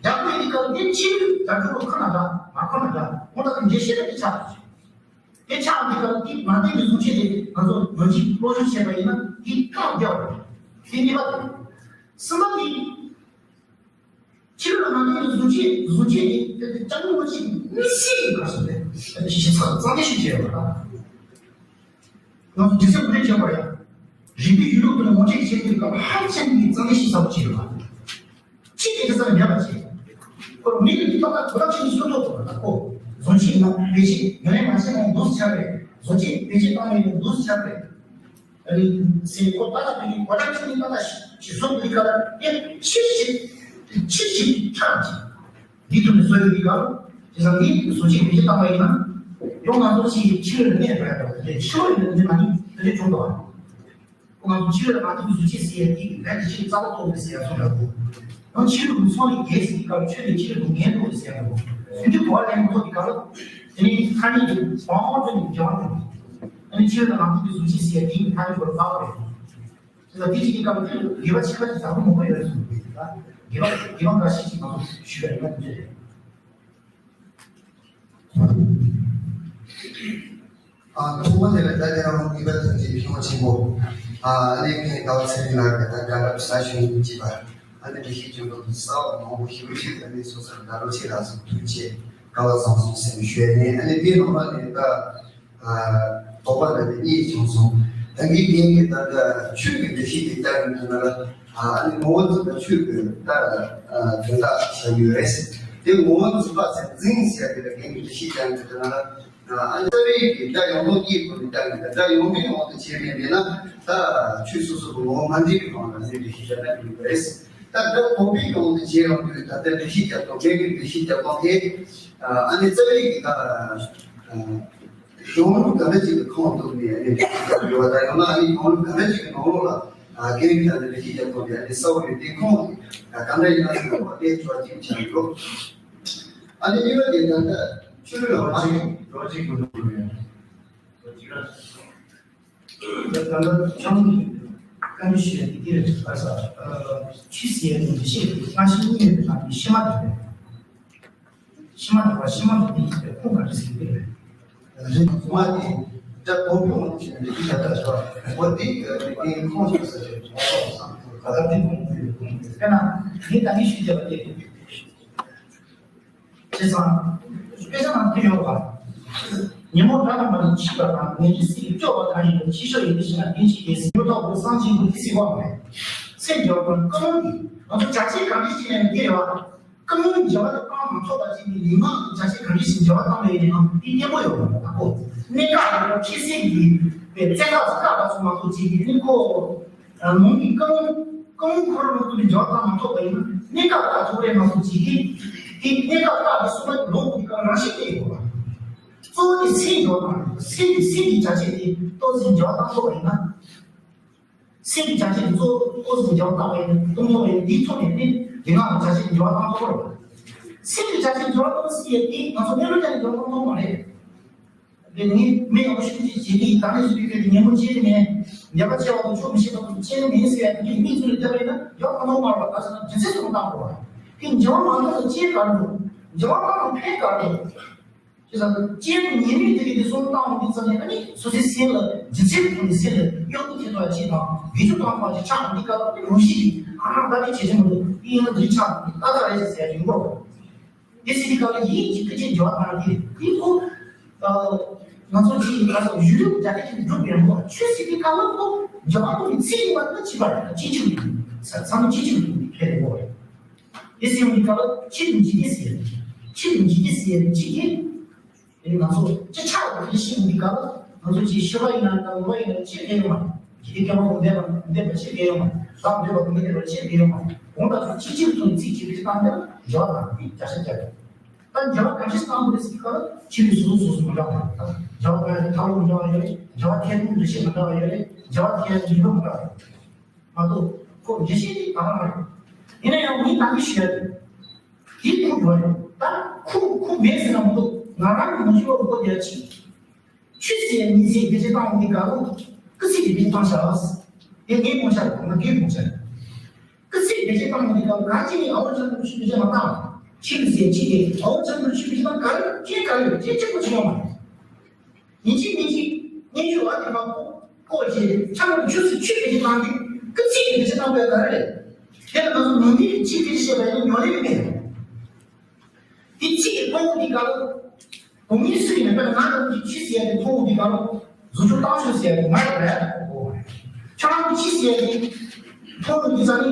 རྒྱག་གི་ཡོད་དེ་སྐབས་དེ་ཕྱི་ལ་རྒྱག་རྒྱུ་ཁོ་ན་འདྲ་མ་ཁོ་ན་འདྲ་ཁོ་ན་དེ་འགྲེལ་བཤད་དེ་ཆགས་ཀྱི། དེ་ཆགས་འདི་ག་འདི་མ་བསྟན་པའི་གཟུགས་ཅན་དེ་ང་ཚོ་ལོ་གཅིག་སློབ་སྦྱོང་བྱས་པ་ཡིན་ན་འདི་བཀག་རྒྱག་དགོས། དེ་གཉིས་པ། གསུམ་པ་འདི། ཕྱི་རོལ་མ་བསྟན་པའི་གཟུགས་ཅན་གཟུགས་ཅན་དེ་དེ་ལྕགས་མོ་ཅིག་མི་སྲིད་ཡིན་པ་སོགས་ཏེ་ཞིབ་ཚགས་གཙང་མ་ཞིག་བྱས་པ་དང་། ང་ཚོ་འདི་ཚོ་བསྟན་བྱས་པ་ཡང་རིག་པའི་ཡུལ་ལུགས་དང་ངོ་སྤྲོད་བྱེད་པའི་སྐབས་ཧ་ཅང་གི་གཙང་མ་ཞིག་ཚགས་པ་བྱས་ཡོད་པ། ཅི་ཡིན་ཙང་ཉམས་པ་བྱེད། ཁོ་མི་ལ་ཏག་ཏག་གོ་ལག་ཆེན་སུ་ཐོག་ཐོག་ན་ཁོ། བཟོ་བྱེད་ན་བེད་སྤྱད་ཡོན་ལས་མ་བྱས་ན་འདུག་སེ་ཆགས་རེད། བཟོ་བྱེད་བེད་སྤྱད་བཏང་མེད་ན་འདུག་སེ་ཆགས་རེད། ཨ་ནི་སེ་ཁོ་ཏག་ཏག་དེ་གི་གོ་ལག་ཆེན་ཏག་ཏག་ཞིག་བཟོ་དགོས་ཀ་ལ་ཨེ་ཕྱིར་ཞིག་ཕྱིར་ཞིག་ཆགས་ཀྱི། འདི་ཐུག་ནས་བཟོ་ཡོད་ཀི་ག་ལ། དེ་ཙང་འདི་བཟོ་བྱེད་བེད་སྤྱད་བཏང་བ་ཡིན་ན། ཡང་ང་ཚོ་ཅིག་ཕྱི་རོལ་གནས་པ་ཡ་དང་དེ་ཕྱི་རོལ་ཡིན་ན་འདི་མ་ནི་དེ་འདྲ་བྱུང་འདུག་ཨ། ཁོ་ང་ཚོ་ཕྱི་རོལ་མ་ཐུབ་པའི་གཟུགས་ཅན་ཟེར་ཡ་དེ་གི་ལས་ཀྱི་ཕྱིར་རྩ་བ་ཐོག་ཏུ་ཟེར་ཡ་སོང་འདྲ་པོ། ཡང་ཕྱི་རོལ་གྱི་ཚོགས་ནི་རྒྱལ་ཟེར་གྱི་སྐབས་ཆོས་ནི་ཕྱི་རོལ་དུ་ངན་འགྲོ་ཟེར་ཡ་འདྲ་པོ། དེ་འདྲའི་གོ་བ་ལེན་མི་ཐུབ་ཀི་ག་ལ། དེ་ནི་ཐ་སྙད་ཀྱི་བང་བང་བཙོན་ནི་འགྱུར་བ་འགྲོ། ཨ་ནི་ཕྱི་རོལ་དང་མ་ཐུབ་པའི་གཟུགས་ཅན་ཟེར་ཡ་དེ་གི་ཐ་སྙད་སྐོར་དཔག་པ་རེད། དེ་ལ་དེ་གཅིག་གི་སྐབས་དེ་དགེ་བ་ཕྱི་ཁ་ཅིག་བདག་པོ་མང་པོ་ཡོད་རེད་གསུངས་པ་རེད། དགེ་བ་དགེ་བ་འགའ་ཤས་ཅིག་ང་ཚོ་ཞུས་པ་རེད་ན་འདི་རེད། ཨ་ཐོག་མ་དེ་ལ་ད་དེ་རང་ངེས་པར་དུ་འདི་ཕྱི་མ་ཆེན་པོ། ཨ་ནི་ངས་དགའ་བ་ཚེ་རིང་ལགས་ཀྱི་ད་དགའ་རབ་གསར་བྱུང་གི་བྱེད་པ། ཨ་ནི་དགེ་བཤེས་ལྗོན་ཏོག་གི་གསར་བ་མང་པོ་ཞིག་ཞིག་ཨ་ནི་སོ་སོར་དགའ་རབ་ཆེ་ལགས་སུ་ཐུགས་རྗེ་དགའ་བ་བཟང་སོང་ཟེར་ནས་ཞུ་ཡ་ཡིན། ཨ་ནི་དེའི་ནང་ལ་ནི་ད་དོགས་པ་འདྲ་བའི་གཉིས་བྱུང་སོང་། ད་གིན་ངས་ཀྱི་ད་ལྟ་ཆོས་ཀྱི་འགྲེལ་བཤད་དེ་ལྟ་བའི་དོན་ལ། ཨ་ནི་ངོ་བོ་འཛིན་པ་ཆོས་ཀྱི་ད་དོན་དག་བྱ་ཡུལ་རེད། དེ་ངོ་བོ་འཛིན་པ་ཟེར་འཛིན་ཟེར་དེ་ལ་ངས་ཀྱི་འགྲེལ་བཤད་ཀྱང་གི་དོན་ལ། ཨ་ནི་རྩ་བའི་གི་སྒྲ་ཡོངས་རྫོགས་ཀྱི་སྒོ་ནས་ལྟ་བའི་སྒྲ་ཡོངས་ཀྱི་དབང་དུ་བྱས་ནས་མེད་ན་ད་ཆོས་སོ་སོ་གི་ངོ་བོ་མ་འདྲེས་པའི་དབང་ལ་ཟེར་འགྲེལ་བཤད་བྱ་ན་ཡོད་རེད། ད་ལྟ་གོང་འཕེལ་ཡོང་དུ་བྱེད་རང་དུ་ད་ལྟ་འགྲེལ་བཤད་རྒྱབ་སྟངས་མེད་པའི་འགྲེལ་བཤད་རྒྱབ་སྟངས་དེ། ཨ་ནི་རྩ་བའི་གི་ད་གཞུང་ལུགས་ག་འདྲ་ཅིག་གི་ཁོངས་གཏུགས་ནས་ཨ་ནི་འགྲེལ་བཤད་རྒྱབ་ཡོད་པ་དང་ཡང་ན་ཨ་ནི་གཞུང་ལུགས་ག་འདྲ་ཅིག་གི་ནང་ལོགས་ལ་དགེ་རྒན་གྱིས་ད་ལྟ་འགྲེལ་བཤད་རྒྱབ་སྟངས་དེ་ཨ་ནི་གསལ་བོ་ཡོད་དེ་ཁོངས་ག་འདྲ་ཡིན་ན་ཟེར་བ་དེ་དྲི་བ་གཅིག་བྱ་ཡོད། ཨ་ནི་གཉིས་པ་དེ་ད་ལྟ་ཆོས་ལུགས་ལ་མ་ལོ་གཅིག་ལོ་གཅིག་གི་ནང་ལ་ཡོད། ད་ལྟ་ཆང་གི་བཀའ་འདྲི་ཞུ་ཡ་དེ་འདི་རེད། ཨ་ས་ཆུ་ཟེར་ཡ་དེ་འདི་ཤེས་དེ་སྔ་ཕྱི་གཉིས་ཡོད་པའི་ནང་གི་ཕྱི་མ་དེ་རེད། ཕྱི་མ་དེ་བ་ཕྱི་མ་དེ་འདི་ཡིན་པའི་ཁོངས་ག་འདྲ་ཟེར་གི་རེད། རེད་ངོ་མ་དེ་སྒྲ་གོང་འཕེལ་འོང་དུ་བྱས་ནས་འདི་ད་ལྟ་ཞོག་འོ་དེ་གི་དེ་ཁོངས་ཞུགས་ས་ཆེ་བ་ད་ལྟ་དེ་གོང་འཕེལ་གོང་འཕེལ་དཔེར་ན་ངས་ད་ནི་ཞུ་རྒྱབ་པ་དེ། བྱས་ཙང་། དཔེ་ཆ་ནང་དུ་ཡོད་པ། ཉོན་མོངས་དགྲ་དང་མ་ནི་འཆི་བ་དང་ངན་འབྲས་སྲིད་ཀྱི་སྐྱོ་བ་གང་ཡིན་པ་ཕྱི་ཤོག་ཡིན་དེ་ཞིག་ན་རྒྱུན་གཅིག་གིས་སྲིད་མྱུར་ཐོག་གི་སངས་རྒྱས་མགོན་དེ་སྲིད་དབང་མེད། སེམས་འགྱུར་བ་ཀུན་སློང་གིས་ང་ཚོ་བྱ་བྱེད་གང་འདྲ་ཞིག་ནས་འདི་རེད་བ། ཀུན་སློང་འགྱུར་བ་དང་བཏང་མ་ཐུབ་པ་ཅིག་ནི་ལུས་ངག་གི་བྱ་བྱེད་གང་འདྲ་ཞིག་འགྱུར་བ་བཏང་བའི་ནང་འདི་གཉེན་པོ་ཡོད་པ་དང་པོ། གནད་འགག་ཡོད་པ་ཁྱེད་སེམས་ཀྱི་བཙན་ཁག་ཚོ་ཁག་ཁག་ཚོ་མ་གཏོགས་ཅིག་གི་ནི་ཁོ། རང་ལུང་གི་རྐང་རྐང་འཁོར་ལུགས་ཀྱི་འཇོག་སྟངས་མ་ཐོབ་པ་ཡིན་ན་གནད་འགག་ལྟ་ཐུབ་རེད་མ་གཏོགས་ཅིག་གིས་དེ་གནད་འགག་ལྟ་བུ་གསུམ་པ་ལོག་གི་སྐབས་རང་བཞིན་དེ་ཡོད་པ། གཙོ་བོ་དེ་སེམས་འཇོག་སྟངས་རེད། སེམས་ཀྱི་སེམས་ཀྱི་བྱ་བྱེད་དེ་ཏོག་ཙམ་འཇོག་སྟངས་ཐོབ་པ་ཡིན་ན། སེམས་ཀྱི་བྱ་བྱེད་དེ་གཙོ་བོ་ཏོག་ཙམ་འཇོག་སྟངས་པ་ཡིན་ན་གཏོང་ཐུབ་པ་ཡིན་འདིའི་ཐོག་ནས་ནི་དེ་སྔ་གི་བྱ་བྱེད་འཇོག་སྟངས་ཐོབ་པ་རེད། སེམས་ཀྱི་བྱ་བྱེད་འཇོག་སྟངས་ཟེར་ཡས་དེ་ང་ཚོ་གནས་ལུགས་ཀྱང་འཇོག་སྟངས་ཐོབ་པ་རེད། དེ་ནི་མི་ཡག་པོ་ཞིག་ཅིག་བྱེད་ཀྱི་ཡིན། ད་ནི་ཞུ་བའི་སྐད་དེ་ཉན་པོ་ཅི་ནས་ཉན་པ་ཆེ་བ་དང་ཆོག་མི་ཤེས་པ་དང་ཅི་ནས་མིན་ཟེར་ཡ་དེ་མི་ཚུལ་ལ་བལྟས་པ་ཡིན་ན་ཡག་མ་མཐོང་མ་རེད་པ། ད་ཟེར་ན་རྒྱུ་མཚན་སོང་བཏང་དགོས་པ། དེ་འགྱུར་བ་མ་གཏོང་ན་ཅི་ག་རེ་འདུག་འགྱུར་བ་གཏོང་ན་ཕན་ག་རེ་འདུག་ཅེས་ཟེར་ན་ཅི་ནས་ཉན་པའི་དེ་གི་དེ་སོང་བཏང་བ་འདི་ཙམ་ནས་ཨ་ནི་སོ་སོའི་སེམས་ལ་རྒྱུ་མཚན་ཐོག་ནས་སེམས་ལ་གཡོ་སྒྱུ་ཐེབས་པ་ཅིག་དང་བེད་སྤྱོད་བཏང་བ་ཅིག་ཆགས་འདི་ག་ལ་ནི་རང་བཞིན་གྱིས་ཨ་ཧ་ད་ནི་བྱེད་ཀྱི་མི་འདུག་ཡིན་ན་འདི་ཆགས་འདི་ཏག་ཏག་རེད་ཟེར་ཡ་ཡིན་པ། དེ་སྲིད་ཀ་ལ་ཡིད་ཀྱི་ཕལ་ཆེར་འགྱུར་བ་གཏོང་ཡ་དེ་དེ་ཁོ། ང་ཚོ་ཅིག་ང་ཚོ་ཡུལ་ལུགས་རྒྱ་སྐད་ཀྱི་འགྲུབ་པའི་ངོ་ཆོས་སྲིད་ཀྱི་ཀ་ལ་ཁོ་འགྱུར་བ་གཏོང་བའི་ཚིག་ཡིན་པ་ནི་ཅི་པ་རེད། ཅི་ཅིག་ཡིན་ས་ཚང་མ་ཅི་ཅིག་ཡིན་ཁྱེད་རེ་བོ་རེད། དེ་སྲིད་ཀ་ལ་ཆོས་ཀྱི་འཇིག་རྟེན་ཟེར་ཆོས་ཀྱི་འཇིག་རྟེན་ཟེར་ཅི་ཡིན། དེ་ནི་ང་ཚོ་ཅི་ཆགས་པ་དེ་ཤེས་འདི་ག་ལ་ང་ཚོ་ཅིག་ཤི་བ་ཡིན་ན་དང་ལོ་ཡིན་ན་ཅི་ཕན་ཡོང་མ། ཇི་སྟེ་སྐྱེ་བ་ཀུན་འདས་པ་འདས་པ་ཅི་ཕན་ཡོང་མ། བདག་འདོད་པ་ཀུན་འདས་པ་ཅི་ཕན་ཡོང་མ། གོང་དང་ཚུལ་ཅི་ཅིག་ཐོན་ཚིག་ཅིག་རེ་བཏང་ན་འགྱུར་བ་དང་དེ་བརྒྱ་ཆ་བརྒྱ་རེད། ད་ ད་འགྱུར་བ་ག་འདྲ་ཞིག་བཏང་དགོས་རེད་ཟེར་གྱི་སྐབས་ལ་ཆོས་ལུགས་སོ་སོ་སོ་སོ་མི་འདྲ་བ་རེད། ད་འགྱུར་བ་ཐལ་འགྱུར་མི་འདྲ་བ་ཡོད་རེད། འགྱུར་བ་ཐལ་འགྱུར་འདུ་ཤེས་མི་འདྲ་བ་ཡོད་རེད། འགྱུར་བ་ཐལ་འདུ་ཤེས་མི་འདྲ་བ་ཡོད་རེད། མ་གཏོགས་ཁོ་འདུ་ཤེས་དེ་ག་རང་རེད། ཡིན་ན་ཡང་ངས་ད་གིན་ཞུས་ཡ་རེད། དེ་ཁུངས་ཡོད་རེད། ད་ཁུངས་ཁུངས་མེད་ཟེར་ན་མི་འདུག་ང་རང་གི་ངོ་ཤེས་པ་ཁོ་དེ་ཡ་ཅིག་ཆོས་ཟེར་ཡ་མི་ཟེར་བེད་སྤྱོད་བཏང་འོང་དུས་སྐབས་ལ་སྐུ་ཚེགས་དེ་བེད་སྤྱོད་བཏང་བཞག་ཨ། དེ་ངའི་དགོངས་འཆར་རེད། ང་རྒན་དགོངས་འཆར་རེད། སྐུ་ཚེགས་བེད་སྤྱོད་བཏང་འོང་དུས་སྐབས་ལ་གང་ཅི་ནས་ཨའོ་ཅང་ནུ་ཆོས་བེད་སྤྱོད་མ་བཏང་། ཆོས་ཟེར་ཡ་ཆོས་དེ་ཨའོ་ཅང་ནུ་ཆོས་བེད་སྤྱོད་བཏང་ག་རེ་ཁྱེད་ག་རེ་ཁྱེད་གཅིག་པོ་ཆོས་ཡོང་མ་རེད། ཡིན་གཅིག་མིན་གཅིག་སྙན་ཞུ་བ་དེ་མ་ཁོ་ཁོ་ཆེ་ཆ་མ་ཆོས་སུ་ཆོས་བེད་སྤྱོད་བཏང་དུས་སྐུ་ཚེགས་བེད་སྤྱོད་བཏང་དགོས་ག་རེ་རེད། དེ་ལ་ང་ཚོ་ནོར་འཁྲུལ་གྱིས་ཆོས་བེད་སྤྱོད་བྱས་པ་ཡིན་ན་ཉོ་ནི་མེད། དེ་ཕྱི་ཡི་ཕུང་པོ་འདི་ག་ལ། གོང་ཡིན་སུ་ཡིན་ན་དཔེར་ན་ང་རང་གི་ཕྱི་ཟེར་ཡ་དེ་ཕུང་པོ་འདི་ག་ལ། གཟུགས་ཅུང་བཏང་ཤོག་ཟེར་ཡ་དེ་ང་རང་རེད། ཁྱོད་རང་གི་ཕྱི་ཟེར་ཡ་དེ་ཕུང་པོ་འདི་ས་ནི།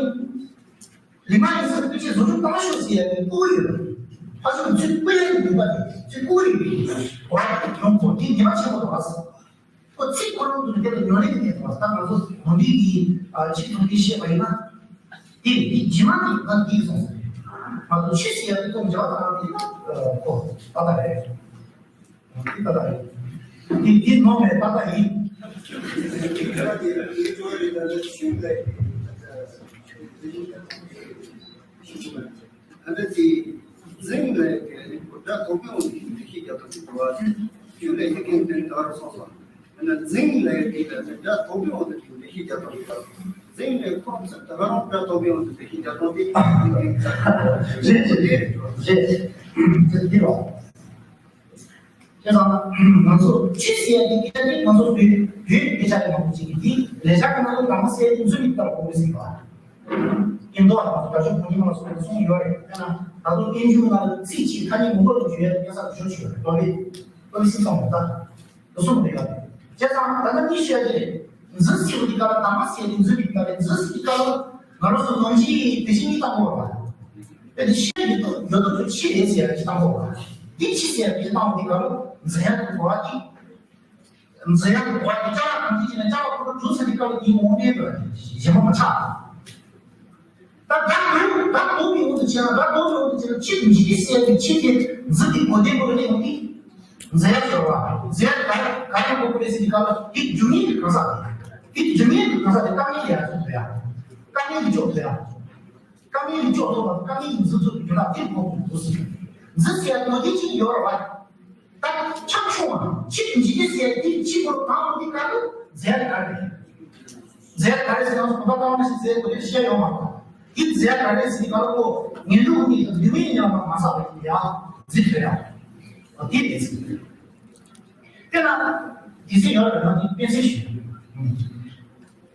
ལི་མ་ཡིན་ས་ཕྱི་གཟུགས་ཅུང་བཏང་ཤོག་ཟེར་ཡ་དེ་ཕུང་པོ་ཡོད། ཕ་ཤུལ་ཚུར་བཀུག་ཡ་དེ་ནུས་པ་དེ་ཚུར་བཀུག་ཡོད། བ་ཡོང་གོ་དེ་ཉི་མ་ཆེན་པོ་དང་བ་ས། ཁོ་ཚིག་ཁོ་རང་དུ་དེ་ལ་ཉོ་ནས་མེད་པ་ད་ང་ཚོ་ནོར་འཁྲུལ་གྱིས་ཆིག་ཐུག་གིས་བཤད་པ་ཡིན་ན། དེ་ནི་རྗེས་མ་ནི་ང་འདི་སོང་ཟེར། ང་ཚོ་ཆོས་ཟེར་ཡ་དེ་ཚོ་འཇལ་བ་དང་དེ་ན་ཁོ་ཏག་ཏག་རེད། དེ་ཏག་ཏག་རེད། དེ་དེ་ནོར་མེད་ཏག་ཏག་ཡིན། ཨ་ནི་དེ་འཛིན་ལས་ཀྱི་སྒྲ་དོག་པའི་དབང་དུ་འགྲེལ་བཤད་རྒྱག་ཐུབ་ཀྱི་འདུག་བ། ཞུ་ལས་ཀྱི་ཀུན་ལྡན་ད་རུ་སོང་སོང་། ཨ་ནི་འཛིན་ལས་ཀྱི་སྒྲ་དོག་པའི་དབང་དུ་འགྲེལ་བཤད་རྒྱག་ཐུབ་ཀྱི་འདུག་འཛིན་ལས་ཁོ་ཚོ་ད་ག་རང་སྒྲ་དོག་པའི་དབང་དུ་འགྲེལ་བཤད་རྒྱག་ཐུབ་ཀྱི་འདུག་རེད་རེད་རེད་རེད། དེ་འདི་རོ། དེ་ཙང་ང་ཚོ་ཆོས་ཟེར་ཡ་དེ་སྐད་ཆ་དེ་ང་ཚོ་བོད་བོད་སྐད་ཆ་དེ་མང་པོ་ཅིག་གིས་དེ་ལས་བྱ་ཁོ་ན་ལ་དང་པོ་གསལ་དེ་འཛུལ་ཡིག་ལྟར་གོ་མི་སྲིད་པ། ཨིན་རྡུ་བ་དང་དགའ་ཕྱོགས་གོང་ཉིད་མ་ལ་སོགས་པ་གསུངས་ཡོད་རེད། དཔེར་ན་ད་དུང་བསྟན་འགྱུར་ནང་ལ་ཚིག་གཅིག་ཐ་སྙད་མང་པོ་ལ་བརྗོད་ཡ་དེ་སྐད་ཆ་ཞོ་ཆོས་རེད། རྡོ་ལི་རྡོ་ལི་སིམ་སོང་རེད་ད། དེ་གསུངས་རེད་ཡ། བྱས་ཙང་ད་ལྟ་འདི་བཤད་ཀྱི་རེད། འཛུལ་ཟེར་བ་དེ་ག་ལ་དང་པོ་གསལ་དེ་འཛུལ་ཡིག་ལྟར་རེད། འཛུལ་ཟེར་དེ་ག་ལ་ང་རང་ཚོ་ནང་ཆོས་དེ་བཞིན་ཉིད་བཏང་དགོས་པ། དེ་ཤེས་ཡོད་དོ་ཡོད་དོ་ཚོ་ཕྱི་རེད་ཟེར་ཡ་ཅིག་བཏང་དགོས་པ། འདི་ཕྱི་ཟེར་ཡ་ཅིག་བཏང་བ་དེ་ག་ལ་འཛིན་ཡ་དེ་གོ་བ་ཅིག་འཛིན་ཡ་དེ་གོ་བ་དེ་ཅ་ལག་གང་ཅི་ཅི་ན་ཅ་ལག་ཁོ་ན་གྲུ་ས་དེ་ག་ལ་དེའི་ངོ་མའི་དོན་ཞེ་མ་མ་ཆགས། ད་ད་གོ་ད་གོ་མི་འོང་དུ་བྱས་ན་ད་གོ་མི་འོང་དུ་བྱས་ན་ཕྱི་འཇིག་རྟེན་ཟེར་ཡ་དེ་ཕྱི་དེ་འཛིན་དེ་གོ་དེ་གོ་ལ་ནས་འོང་དེ། འཛིན་ཡ་ཟེར་བ་འཛིན་ཡ་ག་ག་རེ་གོ་དགོས་རེད་ཟེར་དེ་ག་ལ་དེ་རྒྱུ་ངན་དེ་གང་ཟག་དེ་དེ་རྒྱུ་ངན་དེ་གང་ཟག་དེ་དཀའ་ངལ་ཡ་ཚོ་དེ་ཡ་དཀའ་ངལ་དེ་ཅོག་དེ་ཡ། དཀའ་ངལ་གྱི་ཕྱོགས་ཐོག་ལ་དཀའ་ངལ་གྱི་འཛུལ་ཚུལ་གྱི་རྒྱུ་ལ་དེ་གོ་དགོས་འདུག་ཟེར། འཛུལ་ཟེར་ཡ་དོན་དེ་གཅིག་ཡོད་རེད་བ། ད་ཁྱབ་ཆུང་བ་ཕྱིར་འཇིག་རྟེན་ཟེར་ཡ་དེ་ཕྱི་སྐོར་གང་ལ་འདི་ག་ལ་ཟེར་ག་རེད། ཟེར་ག་རེད་ཟེར་ན་སོ་ད་ལྟ་བ་ཞིག་ཟེར་དགོས་དེ་བཤད་ཡོང་བ་དང་། དེ་ཟེར་ག་རེད་ཟེར་ག་ལ་ཁོ་ངན་འགྲོ་གཉིས་དང་འདུན་མའི་ཉམས་ལ་མ་བསགས་པ་ཡིན་ཡ་འཛིན་ཐོས་ཡ། དེ་རེད་ཟེར། དེ་ན་དེ་ཟེར་ཡོད་རེད་ན་དེ་དཔེ་ཟེར་ཞུ།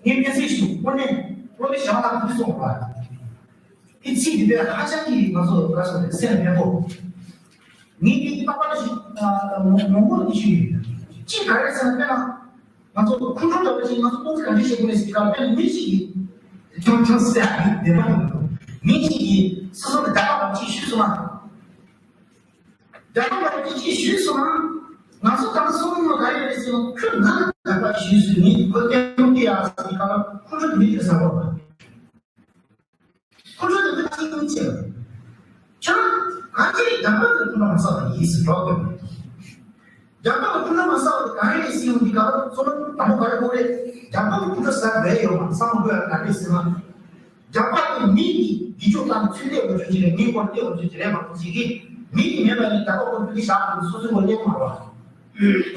ངས་སྨན་རྩིས་ཤིག་དངོས་གནས་སློབ་མའི་ཞང་ལ་ཕུལ་སོང་བ། དེ་ཚིག་དེ་དཔེ་ཧ་ཅང་གི་ང་ཚོ་ག་སོང་རེད་སེམས་ལ་མེད་པོ། ངས་དེ་རྟག་པར་ཞིག་མང་པོ་ལ་དེ་ཞུས་ཡོད། གཅིག་ག་རེ་ཟེར་ན་དཔེར་ན་ང་ཚོ་ཁོང་ཁྲོ་འདྲ་བོ་ཞིག་ང་ཚོ་སྟོང་ཚིག་ག་འདྲ་བཤད་དགོས་རེད་ཟེར་ག་དཔེར་ན་མི་ཞིག་གིས་ཁྱོད་ཁྱོད་ཟེར་ཡ་མི་བདེན་པ་མི་འདུག་མི་ཞིག་གིས་སོ་སོ་ལ་དགའ་པ་ཅིག་ཞུས་སོང་ན། རྒྱ་ནག་པ་དེ་ཅིག་ཞུས་སོང་ན། ང་ཚོ་ད་གསུང་མ་ག་ཡོད་རེད་ཟེར་ན་ཁོས་ང་ལ་དགག་པ་ཞུས་སོང་ནི་ཁོ་ལྟད་མོ་དེ་ཡག་ཟེར་ག་ལ་ཁོ་ཚོ་མི་དེ་ཟ་བ་ཁོ་ཚོ་དེ་ཚོ་ཅིག་ཅིག་ཁྱོད་གང་ཅི་རེད་རྒྱ་ནག་གི་ཁོ་ན་མ་ས་ལ་ཡིན་ཟེར་གྲོགས་དེ་རྒྱ་ནག་གི་ཁོ་ན་མ་ས་ལ་གང་རེད་ཟེར་ཡོང་དེ་ག་ལ་བསམ་བློ་དང་པོ་ག་རེ་དགོས་རེད། རྒྱ་ནག་གི་ཁོ་ཚོ་ཟ་བས་ཡོད་མ་བསམ་བློ་དགོས་ཡ་ག་རེད་ཟེར་ན། རྒྱ་པ་དེ་མི་གི་བདེ་སྐྱོང་དང་ཚུལ་ལས་འོས་ཆོས་ཅིག་རེད། མི་སྐོར་ལས་འོས་ཆོས་ཅིག་རེད་མ་གཏོགས་ཅིག་གིས་མི་གི་མེད་པ་ནི་རྒྱ་པ་ཁོ་ཕུད་ཀྱི་བཞག་ནས་སོ་སོའི་ངོ་ལེན་མ་རེད་བ།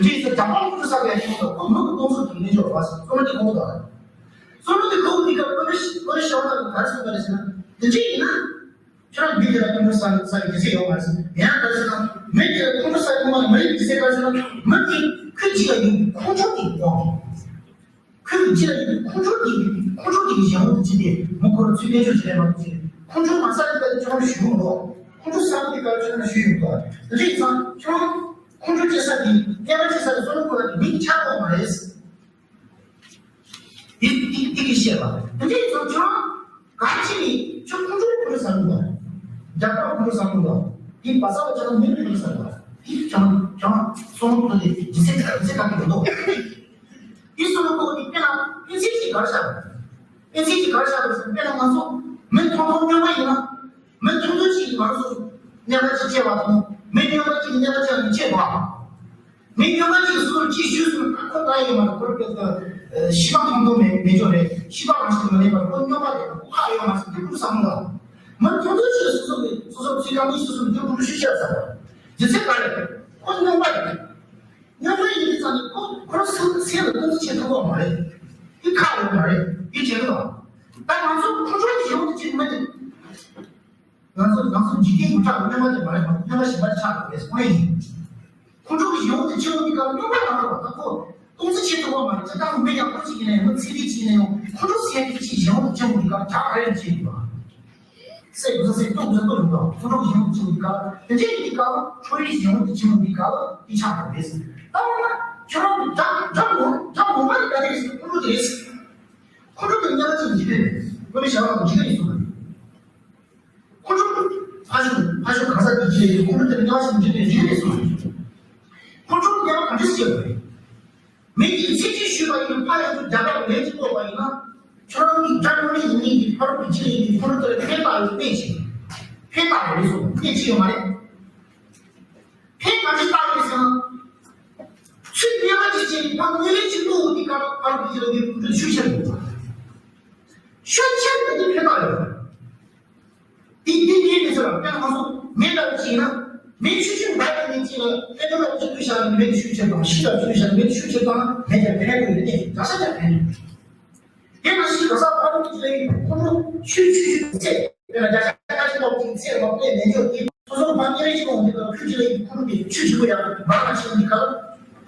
འདི་ཡིན་ཙང་རྒྱ་པ་ཁོ་ཚོ་ས་བའི་ཤོང་དང་ཁོ་མི་གི་སྟོང་ཚོ་དུ་ནས་འཇོག་བ་སོ་ནོ་དེ་ཁོ་དང་། སོ་ནོ་དེ་ཁོ་གི་ཀ་ཀོ་རི་ཀོ་རི་ཤ་བ་ལ་ག་རེ་ཟེར་བ་རེད་ཟེར་ན་དེ་འདྲ་ཡིན་ན། ཁྱོད་རང་མི་དེ་ལ་ཁོང་ཁྲོ་ཟ་ཟ་བའི་དུས་ཚོད་ཡོད་མ་རེད་ཟེར། ཡང་ག་རེ་ཟེར་ན་མི་དེ་ལ་ཁོང་ཁྲོ་ཟ་ཡོད་མ་རེད། མི་རིགས་དུས་ཚོད་ག་རེ་ཟེར་ན་མི་དེ་ཁོས་ཅི་ལ་ཡིན་ཁོང་ཁྲོ་དེ་དགོངས། ཁོས་ཅི་ལ་ཡིན་ཁོང་ཁྲོ་དེ་ཁོང་ཁྲོ་དེ་གི་ཡང་དུ་ཅི་སྟེ་མུ་ཁོ་ར་ཚུལ་ལས་ཆོག་ཅི་ལས་མ་ཐུབ་ཅི། ཁོང་ཁྲོ་མ་ཟ་ཡི་ད་ཁྱོད་རང་ཞུ་མི་འདུག་ཁོང་ཁྲོ་ཟ་བའི་དུས་སྐབས་ཁྱོད་རང་ཞུ་ཡོང་འདུག་དེ་འདྲ་ཡིན་ཙང་ཁྱོད་རང་ཁོང་ཁྲོ་སྐྱེ་ས་དེ་བརྙས་པ་སྐྱེ་ས་དེ་སོ་ནོ་ཁོ་ར་དེ་མིང་ཆགས་ཡོད་མ་རེད། དེ་དེ་དེ་གི་བཤད་པ། དེ་འདྲ་ཡིན་ཙང་ཁྱོད་རང་ག་ཅི་ནས་ཁྱོད་ཁོང་ཁྲོ་ཁོང་ཁྲོ་ཟ་མི་འདུག་རྒྱ་གར་ཁོང་ཁྲོ་ཟ་མི་འདུག་དེ་བ་ས་བ་ཁྱོད་རང་མི་ཁོང་ཁྲོ་ཟ་མི་འདུག་དེ་ཁྱོད་རང་ཁྱོད་རང་སོ་ནོ་ཁོ་ར་དེ་ཇི་སྲིད་ཇི་སྲིད་ག་གི་མི་འདུག་དེ་སོ་ནོ་ཁོ་དེ་དཔེར་ན་དཔེ་ཚིག་ཅིག་ག་རེ་བཞག་དཔེ་ཚིག་ཅིག་ག་རེ་བཞག་པ་ཟེར་ན་དཔེར་ན་ང་ཚོ་མི་ཐུང་ཐུང་སྨྱོན་པ་ཡིན་ན་མི་ཐུང་ཐུང་ཅིག་ང་ཚོ་སྨྱོན་པ་ཅིག་བྱས་པ་དང་ མི་སྨྱོན་པ་གཅིག་གཉེན་པ་ཆགས་ནས་ཆད་པ། མི་སྨྱོན་པ་གཅིག་སུ་ཅི་ཞུས་སུ་ཁོ་ད་ཡོད་མ་རེད། ཁོ་ལ་ཤི་པ་མཐོང་མཐོང་མེད་མེད་ཅོག་རེད། ཤི་པ་རང་བཞིན་མ་ལེན་པར་ཁོ་སྨྱོན་པ་རེད། ཁོ་ཁ་ཡོད་མ་རེད། དེ་ཁོ་བསམ་བློ། མི་ཐོན་ཐོན་ཞིག་སོ་སོ་གི་སོ་སོ་ཚིག་རྐང་གཉིས་སོ་སོ་གི་ཁོ་ཁོ་ཤུ་ཤ་ཟ་བ། ཇི་ཚེ་ག་རེད། ཁོ་སྨྱོན་པ་རེད། སྨྱོན་པ་ཡིན་དུས་ཙང་ནས་ཁོ་ཁོ་རང་སེམས་སེམས་ལ་ཏོག་ཙམ་བྱེད་ཐུབ་པ་མ་རེད། དེ་ཁ་ཡོད་མ་རེད། དེ་བྱེད་ཐུབ་པ། ད་ང་ཚོ་ཁོ་ཚོ་གི་ཡོང་དུས་ཅི་མ་རེད། ང་ཚོ་ང་ཚོ་འཇིག་རྟེན་འགོ་ཁྲིད་སྨྱོན་པ་དེ་མ་རེད། སྨྱོན་པ་ཞིག་མ་ཆགས་པའི་སྐོར་ཡིན། ཁོང་ཁྲོ་གི་ཡོང་དུ་ཆེ་བོ་འདི་ག་སྨྱོན་པ་རང་རེད་པ། ད་ཁོ་ཏོག་ཙམ་བྱེད་ཐུབ་པ་མ་རེད། ད་ལྟ་མི་ཡག་པོ་ཅིག་ཡིན་ན་ཡང་། མི་ཚེ་རིང་ཅིག་ཡིན་ན་ཡང་། ཁོང་ཁྲོ་ཟེར་ཡག་ཅིག་ཡོང་དུ་ཆེ་བོ་འདི་ག་ཇག་རེད་ཅེས་ཡིན་པ། སེ་གུ་ས་སེ་ཏོག་ཙམ་ཏོག་ཙམ་ཁོང་ཁྲོ་གི་ཡོང་དུ་ཆེ་བོ་འདི་ག་དེ་འདྲའི་འདི་ག་ཁྲོ་ཡི་ཡོང་དུ་ཆེ་བོ་འདི་ག་འདི་ཆགས་པ་རེད། ད་འོ་ན་ཁྱོད་རང་གི་དགྲ་དགྲ་ངོ་དགྲ་ངོ་མ་རེད། ད་དེ་རེད། ཁོང་ཁྲོ་དེ་རེད། ཁོང་ཁྲོ་དེ་སྨྱོན་པ་ཅིག་འཇིག་རེད། ཁོ་ནི་བྱ་བ་འཇིག་རེད་གསུངས་པ་རེད། ཁོང་ཁྲོ་ཕ་ཤུལ་ཕ་ཤུལ་གང་ཟག་གི་ཆེད་དུ་ཁོང་ཁྲོ་དེར་དམྱལ་བ་ཞིག་འཇིག་པའི་རྒྱུ་རེད་གསུངས། ཁོང་ཁྲོ་དམྱལ་བ་ག་འདྲ་ཞིག་བྱེད་དགོས་རེད། མི་གིས་ཚིག་གཅིག་ཞུས་པ་ཡིན། ཕར་ཡང་རྒྱ་གར་ལན་གཅིག་བསྐོར་བ་ཡིན་ན། ཁྱོད་རང་གི་དགྲ་དངོས་གནས་ཡིན་མིན་གྱི་ཕ་རོལ་པོའི་ཕྱིར་ཡིན་གྱི་ཁོང་ཁྲོ་དེར་ཕན་བཏགས་ཡོད་གནས་ཆེ། ཕན་བཏགས་ཡོད་རེད་གསུངས། གནས་ཆེ་ཡོད་མ་རེད། ཕན་ག་འདྲ་བཏགས་ཡོད་ཟེར་ན། ཚུལ་གནས་པ་ཅིག་བྱས་ནས་ཕར་དངོས་གནས་ཅིག་བློ་འདི་ག་ཕ་རོལ་པོའི་ཕྱིར་ཡིན་གྱི་ཁོང་ཁྲོ་ཤུགས་ཆེར་འགྲོ་བ། ཤུགས་ཆེར་འགྲོ་དུས་ཕན་བཏགས་ཡོད། དེ་དེ་དེ་མི་ཚོ་ལ་དཔེར་ན་ང་ཚོ་མེ་ལྟ་བུ་ཅིག་ཡིན་ན། མེ་ཆུ་ཆུ་འབར་ཏེ་མི་ཅིག་ལ་ཨེ་ཏོམ་ལ་ཅིག་བཀྲུས་བཞག་ནས་མེ་ཆུ་ཆེར་བཏང་། ཤིང་ལ་ཅིག་བཀྲུས་བཞག་ནས་མེ་ཆུ་ཆེར་བཏང་ན་མེ་ཀྱང་ཕན་གྱི་མེད། དགྲ་ཤ་ཀྱང་ཕན་གྱི་མེད། དེ་ནང་བཞིན་ག་ས་ཕ་རོལ་པོ་ཅིག་ལ་ཡིན་ཁོང་ཁྲོ་ཆུ་ཆུ་ཆུ་ཚད། དཔེར་ན་བརྒྱ་ཆ་ཁ་ཤས་ལོག་ཅིག་ཚད་ལོག་པས་མེ་མཆོད་དེ་སོ་སོ་ཕ་མེ་རེ་ཅིག་འོང་དུས་སྐབས་ཁྱོད་ཅིག་ལ་ཡིན་ཁོང་ཁྲོ་དེ་ཆུ་ཆུ་བོ་ཡང་འབར་མ་ཕྱིན་དུས་སྐབས་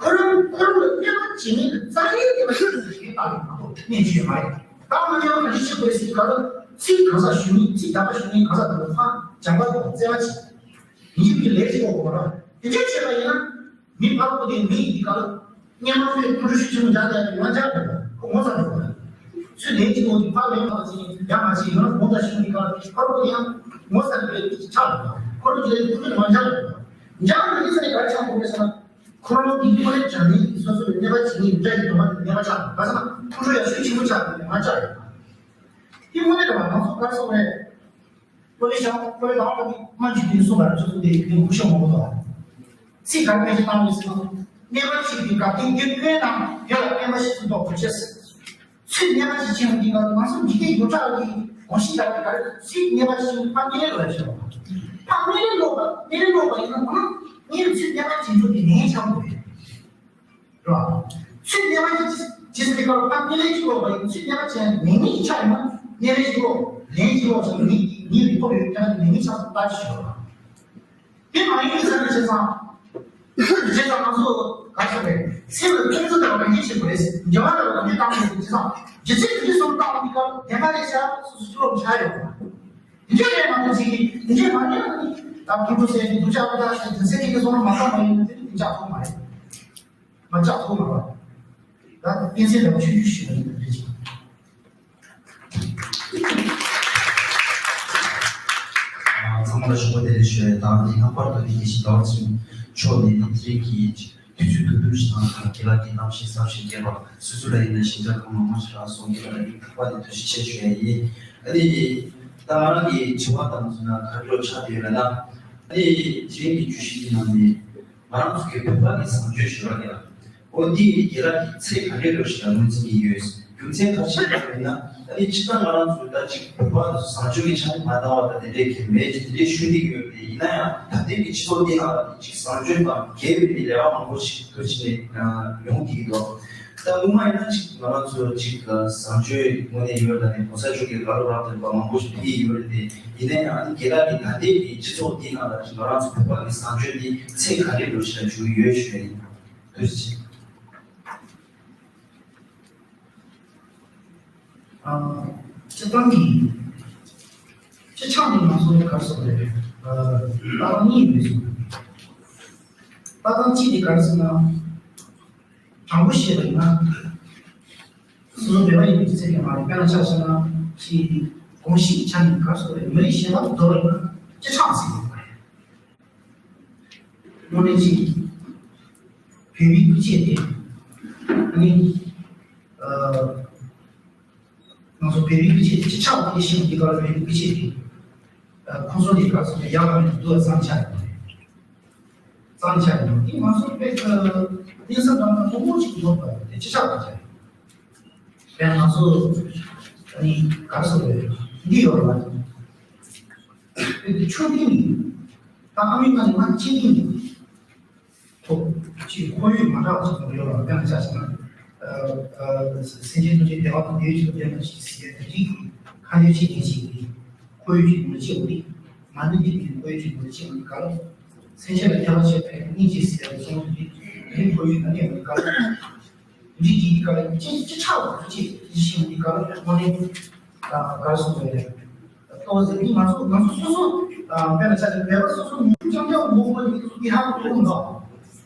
ཁོ་རང་ཁོ་རང་ལ་སྨྱོན་པ་བྱེད་མིན་གྱི་རྩ་ལས་དེ་ལ་ཤུགས་ཆེ་ཞིག་བཏང་ནས་མ་གཏོགས་གནས་ཀྱི་ཡོད་མ་རེད། ད་ང་ཚོ་ག་འདྲ་བྱེད་དགོས་ཟེར་ག་ལ་ཚིག་གང་ཟག་ཞུ་མིན། ཚིག་དག་པ་ཞུ་མིན་གང་ཟག་དང་ཕ་བྱམས་པ་དང་བརྩེ་བ་བྱེད། ཡིན་གྱི་ལས་ཀྱི་འོག་གོ་ར་དེ་འདྲ་བྱས་པ་ཡིན་ན། མི་ཕར་པོ་དེ་མི་ཡི་ག་ལ་སྙན་མ་ཚོས་ཁོང་ཁྲོ་ཤུགས་ཆེན་པོ་རྒྱག་ཡ་དེ་ང་རྒྱག་དགོས་པ་ཁོ་ངོ་ཚ་དགོས་པ། ཚུལ་ལས་ཀྱི་འོག་དེ་ཕར་ལས་མ་བྱེད་ཡང་མ་བྱེད་ཡང་ངོ་ཚ་ཤུགས་ཀྱི་ག་ལ་ཕར་པོ་དེ་ཡང་ངོ་ཚ་དགོས་པའི་ཆགས་དགོས་པ། ཁོ་རང་གི་ལས་ཁོ་ཚོས་མ་རྒྱག་དགོས་པ། རྒྱག་དགོས་ནི་ཚ་ནས་ག་རེ་ཆགས་དགོས་པས་ཟེར་ན། ཁོ་རང་གི་དངོས་གནས་དྲང་གནས་ཀྱི་སོ་སོ་ལ་གནོད་པ་བྱེད་མཁན་འདྲ་ཡི་དོན་པ་དེ་གནོད་པ་ཆགས་དགོས་པ་ཟེར་ན། ཁོང་ཁྲོ་ཡང་ཤུགས་ཆེན་པོ་ཆགས་དགོས་པ་ང་ཆགས་ཡོད་པ། དེ་དངོས་གནས་དྲང་པ་ང་ཚོ་ག་རེ་སོང་རེད། ཀོ་ལེ་ཤང་ཀོ་ལེ་ལང་ལ་མི་མ་འཇིག་རྟེན་གསུམ་ལ་ཆུ་ཚོད་དེ་དེ་ངུ་ཤོག་མང་པོ་འདུག་ཚིག་ག་རེ་ཞིག་བཏང་མི་སྲིད་ན། གནས་པ་ཞིག་གི་སྐབས་དེ་དགེ་ཕན་དང་ཡོད་ལ་ཕན་པ་ཞིག་ཏུ་འདོགས་དགོས་ཆེ། ཚུལ་གནས་པ་ཞིག་བྱེད་ཡོང་དུས་སྐབས་ང་ཚོ་འཇིག་རྟེན་འགོ་ཁྲིད་ཀྱི་དགོངས་གཞི་ལྟར་གྱི་ག་རེ་ཚུལ་གནས་པ་ཞིག་ཕ་མེས་ལ་བྱེད་པ། ཕ་མེས་ལ་ལོག་པ་མེས་ལ་ལོག་པ་ཡིན་ན་ང་ངའི་ཚུལ་གནས་པ་བྱེད་རྒྱུ་དེ་ནན་ཆགས་དགོས་རེད། རེད་བ། ཚུལ་གནས་པ་ཅི་ཅི་ཟེར་གི་ལ་ཕ་གནས་ལས་ཅི་ལོག་པ་ཡིན། ཚུལ་གནས་པ་ཅན་མིང་མིང་ཆགས་ཡོང་ན་གནས་ལས་ཅི་ལོག་ལན་ཅི་ལོག་ཟེར་མིང་གི་མིང་རིགས་ཐོབ་ཡོད་ཀྱང་མིང་མིང་ཆགས་སུ་ལྟ་ཅི་ཞིག་ཡོད་རེད། དེ་མ་ཡིན་པའི་ས་ནས་བྱས་ཙང་། བྱས་ཙང་ང་ཚོ་ག་རེ་ཟེར་རེད། སེམས་ལ་ཕན་ཚུན་དང་རང་བཞིན་ཆེན་པོ་རེད། འགྱུར་བ་དང་རང་བཞིན་བཏང་མི་འདུག་བྱས་ཙང་རྒྱུ་ཚིག་རྒྱུ་ཚིག་གསུམ་བཏང་མི་དགའ་དེ་ག་རེ་བྱ་སོ་སོ་ཅི་ལོག་ཆགས་ཡོད་རེད། དེ་འདྲ་རེད་མ་གཏོགས་ཅིག་གིས་དེ་འདྲ་མ་རེད་ལ་ནི་ད་ཕུ་ཕུ་ཟེར་གྱི་འདུག་ཅག་པོ་ད་ཟེར་དེ་ཚེ་གཅིག་གི་སོང་ན་མ་བཏང་མ་ཡིན་ན་དེ་ནི་དེ་ཅག་ཐོག་མ་རེད། མ་ཅག་ཐོག་མ་རེད། ད་བསྟན་སྲིད་ལ་ཆོས་བརྒྱུད་ཞིག་མ་ཡིན་པ་རེད་ཅིག་ཚང་མ་ལ་ཞུ་བ་དེ་རེད་ཞུ་ཡ། ད་ནི་ལྷག་པར་དུ་ནི་དགེ་བཤེས་ཟླ་བ་ཚེ་རིང་མཆོག་ནས་ནི་དེ་རིང་གི་དུས་ཚོད་ཐུང་ཐུང་ཞིག་དང་དགེ་ལགས་ཀྱི་གཏམ་བཤད་ཟབ་ཞིང་རྒྱས་པ་སོ་སོ་ལ་ཡིན་ན་ཞིབ་ཕྲ་གང་མང་མང་ཞིག་རག་སོང་གི་ལ་ཡིན། ཐུགས་པ་ནས་ཐུགས་རྗེ་ཆེ་ཞུ་ཡ་ཡིན། ཨ་ནི་ད་ང་རང་གི་དྲི་བ་དང་མཚོན་ན་ག་འདྲ་ཆགས་བསྡད་ཡོད་ལབ་ན། ཨ་ནི་དེ་རིང་གི་བརྗོད་གཞི་འདི་ནང་ནས་ང་རང་ཚོ་གི་བོད་པ་གི་བཟང་སྤྱོད་ཞུ་ར་གི་ལ། འོ་འདི་ནི་དགེ་ལགས་ཀྱིས་ཚད་ག་འདྲའི་འདྲ་ཞིག་ལ་ངོས་འཛིན་གྱི་ཡོད། རྒྱུ་མཚན་ག་རེ་ཞིག་ལ་ཡིན་ན། ཨ་ནི་སྤྱིར་བཏང་ང་རང་ཚོ་ད་ཅིག་བོད་པ་བཟང་སྤྱོད་ཀྱི་ཆ་ནས་མ་འདང་བ་དང་དེ་འདྲའི་གལ་མེད་ཅིག་དེ་འདྲའི་ཞུ་འདི་ཡོད་རེད། ཡིན་ན་ཡང་ད་ལྟའི་གི་སྤྱི་ཚོགས་འདི་ནང་ལ་ཅིག་བཟང་སྤྱོད་དང་འགལ་བའི་ལས་ཀ་མང་པོ་ཞིག་ཐོལ་ཕྱིན་ནས་ཡོང་བསྡད་ཀྱི་འདུག་ད་སྔོན་མ་ཡིན་ན་ཅིག་ང་རང་ཚོ་ཅིག་བཟང་སྤྱོད་དངོས་གནས་ཡོད་ལ་ནས་གོང་ས་མཆོག་གིས་ལ་ལུ་རབ་བརྟན་པ་མང་པོ་ཞིག་ཕུལ་ཡོད་རེད་དེ། ཡིན་ན་ཡང་ཨ་ནི་དགེ་ལགས་ཀྱིས་ད་ལྟའི་གི་སྤྱི་ཚོགས་འདི་ནང་ལ་ང་རང་ཚོ་བོད་པ་གི་བཟང་སྤྱོད་འདི་ཚད་ག་འདྲའི་འདྲ་ཞིག་ལ་འཇུག་གི་ཡོད་ཞུ་ཡ་ཡིན། ཐུགས་རྗེ་ཆེ། ཨ། སྤྱིར་བཏང་གི་སྤྱི་ཆགས་ནི་ང་ཚོ་ག་རེ་ཟེར་དགོས་རེད། ཨ། ལྟ་སྟངས་གཉིས་ཡོད་ཟེར། ལྟ་སྟངས་གཅིག་དེ་ག་རེ་ཟེར་ན། དྲང་པོ་བཤད་པ་ཡིན་ན། སོ་སོ་བོད་པ་ཡིན་པའི་ཚད་ཀྱང་མ་རེད། དཔེར་ན་ཆ་བཞག་ན་ཅིག་གོམས་གཤིས་ཀྱི་ཆ་ནས་ག་རེ་ཟེར་དགོས་རེད། མི་རིགས་གཞན་དག་ཏུ་འགྲོ་བ་ཡིན་ན་སྤྱི་ཆགས་ཟེར་དགོས་རེད། དངོས་གནས་ཅིག་བོད་པའི་སྐུ་ཕྱྭ་དེ། ཨ་ནི། ཨ། ང་ཚོ་བོད་པའི་སྐུ་ཕྱྭ་སྤྱི་ཆགས་དེ་ཤེས་པ་འདི་ག་ལ་བོད་པའི་སྐུ་ཕྱྭ་དེ། ཨ། ཁོང་ཚོ་དེ་ག་ཚོད་ཡག་ག་མེད་འདུག་བསམ་ཆགས་ཡོད་རེད། བཏང་ཆ་ཡིན་ནོ། དེ་ང་ཚོ་དཔེ་གནས་ས་འདྲ་མ་མང་པོ་ཞིག་ཡོད་པ་དེ་ཅི་ཆགས་པ་ཆགས། དེ་ང་ཚོ་ཨ་ནི་ག་རེ་ཟེར་དགོས་རེད། འདི་ཡོད་རེད་བ། དེ་ཆུང་དུས་ནས་ད་ཨ་མི་ང་ནི་ང་ཆེ་དུས་ནས་ཁོ་ཅིག་ཁོར་ཡུག་མ་འདྲ་བ་ཞིག་ཡོད་རེད་བ། དཔེར་ན་ཆ་བཞག་ན་ཨ་ཨ་སེམས་ཅན་ཐམས་ཅད་བདེ་བ་དང་བདེ་བའི་ཕྱིར་དུ་སྟོན་པ་ཞིག་ཟེར་ཡ་དེ་རིགས་ཁ་ཡོད་ཆེ་ངེས་ཅིག་ཁོར་ཡུག་ཅིག་མི་ལ་སྐྱེ་བ་རེད། མ་ཎི་འདི་ནི་ཁོར་ཡུག་ཅིག་མི་ལ་སྐྱེ་བ་རེད། ག་ལ་སེམས་ཅན་ལ་ཁྱད་པར་བྱེད་པའི་སྙིང་རྗེ་ཟེར་ཡ་དེ་ཚོ་དེ་རིགས་ཁོར་ཡུག་ནང་ནས་ག་ལ། འདི་གི་ག་ལ་ཅི་ཅི་ཆགས་པ་ཅི་ཅི་ཤེས་འདི་ག་ལ་དངོས་གནས་ག་ལ་གསུངས་པའི་ཏོག་ཙམ་འདི་ང་ཚོ་ང་ཚོ་སོ་སོ་དཔེར་ན་ཆ་ཅིག་མེད་པ་སོ་སོ་ཉིད་རྐྱང་རྐྱང་ངོ་བོ་ཉིད་དུ་འདི་ཧ་གོ་ཐུབ་འདུག་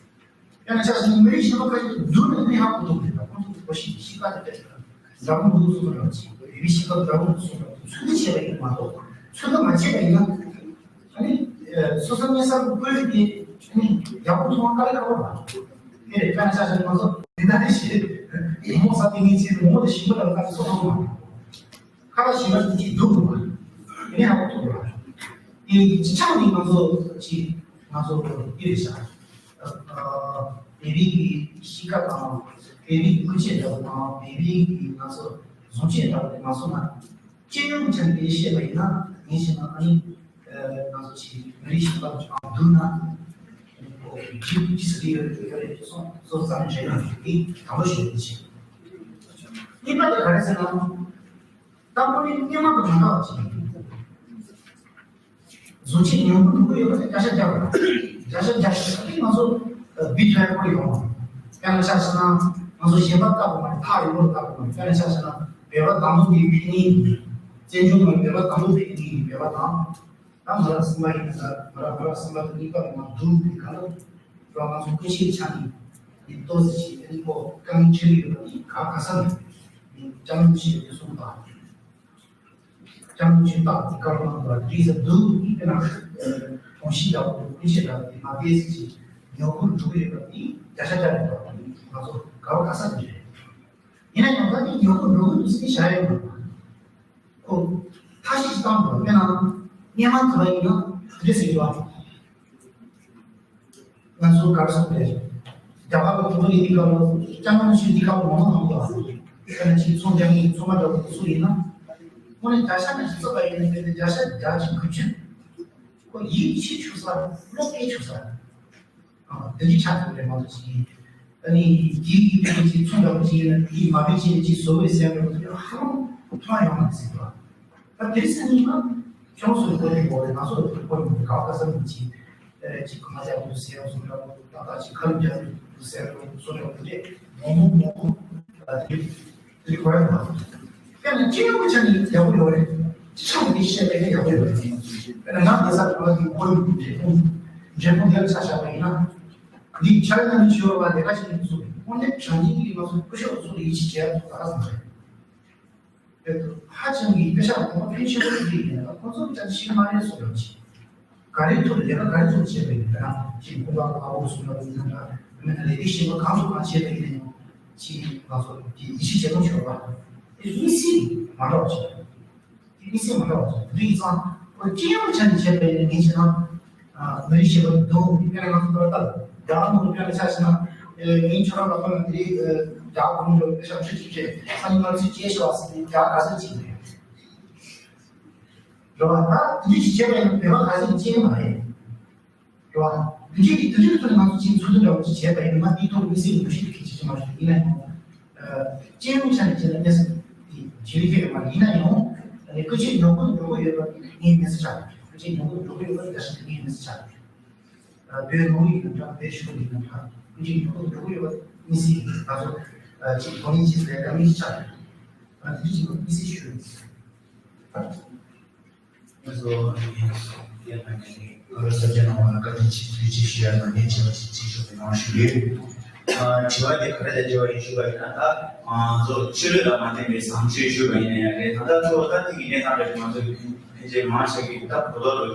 དཔེར་ན་ཆ་ཅིག་མི་རིགས་གཞན་པ་ཁ་ཅིག་བསྡུར་ནས་འདི་ཧ་གོ་ཐུབ་འདུག་ཁོང་ཚོ་གོ་ཤེས་ཤེས་པ་དེ་འདྲ་འདྲ་པོ་འདུག་གསུངས་རོགས་བྱེད། ཡུལ་ཤེས་པ་འདྲ་པོ་འདུག་གསུངས་རོགས་ཚོད་འཛིན་བྱས་པ་ཡིན་མ་གཏོགས་ཚོད་འཛིན་མ་བྱས་པ་ཡིན་ན། ཨ་ནི། སོ་སོ་གནས་ས་གི་ཁོར་ཡུག་དེ་ཨ་ནི་ཡག་པོ་མཐོང་བ་དཀའ་ལས་ཁག་པོ་རེད། དེ་རེད། དཔེར་ན་ཆ་བཞག་ན་ང་ཚོ་འདི་ལྟར་ཞིག་མོ་མོ་ས་དེ་ངའི་ཚེ་མོ་མོ་དེ་ཞིམ་པོ་དང་དཀའ་ལས་སོ་སོ་མ་ཁ་ལ་ཞིམ་པ་དེ་ཅིག་སྡུག་མ་དེ་ནས་ཡག་པོ་ཐུག་ར། དེ་ཅི་ཆགས་ནི་ང་ཚོ་ཅི་ང་ཚོ་དེ་རེད་ཤག་བེ་བི་གི་གཤིས་ཀ་དང་བེ་བི་གི་སྐུ་མཆེད་འདྲ་པོ་དང་བེ་བི་གི་ང་ཚོ་བཟུང་བྱེད་འདྲ་པོ་དེ་མ་སོང་ན། སྤྱི་ཡོངས་ཀྱི་ཆ་ནས་བཤད་པ་ཡིན་ན་ངས་བཤད་ན་ཨ་ནི་ང་ཚོ་ཆེས་མི་རིགས་གཞན་པ་དང་བསྡུར་ན་ཁོ་ཇི་ཇི་སྲིད་ཡོད་ཡོད་རེད་སོང་སོ་སོ་ཙམ་བྱས་ན་དེ་དང་པོ་ཞིག་ཡོད་ཅིང་། གཉིས་པ་དེ་ག་རེ་ཟེར་ན་ད་ཁོ་ནི་སྔོན་མ་དང་མ་འདྲ་བ་ཅིག་ཡིན། བཟོ་བྱེད་ཉུང་ངུ་ཉུང་ངུ་ཡོད་པ་དེ་བརྒྱ་ཆ་བརྒྱ་རེད། བརྒྱ་ཆ་བརྒྱ་ཞིག་ང་ཚོ་བི་ཐོན་ཁོ་ཡོང་། ཡང་ན་ཆ་བཞག་ན་ང་ཚོ་གཞན་པ་ལྟ་བུ་མ་རེད། ཐག་ཡོད་པ་ལྟ་བུ་མ་རེད། ཡང་ན་ཆ་བཞག་ན་བོད་པ་དང་པོ་དེ་ཕེབས་མཁན་ཡིན། བཙན་བྱོལ་ནང་བོད་པ་དང་པོ་ཕེབས་མཁན་ཡིན། བོད་པ་དང་ད་མ་ར་གསུམ་པ་ཡིན་ན་ད་མ་ར་མ་ར་གསུམ་པ་དང་གཉིས་པ་ནང་བསྡུར་བའི་སྒང་ལ་ང་ཚོ་སྐུ་མཁྱེན་ཆགས་ནས་ཡིན་ཏོག་ཙམ་ཞིག་ཨ་ནི་ཁོ་རྐང་ཆེན་ཡོད་པ་དེ་ག་ག་ས་ནས་ཡིན་ཅང་ཞིག་ཡོད་གསུངས་པ། ཀྲང་ཅུན་ཏག་གི་བཀའ་སློབ་གནང་འདུག་དེ་རིང་ཟེར་འདུག་དེ་ན་གོང་ཞིག་ཡག་པོ་ཀུན་ཤེས་ལགས་ཀྱིས་མ་ཕེ་སི་ཅིག་ཉོ་གུར་འགྲོ་གི་ཡོད་པ་དེ་བརྒྱ་ཆ་བརྒྱ་རེད་འདུག་ང་ཚོ་དགའ་བ་ག་ས་རེད། ཡིན་ན་ཡང་ད་དེ་ཉོ་གུར་འགྲོ་གི་འདུག་ཟེར་ནས་བཞག་ཡོད་མ་རེད། ཁོ་ཐ་ཤི་ཅིག་བཏང་འདུག་དཔེར་ན་སྔོན་མ་དེ་བ་ཡིན་ན་དེ་འདྲ་ཟེར་གི་འདུག་ང་ཚོ་གར་སོང་པས། རྒྱ་གར་གྱི་གོང་ལི་འདི་ག་ལ་ཅང་ནང་བཞིན་འདི་ག་ལ་མང་མང་ཡོད་པ། དཔེར་ན་ཅིག་ཚོང་རྒྱག་མཁན་ཚོང་པ་འདྲ་བོ་དེ་ཚོ་ཡིན་ན། དངོས་གནས་བརྒྱ་ཆ་ནས་བརྩི་བ་ཡིན་ན་དཔེར་ན་བརྒྱ་ཆ་བརྒྱ་ཆ་དགུ་བཅུ། ཁོ་ཡིད་ཆེས་ཆུང་ས་བློ་སྐྱེད་ཆུང་ས། ཨ་དེ་འདྲ་ཆགས་ཐུབ་རེད་མ་གཏོགས་ཅིག་ཨ་ནི་དེའི་དཔེ་ཅིག་ཚོང་འདྲ་བོ་ཅིག་ཡིན་ན་དེའི་མ་དཔེ་ཅིག་ནས་ཅིག་བཟོ་བའི་སེམས་འདྲ་བོ་དེ་ཧ་ལམ་མཐོང་ཡོང་མ་ཟིན་པ། ད་དེ་ཚོ་ནི་ང་ཁྱོད་ཚོའི་སྐོར་ནས་གོ་རེད། ང་ཚོ་སྐོར་ནས་ག་བ་ག་ས་ནས་ཅིག་ཨེ་ཅིག་ཁ་ཅག་ཚོ་ཟེར་བ་སོང་འདྲ་བོ་ཏག་ཏག་ཅིག་ཁ་ལུ་རྒྱག་ནས་ཟེར་བ་སོང་འདྲ་བོ་དེ་མོག་མོག་མོག་མོག་ཨ་དེ་དེ་གོ་རེད་མ། དཔེར་ན་སྤྱི་ཡོངས་ཀྱི་ཆ་ནས་ཡག་པོ་ཡོད་རེད། སྤྱི་ཚོགས་འདི་བཤད་པའི་ཡག་པོ་ཡོད་རེད། དཔེར་ན་ང་དེ་ས་ག་ལ་གི་སྐོར་ནས་འབྲས་སྤུངས་འབྲས་སྤུངས་དེ་ལ་ཆ་བཞག་པ་ཡིན་ན། འདི་འཆར་ཡན་ནི་ཆོས་པ་ལས་ཀ་བྱེད་མཁན་ཚོ་དངོས་གནས་དྲང་གནས་ཀྱི་ང་ཚོ་སྐུ་ཞབས་ཚོ་ལ་ཡིད་ཆེས་བྱས་ཡག་ཚོ་ད་ག་ཟེར་ན་རེད། ཧ་ཅང་གི་དཔེ་ཤག་དགོངས་པ་ཕན་ཆེན་པོ་ཞིག་ཡིན་ན་ཁོང་ཚོ་ཅང་ཤེས་མ་རེད་སོགས་ཡོད་ཅིང་། ག་རེ་ཐུག་ལས་ཀ་ག་རེ་ཐུག་བྱས་པ་ཡིན་ན་ཅིག་ཁོང་པ་ཨ་བོ་སོགས་ཡོད་ཡིན་ན་འདྲ་མིན་ན་ལས་ཀ་ཤེས་པ་གང་ཚོ་གང་བྱས་པ་ཡིན་ན་ཡང་ཅིག་ང་ཚོ་གི་ཡིད་ཆེས་བྱེད་མ་ཆོག་པ། དེ་དམིགས་བསལ་མ་འདྲ་བ་ཅིག་དེ་དམིགས་བསལ་མ་འདྲ་བ་ཅིག་འདི་ཡིན་ཙང་ཁོ་སྤྱི་ཡོངས་ཆ་ནས་བྱས་པ་ཡིན་ན་ངས་བྱས་ན། མི་རིགས་ཞེས་པ་འདུག་དཔེར་ན་ང་ཚོ་ད་ལྟ་རྒྱ་གར་ནང་དཔེར་ན་ཆ་བཞག་ན། ངའི་ཁྱོད་རང་ལ་ཁོ་ན་དེ་རིང་རྒྱ་གར་གོང་འགྲོ་དཔེ་ཤག་ཆུ་ཆུ་བྱས་ས་ཉིན་ང་ཚོས་སྐྱེས་ཤོག་ཟེར་ནས་རྒྱ་གར་ག་ས་ཅིག་རེད། རེད་བ། ད་དེ་འདྲ་ཞིག་བྱས་པ་ཡིན་ན་བོད་པ་ག་ས་ཅིག་སྐྱེས་མ་རེད། རེད་བ། དེ་འདྲ་གི་དེ་འདྲ་གི་ཐོག་ནས་ང་ཚོ་ཅིག་ཚོགས་འདུ་འདྲ་བོ་ཅིག་བྱས་པ་ཡིན་ན་ང་དེའི་ཐོག་ནས་དམིགས་བསལ་གྱི་ངོ་ཤེས་དེ་གལ་ཆེ་ཆེ་མ་རེད། ཡིན་ན་ཡང་། སྤྱི་ཡོངས་ཆ་ནས་བྱས་ན་གནས་ཚུལ་དེ་བརྗེ་རེས་ཐེབས་ཡོད་མ་རེད། ཡིན་ན་ཡང་ཨ་ནི་སྐུ་མཁྱེན་ཉོ་གུ་འགྲོ་གི་ཡོད་པ་ངས་མི་ཚེ་ཆགས་རེད། སྐུ་མཁྱེན་ཉོ་གུ་འགྲོ་གི་ཡོད་པ་འདི་འདྲ་ཞིག་ངས་མི་ཚེ་ཆགས་རེད། བོད་ནང་ཡིན་ན་འདྲ་བོད་ཕྱི་ལོགས་ཡིན་ན་འདྲ་སྐུ་མཁྱེན་ཉོ་གུ་འགྲོ་གི་ཡོད་པ་མི་སྲིད་ང་ཚོ་ཅིག་གོ་ནས་ཅིག་ལས་ཀ་མི་ཚེ་ཆགས་རེད། ང་འདི་ཅིག་མི་སྲིད་ཞུ་རེད། ང་ཚོ་ཡང་ན་ནི་ང་ཚོ་ས་ཆ་ནང་ལ་བཀའ་དྲིན་ཆེ་ཐུགས་རྗེ་ཆེ་ཞུ་ཡ་ནང་བཞིན་བྱས་པ་ཞིག་ཅིག་ཞུ་བའི་ངང་ཞུ་ཡོད། དྲི་བ་དེ་ག་རེ་དང་འབྲེལ་བ་ཡིན་ཞུ་བ་ཡིན་ན། ད་ང་ཚོ་ཆོས་ལུགས་ལ་མ་བརྟེན་པའི་བཟང་སྤྱོད་ཞུ་བ་ཡིན་ན་ཡང་རེད། ད་ལྟ་ཚོ་ད་དེ་གི་གནས་སྟངས་རེད། ང་ཚོ་ཕན་ཆད་མང་ཆེ་གི་ད་གོ་ལོག་ལོག་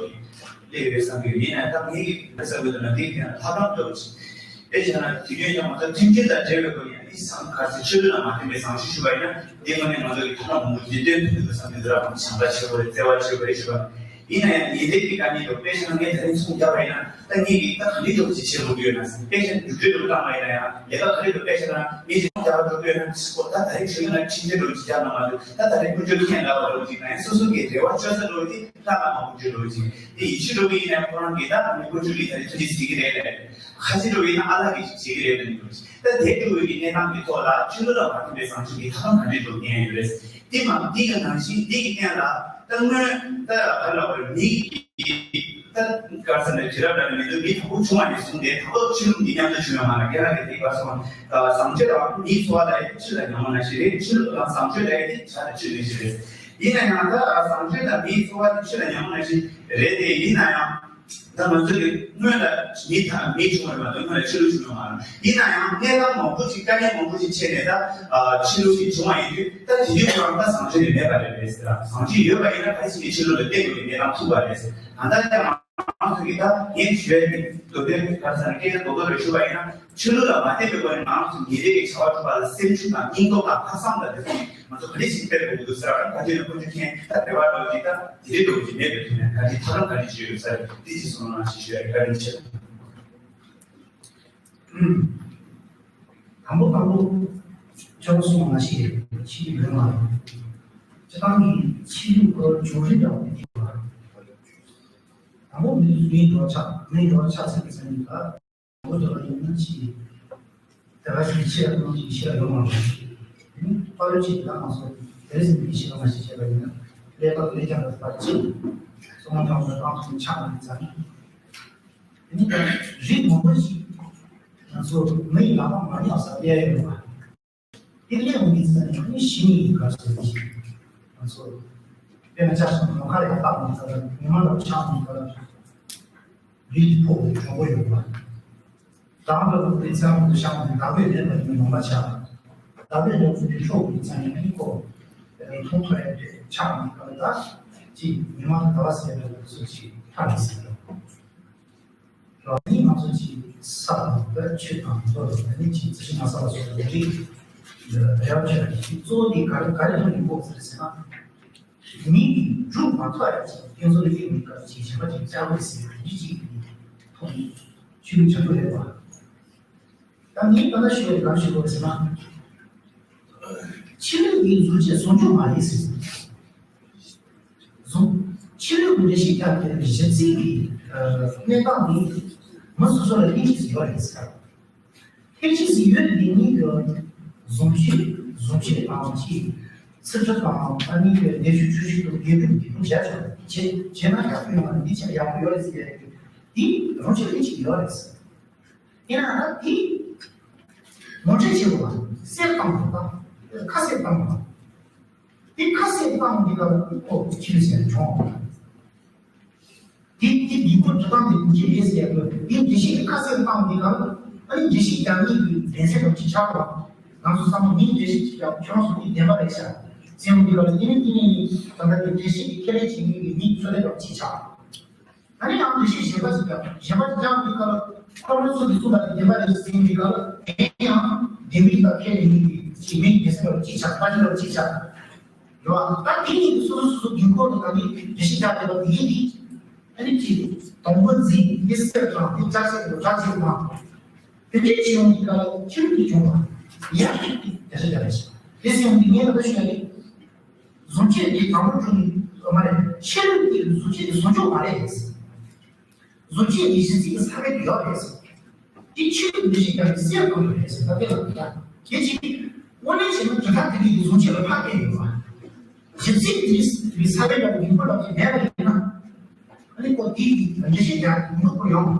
གི་སླེབས་ཡོད་བསམ་གི་ཡིན་ན། ད་ངེད་ཀྱི་ད་བསམ་གི་འདུག་ན་དེ་ཡང་ལྷ་ཁང་འདྲ་བོ་ཞིག་དཔེ་བྱས་ན་དུས་རྒྱུན་ཡང་ང་ཚོ་མཐུན་སྒྲིལ་དང་འབྲེལ་བའི་སྒོ་ནས་ནི་བཟང་ག་ཚོད་ཆོས་ལུགས་ལ་མ་བརྟེན་པའི་བཟང་སྤྱོད་ཞུ་བ་ཡིན་ན། དེ་དངོས་གནས་ང་ཚོ་གི་ཐ་ན་མང་པོ་ལུས་རྟེན་མཐུན་འདུག་བསམ་གི་འདུག་ར། བྱམས་པ་ཆེ་བོ་རེད། བརྩེ་བ་ཆེ་བོ་རེད་ཞུ་བ། ཡིན་ན་ཡང་ཉིན་རེ་གི་དཀའ་ངལ་དུ་དཔེ་བཞག་ན་ངས་ད་རིང་ཚོང་རྒྱག་པ་ཡིན་ན་ད་ངེད་ཀྱིས་ད་ག་འདྲ་འདྲ་པོ་ཅིག་བྱེད་དགོས་ཀྱི་ཡོད་ན་ཟེར། དཔེ་བཞག་ན་འགྲུལ་བཞུད་དུ་བཏང་བ་ཡིན་ན་ཡང་ལས་ཀ་ག་འདྲ་འདྲ་པོ་དཔེ་བཞག་ན་ངས་ཅིག་ཚོང་རྒྱག་པ་འགྲོ་གི་ཡོད་ན་ཁོ་ད་ད་རིང་ཆུ་ཡོད་ན་ཁྲིམས་ཆད་འགྲོ་ཅིག་རྒྱག་ན་མ་གཏོགས་ད་ད་རིང་ཀུན་སྤྱོད་ཁས་ལེན་འགྲོ་ཅིག་ན་ཡང་སོ་སོ་གི་རེ་བ་བཅོལ་ས་འགྲོ་ཅིག་ལྷག་མ་མང་པོ་འགྲོ་ཅིག་དེ་ཡིན་ཕྱིར་འགྲོ་གི་ཡིན་ན་ཁོ་རང་གིས་ད་ངས་ཀུན་སྤྱོད་ཀྱི་ད་རིང་ཐུགས་རྗེ་གཟིགས་ཀྱི་རེད་ལབ། ཁ་ཆེ་འགྲོ་གི་ཡིན་ན་ཨ་ལགས་ཀྱིས་ཅིག་བྱེད་ཀྱི་རེད་ལབ་འགྲོ་ཅིག་ད་དེ་འགྲོ་བའི་གནས་སྟངས་ཀྱི་ཐོག་ལ་ཆོས་ལུགས་ལ་མ་མཐུན་པའི་བཟང་སྤྱོད་ཀྱི་ཐབས་ལམ་ག་འདྲས་འགྲོ་གི་ཡོད་རེད། དེ་མ་འདི་གི་ནང་བཞིན་འདི་གི་སྟེང་ལ་ད་སྔོན་ད་ག་ལ་བར་མི་ད་ག་ས་ནས་དུས་རབས་ལ་མི་འདུག་མི་དང་པོ་བྱུང་བ་ནས་བཟུང་སྟེ་ད་ལྟ་ཆོས་ལུགས་འདི་མཉམ་དུ་བྱུང་ཡོད་མ་རེད། རྒན་ལགས་ཀྱིས་དེ་ག་སོང་བཟང་སྤྱོད་ལ་མིའི་འཚོ་བ་ལ་ཡང་ཆུ་ལ་ཉ་མོ་ནང་བཞིན་རེད། ཆོས་ལུགས་ལ་བཟང་སྤྱོད་ལ་ཡང་དེ་བྱ་ལ་ཆུ་ནང་བཞིན་རེད། ཡིན་ན་ཡང་ད་བཟང་སྤྱོད་ལ་མིའི་འཚོ་བ་དེ་ཆུ་ལ་ཉ་མོ་ནང་བཞིན་རེད་དེ་ཡིན་ན་ཡང་། ད་ང་ཚོ་གི་སྔོན་ལ་མི་དང་མི་བྱུང་བ་རེད་མ་གཏོགས་སྔོན་ལ་ཆོས་ལུགས་བྱུང་ཡོད་མ་རེད། ཡིན་ན་ཡང་གནས་སྟངས་མང་པོ་ཅིག་དཀའ་ངལ་མང་པོ་ཅིག་འཕྲད་ནས་ད་ཨ་ཆོས་ལུགས་ཅིག་བྱུང་བ་ཡིན་དུས་ད་དེ་དུས་ཁོ་རང་ད་བཟང་སྤྱོད་ནི་མེད་པ་རེད་པས་ཟེར། བཟང་སྤྱོད་ཡོད་པ་ཡིན་ན་གལ་སྲིད་ནས་ཆོས་ལུགས་ལ་བརྟེན་དགོས་པའི་གནས་སྟངས་ཐུག་པ་རེད་ཟེར། ད་ལྟ་ཡང་ང་ཚོ་གི་ད་ངས་ཞུ་ཡ་ཡིན་མདོ་དོན་ག་ས་ནས་སྐད་ཆ་རྡོག་རྡོག་རེ་ཞུ་བ་ཡིན་ན་ཆོས་ལུགས་ལ་མ་བརྟེན་པའི་སྒོ་ནས་ང་ཚོ་ཉིན་རེ་གི་བྱ་བ་སྒྲུབ་པ་ལ་སེམས་ཤུགས་དང་སྙིང་སྟོབས་དང་ལྷག་བསམ་དང་དེ་ཚོ་ང་ཚོ་ག་རེ་ཞིག་སྤེལ་དགོས་ཀྱི་འདུག་ཟེར་བ་ཡིན་ན་ད་དེ་ནས་ཁོ་ཚོས་མཁྱེན་ད་རེ་བ་འདྲ་བོ་ཅིག་ད། དེ་རིང་འགྲོ་གི་མེད་པའི་ཐོག་ནས་ག་རེ་ཐབས་ལམ་ག་རེ་བྱེད་ཡོད་ས་རེད། དེ་ཅིག་གསུངས་གནང་ཞེས་ཞུ་ཡ་རེད། བཀའ་དྲིན་ཆེ། དང་པོ་དང་པོ་ཅོག་གསུངས་མ་ཤེས་ཆེས་ཡོད་མ་རེད། སྤྱི་བཏང་གི་ཆོས་ལུགས་སྐོར་བྱུང་རིམ་འདྲ་བོ་དེ་ཡོད་པ། དང་པོ་མི་མིའི་འགྲོ་འཆག་མིའི་འགྲོ་འཆག་ཚུལ་གྱི་མཚན་ཉིད་ལ། མགོ་ཐོག་ལ་ཡོང་ན་ཅི། དེ་ག་ཞིག་ཆེ་བ་གང་ཞིག་ཤེས་ཡོང་བ་རེད། དེ་ནི་དཔའ་བོའི་ཆེད་དུ་ལ་མ་སོང་། དེ་རིང་འདི་ཤེས་ཡོང་བ་ཞིག་བྱས་པ་ཡིན་ན། ཀླད་པ་ཀླད་རྒྱ་ལ་ཕར་ཕྱིན། སོང་ཐང་དུ་རྐང་ཐང་ཆག་ནས་ཙང་། དེ་ནི་ད་རིགས་མང་པོ་ཞིག་ང་ཚོ་མི་ཡི་ལག་པ་མ་ཉམས་ས་ལས་ཡོད་པ། དེ་ལས་འོང་གི་ཙང་ནི་ཨ་ནི་ཤི་ནི་ཡིན་ག་ཚོད་ཅིག་ང་ཚོ་དཔེར་ན་ཆ་བཞག་ན་ནམ་མཁའ་ཡར་བལྟ་འོང་གི་ཙང་ཉི་མ་འདྲ་བོ་ཆགས་འོང་གི་ཙང་། ལུས་ཀྱི་ཕོག་པའི་གྲོགས་པོ་ཡོད་པ། དང་པོ་ལ་ཕུག་པའི་ཚེ་རང་དུ་བཤམས་ནས་བདག་པོས་ལེན་པ་ཡིན་ནོ་མ་ཆགས། བདག་པོས་ལེན་ཚུལ་གྱི་ཕྱོགས་ཀྱི་ཚན་ནི་ཁོ། མཐོང་ཐོས་ཡོད་དེ་ཆགས་ནས་སྐབས་ལ་ཅིག་ཉི་མ་དང་ཟླ་བ་ཟེར་བའི་ཚུལ་ཞིག་ཐར་མི་སྲིད་དོ། རང་ཉིད་ང་ཚོ་ཅིག་ས་དང་བོད་ཆུ་དང་མདོ་དང་ནི་ཅིག་རྩི་ཤིང་ན་ས་ལ་སོགས་པའི་རིགས་འདི་རེ་བ་ཆེ་བ་ཞིག་གཙོ་བོ་འདི་ག་རེ་ག་རེ་ཐོག་ནས་འགོག་ཟེར་ཟེར་ན། མིའི་སྒྲུབ་མ་ཐུབ་ཡ་ཅིག་ཁྱེད་ཚོ་ལ་ཡོད་མི་འདྲ་ཅིག་གཞན་པ་ཅིག་བཅའ་དགོས་ཟེར་བའི་འདི་ཅིག་ཐོག་ནས་ཆོས་ལུགས་བྱ་འགྲོ་རེད་པ། ད་ངས་ད་ལྟ་ཞུ་བའི་གང་ཞུ་དགོས་ཟེར་ན། ཆོས་ལུགས་ཀྱི་གཟུགས་བྱད་ཟུང་འཇུག་མ་རེད་ཟེར། གཟུགས་ཆོས་ལུགས་ཀྱི་རེ་ཞིག་ཀྱང་གཞི་རྩའི་གི་གནས་སྟངས་ནི་མི་སོ་སོ་ལ་ལྷན་སྐྱེས་སུ་ཡོད་རེད་ཟེར། ལྷན་སྐྱེས་སུ་ཡོད་པའི་ངེས་ཀྱི་གཟུགས་བྱད་གཟུགས་བྱད་དང་ཅིག་ཚིག་འབྲུ་དང་ཨ་ནི་གི་ལས་ཆོས་ཆོས་ཤིག་ཏུ་དགེ་སྒྲུབ་དགེ་སྒྲུབ་བྱ་ཆོག་བྱེད་བྱེད་ན་ཡག་པོ་ཡོང་བ་འདི་ཆ་ཡག་པོ་ཡོད་རེད་ཟེར་ཡ་རེད། འདི་རང་ཆོས་ལྷན་སྐྱེས་ཡོད་རེད་ཟེར། ཡིན་ན་ད་འདི་ངོ་སྤྲོད་བྱེད་དགོས་པ་གསེར་བཏང་དགོས་པ་ཁ་གསེར་བཏང་དགོས་པ། དེ་ཁ་གསལ་བཏང་འདི་ག་ལ་ཁོ་ཕྱིར་ཟེར་བྱུང་། དེ་དེ་འདི་ཁོ་འབྲི་སྟངས་དེ་འདི་རེད་ཟེར་དགོས། དེ་འགྲེལ་བཤད་ཁ་གསལ་བཏང་འདི་ག་ལ་ཨ་ནི་འགྲེལ་བཤད་རྒྱག་མཁན་གྱི་ལན་ཚན་རབ་ཅིག་ཆགས་པ། ང་ཚོ་ཚང་མ་མིའི་འགྲེལ་བཤད་ཅིག་རྒྱག་ཁྱོད་རང་ཚོ་འདི་བདེན་པ་རེད་ཤག་ཟེར་འོང་འདི་ག་ལ་དེ་ནི་དེ་ནི་ད་ལྟ་དེ་འགྲེལ་བཤད་ཀྱི་ཁས་ལེན་བྱེད་མཁན་གྱི་མིའི་ཚོད་ལས་རབ་ཅིག་ཆགས། ད་ནི་ཡང་འགྲེལ་བཤད་གཞན་པ་ཞིག་ཀྱང་གཞན་པ་ཅིག་ཀྱང་འདི་ག་ལ་ཁོ་རང་ཚོ་འདི་ཚོ་ལ་བདེན་པ་རེད་ཟེར་འདི་ག་ལ་དེ་ཡང་བདེན་མིན་དང་ཁས་ལེན་མིན་གྱི་ཞིག་མིན་གྱི་སེམས་ལ་ཅིག་ཆགས་ཕ་ཤི་ལ་ཅིག་ཆགས་ཡོད་པ། ད་དེ་ནི་སོ་སོ་སོ་སོ་དགོས་མཁོ་དང་ད་ནི་འགྲེལ་བཤད་རྒྱག་བསྡད་པ་འདི་ཡིན་གྱི་ཨ་ནི་ཅིག་དང་པོ་འཛིན་མི་སེར་དང་འདི་ཅག་ཅིག་ཏུ་ཅག་ཅིག་མ་དེ་འདྲའི་ཅི་ཡོང་གི་ག་ལ་ཁྱིམ་གྱི་བྱུང་བ་ཡ་ཅིག་དེ་ཞིག་རྒྱག་རེད། དེ་སེམས་འདི་ངས་ལ་ཞུ་ཡ་རེད། གཟུགས་བྱད་འདི་དང་པོ་བསྐྲུན་མ་རེད། ཆོས་ལུགས་ཀྱི་གཟུགས་བྱད་ཀྱི་ཟུང་འཇུག་མ་རེད། གཟུགས་བྱད་ཀྱི་གཞི་རྩའི་གི་ས་བོན་ཡོད་རེད། འདི་ཆོས་ལུགས་འདི་ཞིག་ཀྱང་གསེར་གང་དུ་རེད་ཟེར་ད་དེ་ལ་ད་དེ་ཅི་དངོས་གནས་བྱས་ན་དྲི་ཐག་དེ་གི་གཟུགས་བྱད་ལ་ཕར་བསྟན་ཡོད་པ། གཞི་རྩའི་གི་ས་བོན་ལ་མིང་པོ་ལ་གི་མེད་པ་ཡིན་ན་ཨ་ནི་ཁོ་དེའི་གི་འགྲེལ་བཤད་རྒྱག་མི་ཐུབ་པ་ཡོང་།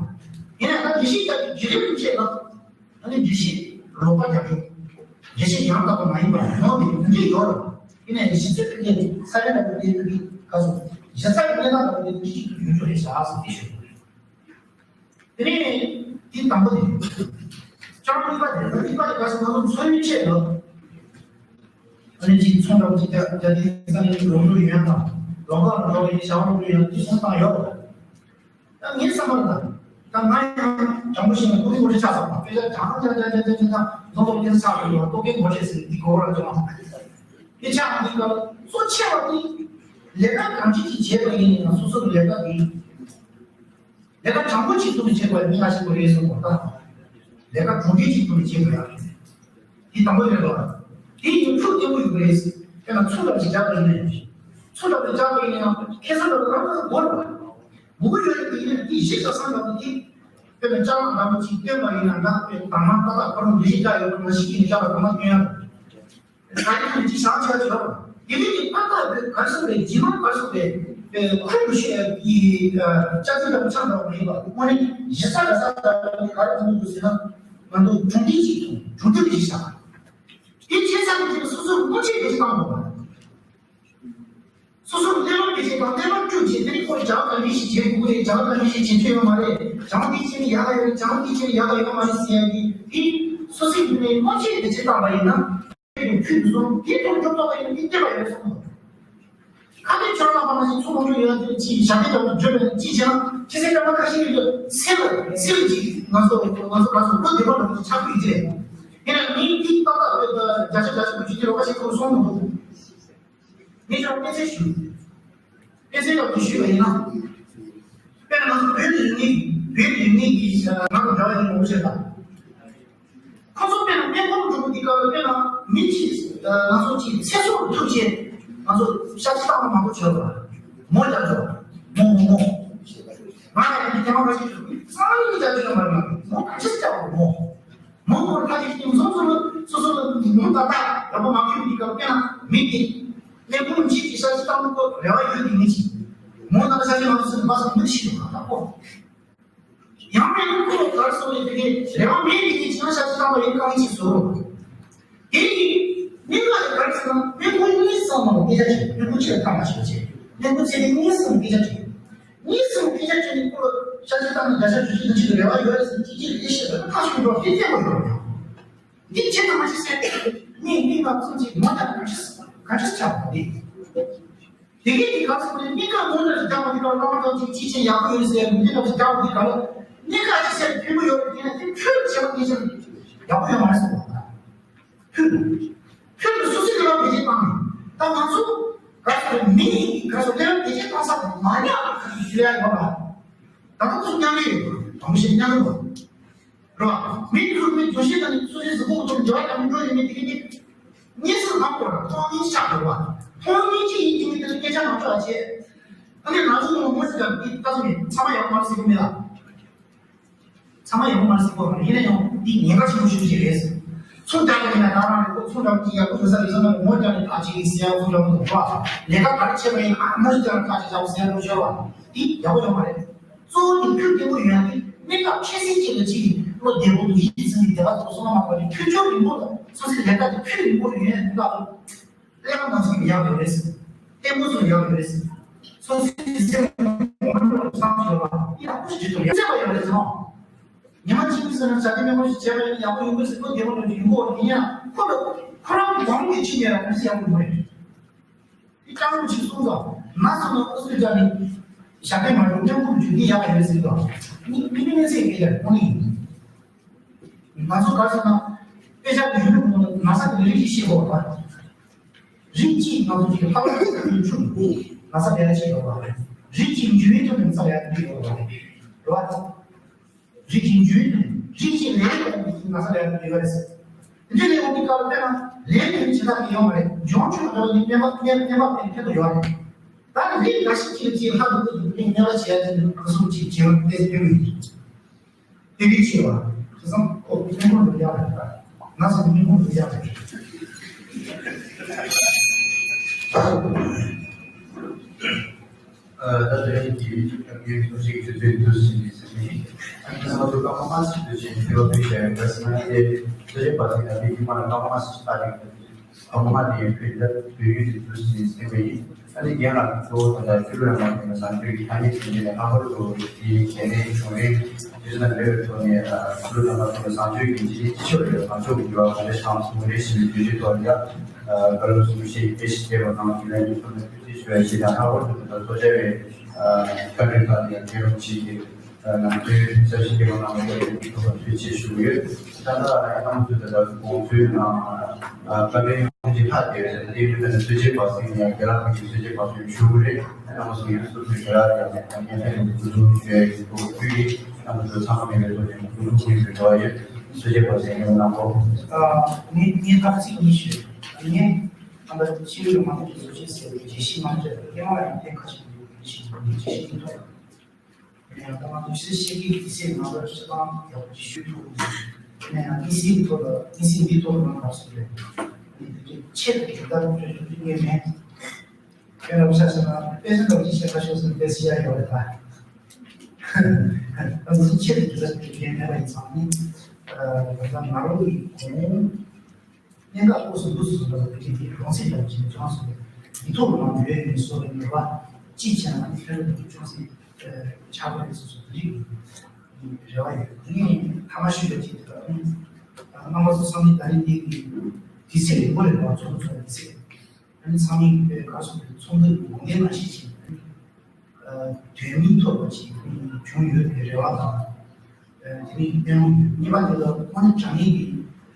ཡིན་ན་ད་འགྲེལ་བཤད་རྒྱག་གི་བརྒྱུད་རིམ་བཅས་ལ། ཨ་ནི་འགྲེལ་བཤད་ལོག་པ་རྒྱག་རྒྱུ། འགྲེལ་བཤད་ཡང་དག་པ་མ་ཡིན་པར་ཡོང་བའི་འདི་ཡོད་རེད། ཡིན་ནའི་གཞི་རྩའི་ཐིག་ལེ་ས་བོན་ལ་བརྟེན་པའི་ཁ་སོ། གཞི་རྩ་གི་གནས་སྟངས་ལ་བརྟེན་པའི་གཅིག་ཏུ་ཡོད་རྒྱུ་རེད་བཞག་ཟེར་དེ་ཞུ། དེ་ནས་དེ་དང་པོ་དེ། ལྕགས་གཉིས་པ་དེ་ལ་གཉིས་པ་དེ་ག་སོ་ང་ཚོ་འཚོ་བའི་ཆེད་དུ། ཨ་ནི་གཅིག་ཚོང་རབ་ཀྱི་རྒྱ་རྒྱ་དེ་ས་ནས་ལོག་འགྲོ་ཡོད་ན། ལོག་པ་ལ་འགྲོ་བའི་བྱ་བ་འགྲོ་ཡོད་ན་དེ་སོང་སྟངས་ཡོད་རེད། ད་ངའི་བསམ་པར་ལ། ད་ང་ཡང་དྲང་པོ་བཤད་ན་ཀུ་རེ་ཀུ་རེ་ཆགས་སོང་བ། དཔེ་ཆ་གྲངས་ཀྱང་ཀྱང་ཀྱང་ཀྱང་ཀྱང་ཀྱང་ནོར་ལོག་ཀྱང་ཆགས་ཡོད་པ་ལྟོ་གོས་ངོ་ཤེས་ཟིན་འདི་གོ་བ་ལ་བྱུང་བ། དེ་ཆགས་འདི་སྐབས་གཙོ་ཆེ་བ་དེ། ལས་ཀ་གང་ཅི་ཅིག་བྱས་པ་ཡིན་ན་སོ་སོ་གི་ལས་ཀ་དེ། ལས་ཀ་དྲང་པོ་ཅིག་ཐུབ་པ་བྱེད་དགོས་ནི་ང་ཞིག་མ་རེད་གསུངས་པ་དང་། ལས་ཀ་གྲུབ་འབྲས་ཅིག་ཐུབ་པ་བྱེད་དགོས་ཡ། དེ་དང་པོ་རེད་པ། དེ་ཡིན་ཕུགས་བརྟན་པོ་ཡོད་རེད། དཔེར་ན་ཚུར་ལ་ཅིག་རྒྱག་པ་ཡིན་ན་ཡང་། ཚུར་ལ་རྒྱག་པ་ཡིན་ན་ཡང་ཁེ་ས་ལ་རང་རང་དགོས་རེད་པ། མུ་གུ་ཡོད་རེད་པ་ཡིན་ན་དེ་གཞི་ཆགས་སང་ལ་དེ། དཔེར་ན་ལྕགས་ལམ་འདྲ་པོ་ཅིག་སྟོན་པ་ཡིན་ན་འདྲ། དཔེར་ན་དང་མ་ཏག་ཏག་ཁོ་རང་ལས་གཞི་འདྲ་ཡོད་པ་ནང་བཞིན་གྱི་ལྕགས་ལམ་དང་མ་སྟོན་ཡ། ག་རེ་ཐུབ་ཅི་བྱང་ཆ་ཆོག་དེ་ནས་ཀྱི་ཨ་ཏག་བོད་གར་སོང་བའི་རྗེས་མ་གར་སོང་བའི་ཁུལ་དུ་ཤེས་ཀྱི་ལྕགས་ཀྱི་ལམ་ཆགས་འདྲ་བ་མེད་པ། དངོས་གནས་གཞི་ས་ག་ས་ག་ག་རེ་ཐུབ་འདུག་ཟེར་ན། ང་ཚོ་གྲུབ་འབྲས་ཅིག་ཐོན། གྲུབ་འབྲས་ཅིག་བཞག་དེ་ཁྱད་མཚར་གྱི་སོ་སོར་སྔོན་ཆད་བེད་སྤྱོད་བཏང་དགོས་པ། སོ་སོར་གླེང་སློང་བེད་སྤྱོད་དང་གླེང་སློང་བསྐྱུར་བྱས་དེ་ནས་ཁོ་རྒྱ་གར་ལས་ཤིག་བྱེད་དགོས་རེད། རྒྱ་གར་ལས་ཤིག་བྱེད་ཐུབ་ཡོད་མ་རེད། རྒྱ་གར་འདི་བྱས་ནས་ཡག་ག་ཡོད་རེད། རྒྱ་གར་འདི་བྱས་ནས་ཡག་ག་ཡོད་མ་རེད་ཟེར་ཡ་འདི་དེ་སོ་སོའི་ངོས་ནས་སྔོན་ཆད་བེད་སྤྱོད་བཏང་བ་ཡིན་ན། ཁྱོད་ཚོ་དེ་ཐོག་འཇོག་ཐུབ་པ་ཡིན་ན་དེ་བདེ་བ་ཡོད་སོང་། ཁ་ཏོན་ཆོས་རྣམ་པ་མ་ཞིག་ཚོ་མང་པོ་ཡོད་ན་དེ་ཅིག་ཞབས་པད་དང་བརྗོད་པའི་ཅིག་བྱས་ན་ཁྱེད་ཚོའི་སྐར་མ་ཁ་ཤས་ཡོད་དུས་སེམས་ལ་སེམས་ལ་ཅིག་ང་ཚོ་ང་ཚོ་ག་ཚོད་བློ་བདེ་བ་དང་ཆགས་ཀྱི་རེད། ཡིན་ན་མིའི་ཏིག་ཏག་ཏག་བརྒྱ་ཆ་བརྒྱ་ཆ་དགུ་བཅུ་དེ་རོགས་པ་ཞིག་ཚོ་སོང་མི་འདུག་ངས་ཀྱང་དཔེ་ཆ་ཞུ། དཔེ་ཆ་ཡག་པོ་ཞུས་པ་ཡིན་ན། དཔེར་ན་ང་ཚོ་བོད་ལ་ཡོད་མཁན། བོད་ལ་ཡོད་མཁན་གྱི་ང་དང་འདྲ་བ་ཡིན་ནོ་བྱས་ད། ཁོ་ཚོ་དཔེར་ན་སྨན་ཁང་འགྲོ་གི་དུས་སྐབས་ལ་དཔེར་ན་མི་གཅིག་ང་ཚོ་གཅིག་ཚེ་སྲོག་ཐུག་བྱས་ང་ཚོ་ཤ་ཚ་བཏང་བ་མང་པོ་བྱས་པ། མོ་རྒྱག་ཆོག་མོ་མོ་མོ། ང་ཡང་མི་དེ་མ་ག་ཞིག་ཚོ་མི་ཚང་མི་རྒྱག་ཆོག་མ་རེད། མོ་ག་ཚོད་རྒྱག་པ་མོ། མང་པོར་ཁ་ཅིག་གིས་མཚམས་མཚམས་ལ་སོ་སོ་ལ་མོ་ད་ལྟ་རང་པ་མ་ཁྱོད་ཀྱི་སྐབས་དཔེར་ན་མི་དེ་ལས་ཁུངས་གཅིག་གི་ས་ཆ་བཏང་དགོས་རེ་བ་ཡོད་དེ་མི་གཅིག་མོ་ད་ལྟ་ས་ཆ་མ་སོ་སོ་ལ་མ་སོ་མི་ཤི་འགྲོ་ད་ལྟ་ཁོ་ཡང་མེད་ན་ཁོ་གར་སོང་ནས་དེ་གའི་རེ་བ་མེད་དེ་གའི་ཆང་ས་ཆ་བཏང་བ་ཡིན་གང་ཡིན་ཅིག་བཟོ་རོགས། དེ་ཡིན་མི་ལ་ག་རེ་ཟེར་ན་མི་ཁོ་གཉིས་སམ་མ་སྐད་ཆ་བྱེད། མི་ཁོ་ཆེར་ཐག་མ་ཆོད་བྱེད། མི་ཁོ་ཚེ་རིང་གཉིས་སམ་སྐད་ཆ་བྱེད། གཉིས་སུ་སྐད་ཆ་བྱས་ནས་ཁོ་ལ་ཤ་ཚ་དང་བརྒྱ་ཆ་བཅུ་བཞི་དང་གཅིག་ལ་རེ་བ་ཡོད་རེད་ཟེར་ཅི་ཅི་ལས་བཤད་པ་ཁ་ཤུགས་འགྲོ་ཧེ་ཐེ་བ་ཡོད་རེད། འདི་བྱེད་དང་མ་བྱེད་ཟེར་མི་མི་ང་ཚོ་གཅིག་མ་ཐག་ག་ཆ་ག་ཆ་ཆགས་པ་རེད། དེ་གས་ཀྱི་ག་ཚོད་ནས་མི་ཁ་མོ་འདྲ་ཞིག་རྒྱག་པ་འདི་ག་བླ་མ་ཐང་ཅིག་ཅི་བྱེད་ཡག་པོ་ཡོད་ཟེར་མི་འདྲ་ཞིག་རྒྱག་པ་འདི་ག་ལ་མི་ཁ་ཅི་ཟེར་ཕན་པོ་ཡོད་རེད། དེ་ན་དེ་ཁྱོད་བྱེད་པ་འདི་ཟེར་ཡག་པོ་ཡོད་མ་རེད་གསུངས་པ། ཁྱོད་ཁྱོད་ཀྱི་སོ་སོའི་ལས་ཀ་བེད་སྤྱོད་བཏང་ནས་ད་ང་ཚོ་ག་ཚོད་མི་ག་ཚོད་ལས་ཀ་བེད་སྤྱོད་བཏང་ས་མ་ཉག་ཞུ་ཡ་ཡོད་པ། ད་ང་ཚོ་མཉམ་ལས་ཡོད་པ་དང་པོ་ཞིག་མཉམ་ལས་པ་རེད་བ། མི་ཚོ་མི་འགྲོ་ཤེས་དང་སོ་སོའི་གཟུགས་པོ་ཚོ་འབྲེལ་བ་དང་འགྲོ་ཡོད་མེད་དེ་གི་ནི་གཉིས་སུ་ལྷག་པར་མཐོང་སྙིང་ཤ་དགོས་པ། མཐོང་སྙིང་ཅི་ཡིན་དེ་ནི་དེ་ལ་སྐད་ཆ་མ་ཐོས་པ་བྱས། ཨ་ནི་ང་ཚོ་ངོ་མོ་ཞིག་ཀྱང་དེ་ལྟ་ཚུལ་མེད་ཚང་མ་ཡག་པོ་མ་རེད་ཟེར་གི་མེད་ལ། ཚང་མ་ཡག་པོ་མ་རེད་ཟེར་གོ་རང་ཡིན་ན་ཡང་འདི་ཉེན་ཁ་ཆེན་པོ་ཞིག་ཅིག་རེད། ཚོང་རྒྱག་པ་ཡིན་ན་ད་རང་རེད་ཁོ། ཚོང་རྒྱག་པ་ཅིག་ཡག་པོ་ཡོད་ས་རེད་བསམ་ན་ངོ་རྒྱག་ནས་ཐག་ཅིག་ཟེར་ཡག་ཚོང་རྒྱག་པ་འདུག་བ། ལས་ཀ་ག་རེ་བྱས་པ་ཡིན་ཨ་ངོ་ཞིག་ཀྱང་ཐག་ཅིག་བཞག་ཟེར་ཡག་ཚོང་རྒྱག་པ་འདི་ཡག་པོ་ཡོད་མ་རེད། གཙོ་བོ་དེ་ཁྱོད་བདེ་པོ་ཡོད་ཡག་གི་གནས་སྐབས་ཁྱད་བསད་ཅིག་ལ་ཅིག་བློ་བདེ་པོ་འདུག་ཡིད་ཚིམ་པའི་བདེ་བ་ཚོ་སོང་མ་མ་གོ་ནས་ཁྱོད་ཚོ་རིང་པོ་ལ་སོ་སོའི་ལས་ཀ་དེ་ཁྱོད་རིང་པོ་ཡོད་ཡག་གི་སྐབས་ལ། ལས་ཀ་མང་ཚོགས་ཡག་ཡོད་རེད། ལྟད་མོ་ཚོ་ཡག་ཡོད་རེད། སོ་སོའི་སེམས་ངོ་སྤྲོད་བསམ་ཡོད་པ་ཡག་པོ་ཞིག་བྱེད་ཐུབ་ཡག་ཚད་པ་ཡོད་རེད་ཟེར་ནོ། ཉི་མ་གཅིག་གིས་ཟེར་ན་བྱ་དེ་མེད་པོ་ཞིག་བྱས་པ་ཡིན་ན་ཡག་པོ་ཡོང་གི་ཟེར་ཁོ་བདེ་པོ་འགྲོ་རྒྱུ་ཡིན་གོ་ཡིན་ཡང་ཁོ་ལ་ཁོ་རང་གི་དབང་གིས་ཕྱིན་ཡོད་ན་ག་ཚོད་ཡག་པོ་ཡོང་རེད། དེ་སྤྲང་པོ་ཞིག་གསུངས་སོང་ན་སོང་ན་ཨུ་ཚུགས་རྒྱག་ནས་བྱ་དེ་མ་འགྲོ་སྙམ་པོ་འགྲོ་རྒྱུ་ཡག་ཡོད་ཟེར་གི་འདུག་མི་མི་མི་ཚེ་སྐད་ཆ་ཁོ་ནི་ཡིན། ང་ཚོ་ག་ཟེར་ན། དཔེ་ཆ་གི་ཡུལ་ལུགས་ནང་ན་ས་གི་རིགས་ཤིག་ཤེས་དགོས་པ། རིགས་གཅིག་ང་ཚོ་གི་ལྷག་པར་དུ་ཆུ་ན་ས་ལས་ཤེས་དགོས་པ། རིགས་གཅིག་འཇུ་བའི་དོན་ནི་ས་ལས་འཇུ་དགོས་པ། རེད་བ། རིགས་གཅིག་འཇུ་བའི་དོན་རིགས་གཅིག་ལས་དོན་ནི་ན་ས་ལས་འཇུ་བ་རེད། འདི་ལས་འོང་གི་སྐབས་དཔེར་ན་ལས་དོན་བྱེད་ཐབས་ཀྱི་ཡོང་བ་རེད། འཇོང་ཆུ་ན་ནི་སྨན་པ་སྨན་སྨན་པ་དེ་ཕན་ཐོགས་ཡོད་རེད། ད་ནི་རིགས་འགའ་ཞིག་གིས་ཀྱི་ལྷག་ཏུ་ཀྱི་སྨན་པ་བྱས་ཏེ་ནི་ག་སོང་ཅིག་བྱེད་པ་དེ་ཡོད་མི་འདུག་དེ་རིགས་ཤེས་པ། དེ་ཙམ་ཁོ་སྙིང་ཁུང་དུ་ཡག་རེད། ང་ཚོ་སྙིང་ཁུང་དུ་ཡག་རེད། ད་དེ་རིང་གི་ཡུལ་གྱི་ཐབས་ཀྱི་ཐུགས་རྗེ་ཆེ་ཚུལ་དུ་ཕྱིན་པའི་སེམས་ནི། ཨ་ནི་ང་ཚོ་ཀརྨ་སི་ཏུ་ཆེན་ཐེ་བ་ཕུལ་བྱ་བའི་བཀའ་སྲིད་ན་དེ་ཚོ་ཆེན་པ་ཚིག་ན་མི་གི་མ་ན་ཀརྨ་སི་ཏུ་ཆེན་པ་དེ། ཨ་མ་དེ་ཡི་ཕུལ་ལ་བོད་ཡུལ་དུ་འདུག་ཟིན་ཟིན་པ་ཡིན། ཨ་ནི་རྒན་ལགས་ཀྱིས་གཙོ་བོ་དང་ད་ཕྱི་ལོ་ཡང་མ་ཐོན་པའི་བཟང་སྤྱོད་ཀྱི་ཐ་སྙད་ཀྱི་ནི་ལྷག་པར་དུ་དེའི་གལ་གནད་བྱུང་རིང་དུས་ན་འབྲེལ་བའི་ཐོག་ནས་ཕྱི་ལོ་ཡང་མ་ཐོན་པའི་བཟང་སྤྱོད་ཀྱི་འཇིག་རྟེན་སྤྱི་ཁྱབ་ལ་བཟང་སྤྱོད་ཀྱི་འགྱུར་བ་ག་འདྲ་བྱུང་སོང་རེད་ཞེས་པའི་དུས་ཚོད་ཐོག་ལ་ཡང་བཀའ་སློབ་གསུང་བཤད་སྤེལ་ཞིག་སྤེལ་བ་དང་དེ་ལ་ཉིན་ཐོག་ནས་ཐུགས་རྗེ་ཆེ་ཞེས་དང་ལྷག་པར་དུ་ད་ལྟ་ཚོགས་བཅར་བའི་བཀའ་དྲིན་དག་ལ་ཡང་རྒན་རབས་ཆེ་གི་ནང་དོན་གསར་ཞིག་སྐྱེལ་བ་གནང་བ་ལ་ཐུགས་རྗེ་ཆེ་ཞུ་གི་ཡོད། ད་ལྟ་རྣམ་པ་ཚོས་ད་ལྟ་དགོངས་ཚུལ་དང་བཀའ་མོལ་ཡོང་རྒྱུ་ཐག་བཅད་ཡོད་ཟེར་ན། དེ་ཡོད་ན་སྲོལ་འབྱེད་པ་ཟེར་ནས་རྒན་ལགས་ཀྱིས་སྲོལ་འབྱེད་པ་ཟེར་ཞུ་གི་རེད། རྣམ་པ་ཚོ་ཡོད་སྲོལ་ཞུ་ར་ཡང་ཉན་ཐེངས་ཀྱི་ཐུགས་སུ་ཡོད་ཀྱི་འདུག་དུས་ཀྱི་རྣམ་པ་ཚོ་ཚང་མ་མེད་པའི་ཐོག་ནས་ཐུགས་སུ་ཁུར་ཡོད་པའི་རེ་བ་ཡོད། སྲོལ་འབྱེད་པ་ཟེར་ནས་གནང་གོ། ངས་ངས་ད་ཚིག་གཉིས་ཞུ། ངས་ཨ་ད་ཕྱི་ཡུལ་མང་ཚོགས་ཀྱི་བཟོ་བཅོས་ཟེར་བའི་རྒྱས་བཤད་མ་བྱས་པར་སྐད་མ་ཡང་ཐེངས་ཁ་ཤས་ཀྱི་རྒྱས་བཤད་ཀྱི་ཐོག་དེ་ནས་ཡང་ད་ང་ཚོ་ཕྱི་ཕྱི་གི་དུས་ཚོད་ནང་ལ་སྤྱི་བཏང་ཡག་པོ་ཞིག་ཞུ་ཐུབ། དེ་ནས་ཡང་དམིགས་བསལ་ཐོག་ལ་དམིགས་བསལ་འདིའི་ཐོག་ལ་ང་ལ་སོགས་པའི་ཆེད་དུ་དེ་ལྟར་བརྗོད་རྒྱུ་དེ་ངས་མེད། དཔེར་ན་ཆ་བཞག་ན་དཔེ་ཆ་འདྲ་བོ་ཅིག་བཤད་ཁ་ཤོར་ཟིན་པའི་སི་ཡ་ཡོད་རེད་ད། ང་ཚོ་ཆེད་དུ་དེ་ལྟར་བརྗོད་རྒྱུ་མེད་པ་ཡིན་ཙང་ནི། ད་ལྟ་ང་རང་གི་གོང་གནད་འགག་སྐོར་སུ་འདུག་སུ་འདུག་ལ་བོད་ཀྱི་འདི་རང་སྲིད་ལ་བྱིན་ཅང་སོང་བས་འདི་ཐོག་ལ་ཡོད་ནས་སོ་བའི་ནུས་པ་ཅིག་བྱས་ན་ནི་ཕན་རེ་ཅུང་ཟད་ཆགས་པ་རེད་སོ་སོ་འདི་རིགས་རེ་བ་ཡོད། དེ་ནས་ཐ་མ་ཞུས་པ་ཅིག་ད་རྣམ་པ་ཚོ་ཚང་མས་ད་རིང་འདི་གི་དུས་ཚོད་རིང་པོ་རེད་པ། ཚོགས་འདུ་ཚོགས་པའི་དུས་ཚོད་ཨ་ནི་ཚང་མས་དཔེ་ག་སོང་བའི་ཚོགས་འདུ་དགོངས་དོན་ནང་བཞིན་བྱས་ནས། དོན་སྙིང་ཐོབ་པ་ཅིག་བྱུང་ཡོད་པའི་རེ་བ་དང་། དེ་རིང་བསྟན་འོང་གཉིས་པ་དེ་ལ་དངོས་གནས་དྲང་གནས་ཀྱི་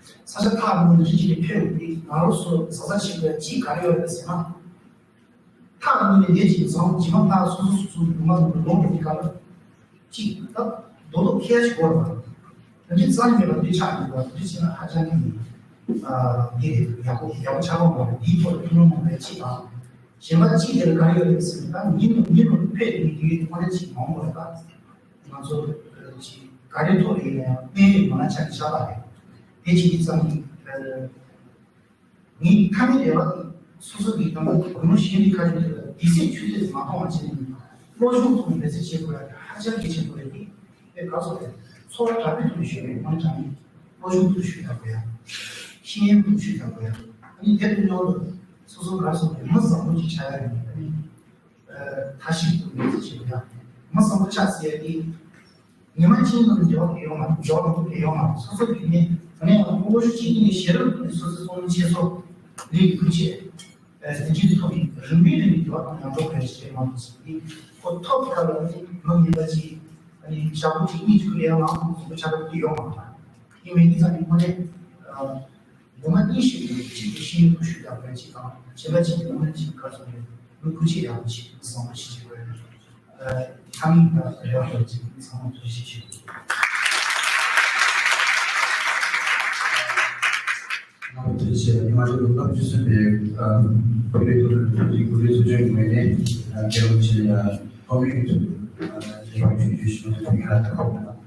ས་ཆ་ཐག་རིང་པོ་ནས་རི་སྐྱེས་ནས་ཕེབས་འོང་དུས་ང་རང་ཚོ་བཟའ་ཚང་ཞིག་ལ་ཅིག་ག་རེ་ཡོད་རེད་ཟེར་ན། ཐག་རིང་པོ་ནས་བསྡད་ཅིག་བཟང་ཇི་མ་ཐག་སོ་སོ་སོ་སོའི་ལུང་པ་ནང་དུ་ལོག་འགྲོ་དུས་སྐབས་ལ་ཅིག་ད་རྡོ་ལོག་ཁལ་ཞིག་དགོས་རེད། ད་འདི་རྩ་ནས་མེད་པ་འདི་ཆགས་ཡོད་པ་འདི་བྱས་ན་ཧ་ཅང་གི་འདི་རེད། ཡག་པོ་ཡག་པོ་ཆགས་པ་མ་རེད། འདིའི་ཐོག་ལ་ཐུགས་སྣང་མ་བྱས་ཅིག་དང་། གཞན་པ་གཅིག་དེར་ག་རེ་ཡོད་རེད་ཟེར་ན། ད་ཉིན་ནས་ཉིན་རུ་འཕེལ་དེ་ཡོད་དངོས་གནས་ཅིག་མང་པོ་རེད། ད་ང་ཚོ་ཅིག་ག་རེ་ཐོག་ལ་ཡིན་ན་ཡང་དཔལ་ཡོན་མ་ལ་ཆགས་ཀྱི་ཆགས་པ་རེད། དེ་བྱེད་ཀྱི་ཙམ་ནི་ངའི་མཐའ་མའི་རེ་བ་དེ་སོ་སོ་གི་ད་ལྟ་བུ་མོ་གཞན་གྱི་ཁ་ཆེ་དེ་ལ་དུས་ཚོད་ཆུད་ཟོས་མ་གཏོང་བ་བྱས་ནས་བློ་སྦྱོང་ཐོག་ནས་འབད་བརྩོན་བྱེད་དགོས་ཡ་དེ་ཧ་ཅང་གལ་ཆེན་པོ་རེད། དེ་དཔེ་ག་ཚོད་རེད། འཚོ་བ་དྲ་འབུ་ཐོག་ནས་ཤོད་པའི་དངོས་གྲངས་ནི་བློ་སྦྱོང་ཐུགས་ཞུས་དང་དགོས་ཡ། ཤེས་ཡོན་ཐུགས་ཞུས་དང་དགོས་ཡ། ཨ་ནི་དེ་དུས་ནང་དུ་སོ་སོ་ག་སོང་བའི་མི་བཟང་པོ་ཅིག་ཆགས་ཡ་ཡིན། ཨ་ནི་ད་ཞིག་ཏུ་མི་ཚེ་ཆེ་བ་ཡ་མི་བཟང་པོ་ཆགས་ཟེར་ཡ་དེ་ཉི་མ་གཅིག་ནང་འགྱུར་བ་ཡོང་མ་འགྱུར་བ་མང་པོ་ཡོང་མ་སོ་སོ་གི་ནི་ཨ་ནི་ཡང་ལོ་བཅུ་གཅིག་ནས་ཞེ་རབ་ནས་སོ་སོ་སོང་ཆེ་སོ་ལས་ཀྱི་ཁུར་ཆེ། དེ་འདྲའི་ཐོག་ནས་རིམ་པས་རིམ་པས་འགྱུར་བ་དང་ཡང་འགྲོ་དགོས་ཞེས་མང་དུ་གསུངས་ཏེ། ཁོ་ཐོབ་ཐབས་ལ་ནི་མི་ངན་པ་ཅིག་ཨ་ནི་ཞག་པོ་གཅིག་གཉིས་ཅིག་ལ་ཡང་ལངས་ཐུབ་པ་ཆགས་པ་དེ་ཡོང་མ་རེད། ཡིན་མིན་དེ་ཙམ་གྱིས་དངོས་གནས་ངོ་མ་གཉིས་ཤིག་གིས་གཅིག་གིས་ཤེས་ཡོན་ཁུར་ཞུ་དང་འབྲེལ་གཅིག་དང་གཞན་པ་གཅིག་གིས་དངོས་གནས་ཅིག་ག་ཚོད་རེད། མི་ཁུར་ཆེ་ཡག་པོ་ཅིག་མི་བཟང་པོ་ཞིག་བྱེད་དགོས་རེད། ཨ་ཐ་མིང་དང་རེ་བ་ཡོད་ཅིག་ཚང་མ་ཐུགས་རྗེ་ཆེ་ཞུ། རྣམ་པ་ཐུགས་རྗེ་ཆེ། ང་ཚོ་ལོ་ལྔ་བཅུ་ཟིན་པའི་བོད་རིགས་ཐོག་ལ་ཐུགས་རྗེ་སྐུ་ཚེ་གསོ་སྐྱོང་གི་ངོས་ནས་རྒྱལ་བ་ཆེ་ལ་ཐོག་མའི་གི་ཐུགས་ལེགས་པར་ཞུ་རྒྱུ་ཞུ་ཐུབ་ཡིན་ལ་ཐུགས་ཁོམ་ན།